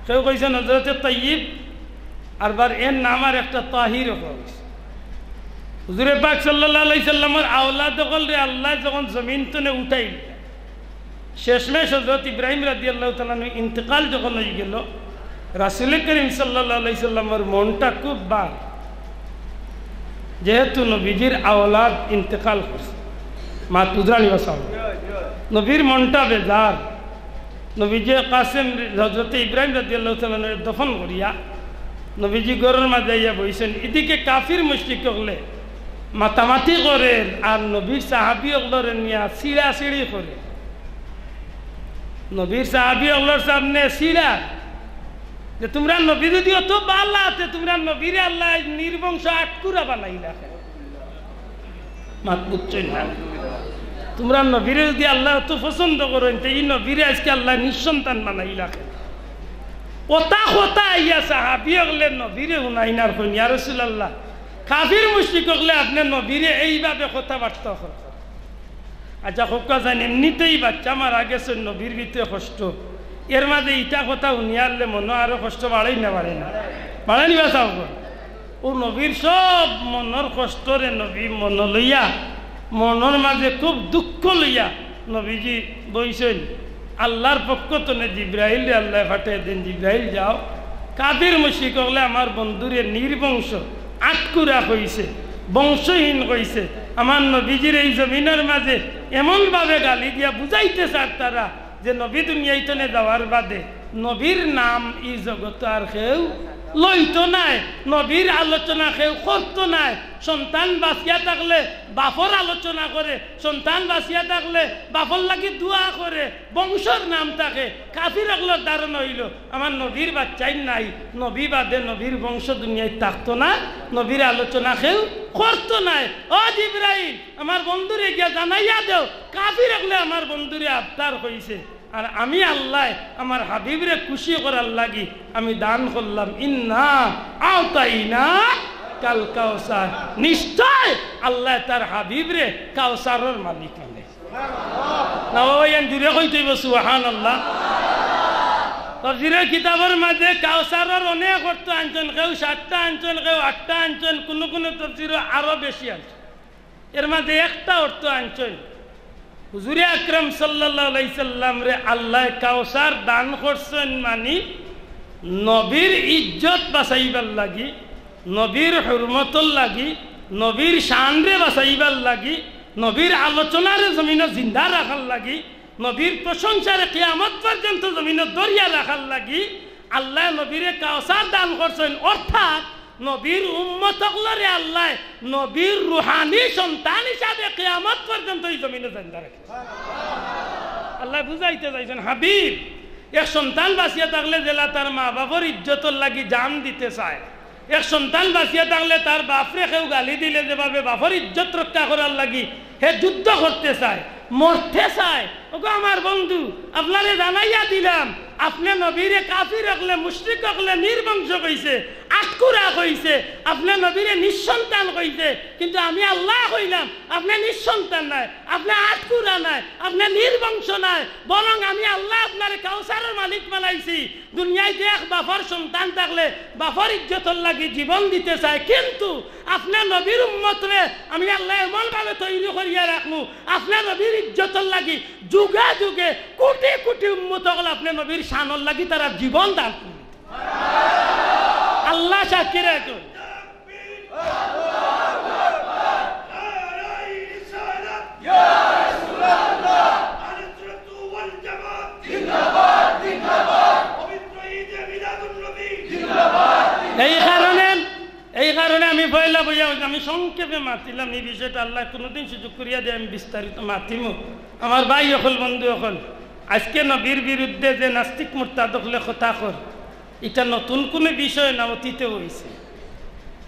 কেউ কইছইন হযরতে তাইয়িব, আরবার এর নাম আর একটা তাহির অইছে। হুজুরে পাক সাল্লাল্লাহু আলাইহি সাল্লামর আওলাদ অকলরে আল্লায় যখন জমিন তনে উঠাইল, শেষমেশ হযরত ইব্রাহিম রাদিয়াল্লাহু তাআলা আনহু ইন্তেকাল যখন অইগেলো, রাসূলে করিম সাল্লাল্লাহু আলাইহি সাল্লামর মনটা খুব বার, যেহেতু নবীজির আওলাদ ইন্তেকাল করছে। মাত বুঝরা নি বা সাব? নবীর মনটা বেজার। নবীজি কাসেম, হযরতে ইব্রাহিম রাদিয়াল্লাহু তাআলা আনহুরে দফন করিয়া নবীজি ঘরর মাঝে আইয়া বইছইন। ইদিকে কাফির মুশরিক অকলে মাতামাতি করের আর নবীর সাহাবী অকলরে নিয়া ছিড়াছিড়ি করে। নবীর সাহাবী অকলর সামনে ছিড়া যে, তুমরার নবী যুদি অত ভালা, তে তুমরার নবীরে আল্লায় নির্বংশ আটকুরা বানাইলা কেনে? মাত বুঝছইন না? তুমরার নবীরে যুদি আল্লায় অত পছন্দ করইন, তে ই নবীরে আইজকে আল্লায় নিঃসন্তান বানাইলা কেনে? অতা কথা আইয়া সাহাবী অকলে নবীরে হুনাইন আর কইন, ইয়া রাসূলুল্লাহ, কাফির মুশরিক অকলে আপনে নবীরে এইভাবে কথাবার্তা কর। আচ্ছা, কউক্কা চাইন, এমনিতেই বাইচ্চা মারা গেছইন, নবীর ভিতরে কষ্ট, এর মাঝে ইতা কথা হুনিয়ারলে মনো আরো কষ্ট বাড়েনি না বাড়ে না? বাড়েনি বা সাব? অউ নবীর সব মনর কষ্টরে নবী মনো লইয়া, মনর মাঝে খুব দুঃখ লইয়া নবীজি বইছইন। আল্লার পক্ষ তনে জিব্রাইলরে আল্লায় পাঠাই দেইন, জিব্রাইল যাও, কাফির মুশরিক অকলে আমার বন্ধুরে নির্বংশ, আটকুরা কইছে, বংশহীন কইছে, আমার নবীজিরে এই জমিনর মাঝে এমনভাবে গালি দিয়া বুঝাইতে চার তারা যে নবী দুনিয়াইতনে যাওয়ার বাদে নবীর নাম ই জগতো আর কেউ লইতো নায়, নবীর আলোচনা কেউ করতো নায়। সন্তান বাঁচিয়া থাকলে বাপর আলোচনা করে, সন্তান বাঁচিয়া থাকলে বাপর লাগি দোয়া করে, বংশর নাম থাকে। কাফির অকলর ধারণা অইলো, আমার নবীর বাইচ্চাইন নাই, নবী বাদে নবীর বংশ দুনিয়াত থাকতো না, নবীর আলোচনা কেউ করতো নায়। ও জিব্রাইল, আমার বন্ধুরে গিয়া জানাইয়া দেও, কাফির অকলে আমার বন্ধুরে আবতার কইছে। আর আমি আল্লায় আমার হাবিবরে খুশি করার লাগি আমি দান করলাম, ইন্না আতাইনা কাল কাউসার। নিশ্চয় আল্লায় তার হাবিবরে কাউসারর মালিক বানাইছে। না বাবা, ইয়ান জুরে কইতে অইবো সুবহানাল্লাহ। তফসিরে কিতাবর মাঝে কাউসারর অনেক অর্থ আনছইন, কেউ সাতটা আনছইন, কেউ আটটা আনছইন, কুনু কুনু তফসিরো আরো বেশি আনছইন। এর মাঝে একটা অর্থ আনছইন, হুজুরে আকরাম সাল্লাল্লাহু আলাইহি সাল্লামরে আল্লায় কাউসার দান করছইন, মানি নবীর ইজ্জত বাঁচাইবার লাগি, নবীর হুরমতর লাগি, নবীর শানরে বাঁচাইবার লাগি, নবীর আলোচনারে জমিনো জিন্দা রাখার লাগি, নবীর প্রশংসারে কিয়ামত পর্যন্ত জমিনো ধরিয়া রাখার লাগি আল্লায় নবীরে কাউসার দান করছইন। অর্থাৎ নবীর উম্মত অকলরে আল্লায় নবীর রুহানি সন্তান হিসাবে কিয়ামত পর্যন্ত ই জমিনো জিন্দা রাখছে। আল্লায় বুঝাইতে চাইছইন, হাবিব, এক সন্তান বাঁচিয়া থাকলে যেলা তার মা-বাফর ইজ্জতর লাগি জান দিতে চায়, এক সন্তান বাঁচিয়া থাকলে তার বাফরে কেউ গালি দিলে যেভাবে বাফর ইজ্জত রক্ষা করার লাগি হে যুদ্ধ করতে চায়, মরতে চায়। ওগো আমার বন্ধু, আপনারে জানাইয়া দিলাম, আপনে নবীরে কাফির অকলে, মুশরিক অকলে নির্বংশ কইছে, আটকুরা কইছে, আপনে নবীরে নিঃসন্তান কইছে, কিন্তু আমি আল্লায় কইলাম, আপনে নিঃসন্তান নায়, আপনে আটকুরা নায়, আপনে নির্বংশ নায়, বরং আমি আল্লায় আপনারে কাউসারর মালিক বানাইছি। দুনিয়াত এক বাফর সন্তান থাকলে বাফর ইজ্জতর লাগি জীবন দিতে চায়, কিন্তু আপনে নবীর উম্মতরে আমি আল্লায় এমন ভাবে তৈরি করিয়া রাখমু, আপনে নবীর ইজ্জতর লাগি যুগে যুগে কোটি কোটি উম্মত অকল আপনে নবীর শানর লাগি তারা জীবন দান করমু। আল্লায় সাক্ষী রাখইন। এই কারণে, এই কারণে আমি পয়লা বইয়া, আমি সংক্ষেপে মাতিলাম, ই বিষয়টা আল্লায় কুনুদিন সুযোগ করিয়া দেয় আমি বিস্তারিত মাতিমু। আমার ভাই অকল, বন্ধু অকল, আজকে নবীর বিরুদ্ধে যে নাস্তিক মুরতাদ অকলে কথা কর, ইটা নতুন কুনু বিষয় না, অতীতেও অইছে।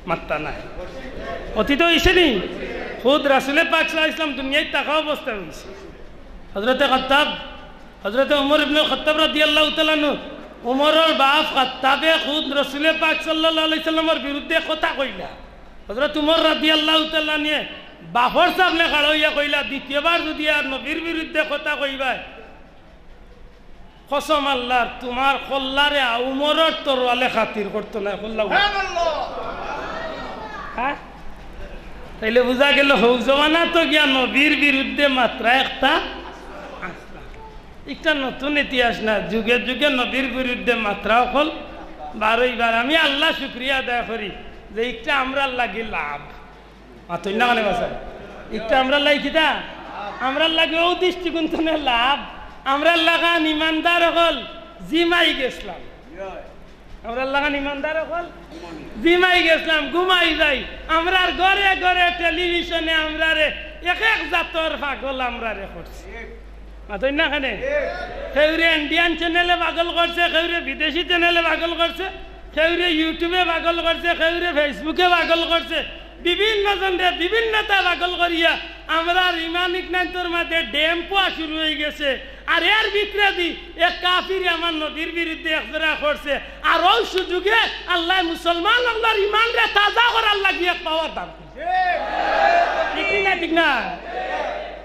মাত্তা নাই। অতীতে অইছে নি? খুদ রাসুলে পাক সাল্লাল্লাহু আলাইহি ওয়াসাল্লাম দুনিয়াত থাকা অবস্থায় অইছে। হযরতে খাত্তাব, হযরতে উমর ইবনে খাত্তাব রাদিয়াল্লাহু তাআলা আনহু, উমরর বাফ খাত্তাবে খুদ রাসুলে পাক সাল্লাল্লাহু আলাইহি ওয়াসাল্লামর বিরুদ্ধে কথা কইলা। হযরত উমর রাদিয়াল্লাহু তাআলা আনহুয়ে বাফর সামনে খাড়া অইয়া কইলা, "দ্বিতীয়বার যুদি আর নবীর বিরুদ্ধে কথা কইবায়, কসম আল্লাহর, তুমার কল্লারে আ-, উমরর তরোয়ালে খাতির করতো নায়।" কল্লা উমর। হ্যাঁ? তাইলে বুঝা গেল, হউ জমানাত গিয়া নবীর বিরুদ্ধে মাতরা একটা আসলা। একটা নতুন ইতিহাস না, যুগে যুগে নবীর বিরুদ্ধে মাতরা অকল বারইবার। আমি আল্লাহর শুকরিয়া আদায় করি যে একটা আমরার লাগি লাভ। মাতইন না কেনে বাছা? একটা আমরার লাগি কিতা? আমরার লাগি অউ দৃষ্টিকোণ থনে লাভ। আমরার লাখান ইমানদার অকল জিমাই গেছলাম। আমরার লাখান ইমানদার অকল জিমাই গেছলাম, ঘুমাই যাই। আমরার ঘরে ঘরে টেলিভিশনে আমরারে এক এক জাতর পাগল আমরারে করছে। মাতইন না কেনে? কেউরে ইন্ডিয়ান চ্যানেলে পাগল করছে, কেউরে বিদেশি চ্যানেলে পাগল করছে, কেউরে YouTube-এ পাগল করছে, কেউরে Facebook-এ পাগল করছে, বিভিন্ন জনরে বিভিন্নতা পাগল করিয়া আমরার ইমান ইকনান্তর মাঝে ড্যাম পোয়া শুরু অইগেছে। আর এর ভিতরেদি এক কাফিরে আমার নবীর বিরুদ্ধে একজরা করছে। আর অউ সুযোগে আল্লায় মুসলমান অকলর ইমানরে তাজা করার লাগি এক পাওয়ার দান করছে। ঠিক না, ঠিক না?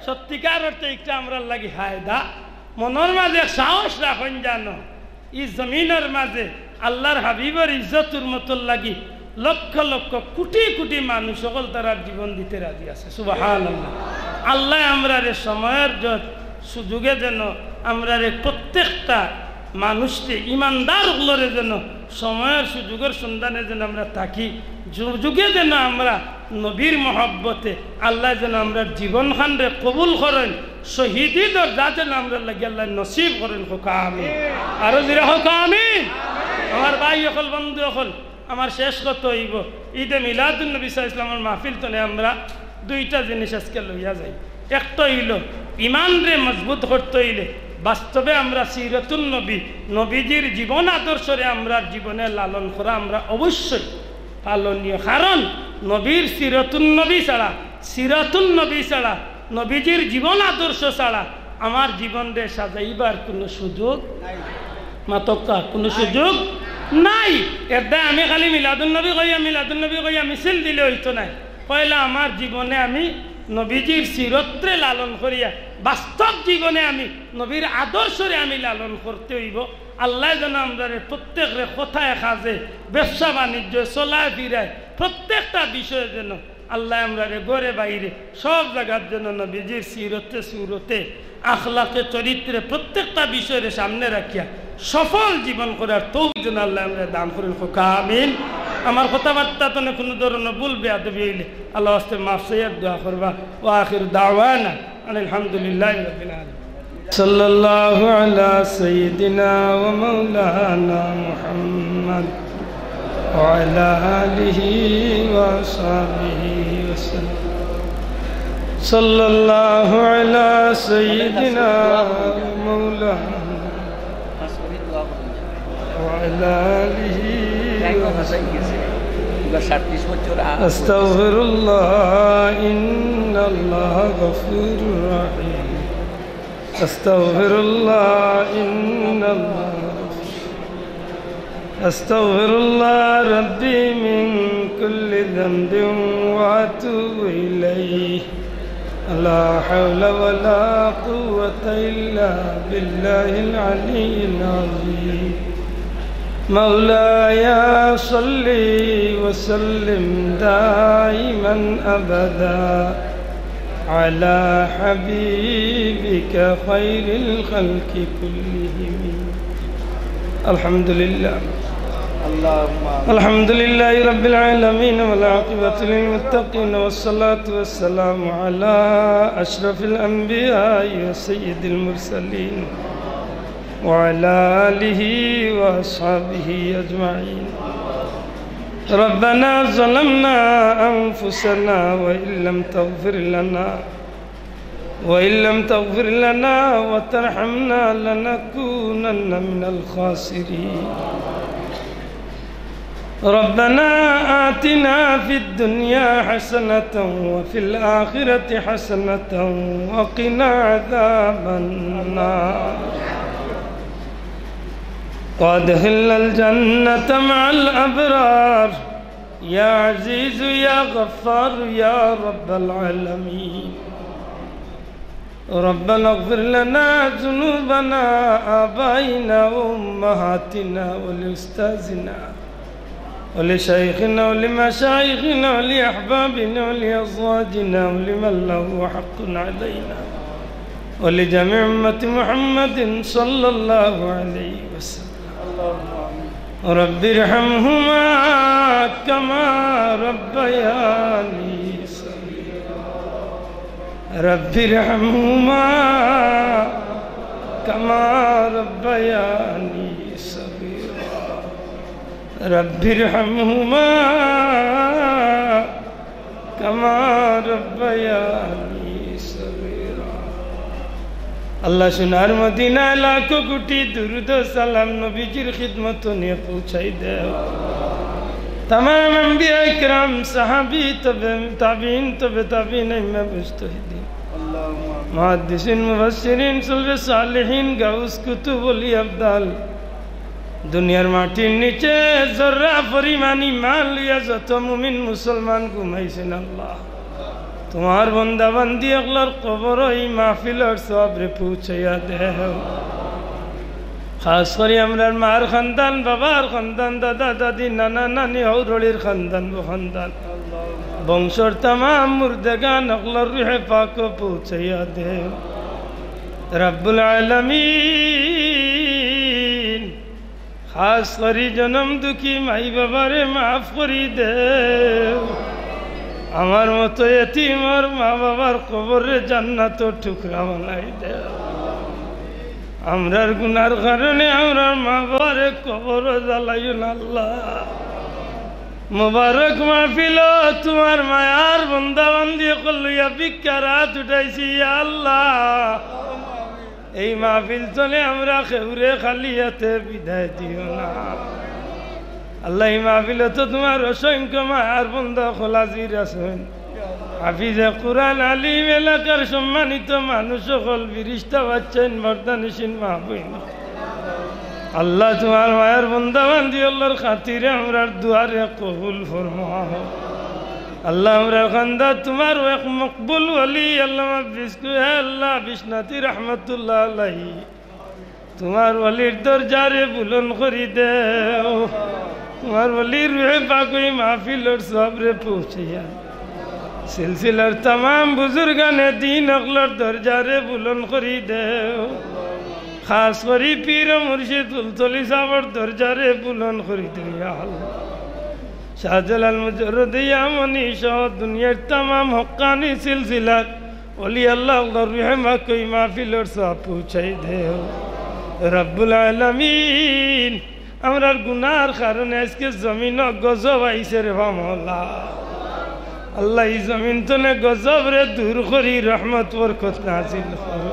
সত্যিকার অর্থে একটা আমরার লাগি ফায়দা। মনর মাঝে সাহস রাখইন জানো, ই জমিনর মাঝে আল্লাহর হাবিবর ইজ্জতর মতর লাগি লক্ষ লক্ষ কোটি কোটি মানুষ অকল তারার জীবন দিতে রাজি আছে। সুবহানাল্লাহ। আল্লায় আমরারে সময়র য-, সুযোগে যেন আমরারে প্রত্যেকটা মানুষরে, ইমানদার অকলরে যেন সময়র সুযোগর সন্ধানে যেন আমরা থাকি, যু-, যুগে যেন আমরা নবীর মহব্বতে আল্লায় যেন আমরার জীবনখানরে কবুল করইন, শহীদি দরজা যেন আমরার লাগি আল্লায় নসিব করইন, কউক্কা আমিন। আরো জোরে কউক্কা আমিন। আমার ভাই অকল, বন্ধু অকল, আমার শেষ কথা অইবো, ঈদে মিলাদুন নবী সাল্লাল্লাহু আলাইহি ওয়াসাল্লামর মাহফিল থনে আমরা দুইটা জিনিস আজকে লইয়া যাই। একটা অইলো, ইমানরে মজবুত করতে অইলে বাস্তবে আমরা সিরতুন নবী, নবীজির জীবন আদর্শরে আমরার জীবনে লালন করা আমরা অবশ্যই পালনীয়। কারণ নবীর সিরতুন নবী ছাড়া, সিরতুন নবী ছাড়া, নবীজির জীবন আদর্শ ছাড়া আমার জীবনরে সাজাইবার কুনু সুযোগ, মাতউক্কা, কুনু সুযোগ নাই। এরদায় আমি খালি মিলাদুন নবী কইয়া, মিলাদুন নবী কইয়া মিছিল দিলে অইতো নায়। পয়লা আমার জীবনে আমি নবীজির সিরতরে লালন করিয়া, বাস্তব জীবনে আমি নবীর আদর্শরে আমি লালন করতে অইবো। আল্লায় যেন আমরারে প্রত্যেকরে কথায় কাজে, ব্যবসা বাণিজ্য, চলায় ফিরায়, প্রত্যেকটা বিষয়ে যেন আল্লায় আমরারে ঘরে বাইরে সব জাগাত যেন নবীজির সিরতে সুরতে, আখলাকে চরিত্রে প্রত্যেকটা বিষয়রে সামনে রাখিয়া সফল জীবন করার তৌফিক যেন আল্লায় আমরারে দান করইন, কউক্কা আমিন। আমার কথাবার্তা থনে কুনু ধরনর ভুল বেয়াদবি অইলে আল্লাহর ওয়াস্তে মাফ চাইয়া দোয়া করবা। ওয়া আখিরু দাওয়ানা আনিল হামদুলিল্লাহি রাব্বিল আলামিন। সাল্লাল্লাহু আলা সাইয়্যিদিনা ওয়া মাওলানা মুহাম্মদ। وعلى آله وأصحابه وسلم. صلى الله على سيدنا ومولانا وعلى آله. أستغفر الله، إن الله غفور رحيم. أستغفر الله، إن الله غفور. أستغفر الله ربي من كل ذنب وأتوب إليه. لا حول ولا قوة إلا بالله العلي العظيم. مولاي صل وسلم دائما أبدا على حبيبك خير الخلق كلهم. الحمد لله. اللهم آمين. الحمد لله رب العالمين، والعاقبة للمتقين، والصلاة والسلام على أشرف الأنبياء وسيد المرسلين، وعلى آله وأصحابه أجمعين. ربنا ظلمنا أنفسنا وإن لم تغفر لنا، وإن لم تغفر لنا وترحمنا لنكونن من الخاسرين. ربنا آتنا في الدنيا حسنة وفي الآخرة حسنة وقنا عذاب النار. وأدخلنا الجنة مع الأبرار. يا عزيز يا غفار يا رب العالمين. ربنا اغفر لنا ذنوبنا، آبائنا وأمهاتنا ولأستاذنا ولشيخنا ولمشايخنا ولأحبابنا ولأزواجنا ولمن له حق علينا ولجميع أمة محمد صلى الله عليه وسلم. رب ارحمهما كما ربياني صغيرا. رب ارحمهما كما ربياني صغيرا. رب ارحمهما كما ربياني صغيرا. আল্লাহ, সোনার মদিনায় লাখো কোটি দুরুদ ও সালাম নবীজির খিদমতো নিয়া পৌঁছাই দেও। তামাম আম্বিয়া ইকরাম, সাহাবী, তবে তাবিন, তবে তাবিন, আইম্মা মুজতাহিদিন, মুহাদ্দিসিন, মুফাসসিরিন, সলফে সালেহিন, গাউস, কুতুব, ওলি, আবদাল, দুনিয়ার মাটির নিচে জর্রা পরিমাণ ইমান লইয়া যত মুমিন মুসলমান ঘুমাইছইন আল্লাহ, তুমার বন্দা বান্দি অকলর কবরো ই মাহফিলর সওয়াবরে পৌঁছাইয়া দেও। খাস করি আমরার মার খান্দান, বাবার খান্দান, দাদা দাদি, নানা নানি, হউরড়ির খান্দান, বউ খান্দান, বংশর তামাম মুর্দেগান অকলর রুহে পাকো পৌঁছাইয়া দেও। রাব্বুল আলামিন, খাস করি জনম দুঃখী মাই বাবারে মাফ করি দেও। আমার মতো এতিমর মা বাবার কবররে জান্নাতর টুকরা বানাই দেও। আমরার গুনার কারণে আমরার মা বাবারে কবরো জ্বালাইও না আল্লাহ। মুবারক মাহফিলো তুমার মায়ার বন্দা বান্দি অকল লইয়া ভিক্ষার আত উঠাইছি, ইয়া আল্লাহ। এই মাহফিল তনে আমরা কেউরে খালি আতে বিদায় দিও না। আল্লাহ, এই মাহফিলো তো তুমার অসংখ্য মায়ার বন্দা অকল হাজির আছইন। হাফিজে কুরআন, আলিম, এলাকার সম্মানিত মানুষ অকল, ফিরিস্তা বাচ্চাইন, মর্দানিশিন মা বইন। আল্লাহ, তুমার মায়ার বন্দা বান্দি অকলর খাতিরে আমরার দোয়ারে কবুল ফরমাও। আল্লাহ, আমরার খান্দাত তুমার এক মকবুল ওলি আল্লামা বিস্কু-, হে আল্লাহ, বিশ্বনাথী রহমতুল্লাহ আলাইহি, তুমার ওলির দরজারে বুলন্দ করি দেও। তুমার ওলির রুহে পাক ই মাহফিলর সওয়াবরে পৌঁছাইয়া সিলসিলার তামাম বুজুর্গানে দিন অকলর দরজারে বুলন্দ করি দেও। খাস করি পীর ও মুর্শিদ ফুলতলি সাবর দরজারে বুলন্দ করি দেও, ইয়া আল্লাহ। শাহজালাল মুজাররদে ইয়ামনি সহ দুনিয়ার তামাম হক্কানি সিলসিলার ওলি আল্লাহ অকলর রুহে পাক ই মাহফিলর সওয়াব পৌঁছাই দেও। রব্বুল আলামিন, আমরার গুনার কারণে আইজকে জমিনো গজব আইছে রে বা মওলা। আল্লাহ, ই জমিন তনে গজবরে দূর করি রহমত বরকত নাজিল করো।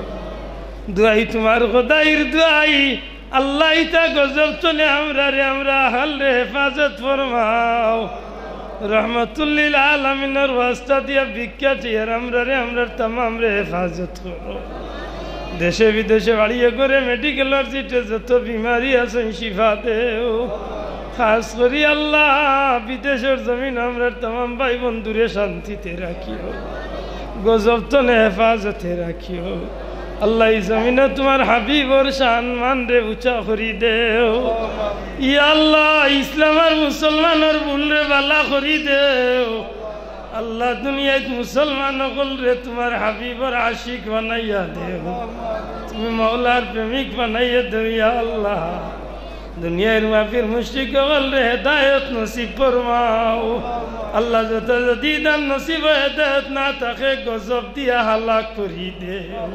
দোয়াই তুমার খোদাইর দোয়াই, আল্লাহ, ইতা গজব তনে আমরারে, আমরার আহলরে হেফাজত ফরমাও। রহমতুল্লিল আলামিনর ওয়াস্তা দিয়া ভিক্ষা চাইয়ার আমরারে, আমরার তামামরে হেফাজত করো। দেশে বিদেশে বাড়িয়ে ঘরে মেডিকেলর সিটে যত বিমারি আছইন শিফা দেও। খাস করি আল্লাহ, বিদেশর জমিন আমরার তামাম ভাই বন্ধুরে শান্তিতে রাখিও, গজব তনে হেফাজতে রাখিও। আল্লাহ, ই জমিনো তুমার হাবিবর শান মানরে উচা করি দেও। ইয়া আল্লাহ, ইসলাম আর মুসলমানর ভুলরে ভালা করি দেও। আল্লাহ, দুনিয়াত মুসলমান অকলরে তুমার হাবিবর আশিক বানাইয়া দেও, তুমি মওলার প্রেমিক বানাইয়া দেও, ইয়া আল্লাহ। দুনিয়ার মাফির মুশরিক অকলরে হেদায়েত নসিব ফরমাও। আল্লাহ, যত যদি তান নসিবো হেদায়েত না থাকে, গজব দিয়া হালাক করি দেও।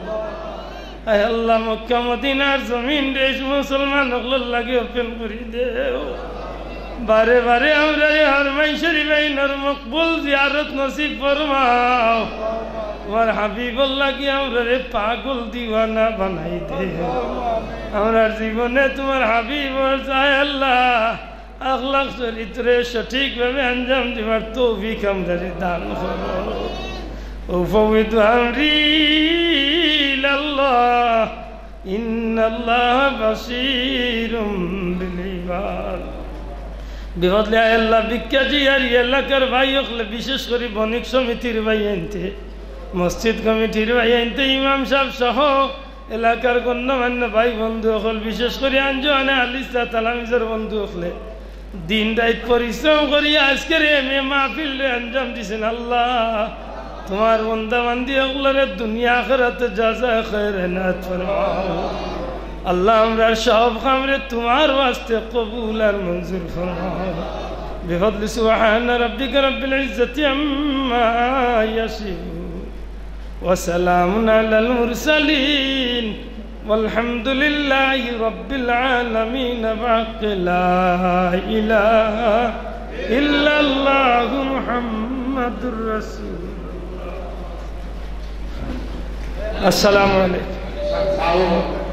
আয় আল্লাহ, মক্কা মদিনার জমিনরে মুসলমান অকলর লাগি open করি দেও। বারে বারে আমরারে হরমাইন শরীফ আইনর মকবুল জিয়ারত নসিব ফরমাও। তুমার হাবিবর লাগি আমরারে পাগল দিওয়ানা বানাই দেও। আমরার জীবনে তুমার হাবিবর, আয় আল্লাহ, আখলাক চরিত্রে সঠিকভাবে আঞ্জাম দিবার তৌফিক আমরারে দান করো। أفوض أمري إلى الله إن الله بصير بالعباد। বিফজলে আয় আল্লাহ, ভিক্ষা চাইয়ার ই এলাকার ভাই অকলে, বিশেষ করি বণিক সমিতির ভাইয়াইন্তে, মসজিদ কমিটির ভাইয়াইন্তে, ইমাম সাব সহ এলাকার গণ্যমান্য ভাই বন্ধু অকল, বিশেষ করি আঞ্জুমানে আল ইসলাহ তালামিজর বন্ধু অকলে দিন রাইত পরিশ্রম করি আইজকের এ মে মাহফিলরে আঞ্জাম দিছইন। আল্লাহ, তুমার বন্দা বান্দি অকলরে দুনিয়া আখিরাতে জাযায়ে খায়র এনায়েত ফরমাও। আল্লাহ, আমরার সব কামরে তুমার ওয়াস্তে কবুল আর মঞ্জুর ফরমাও। بفضل سبحان ربك رب العزة عما يصفون وسلام على المرسلين والحمد لله رب العالمين بحق لا إله إلا الله محمد رسول الله. السلام عليكم.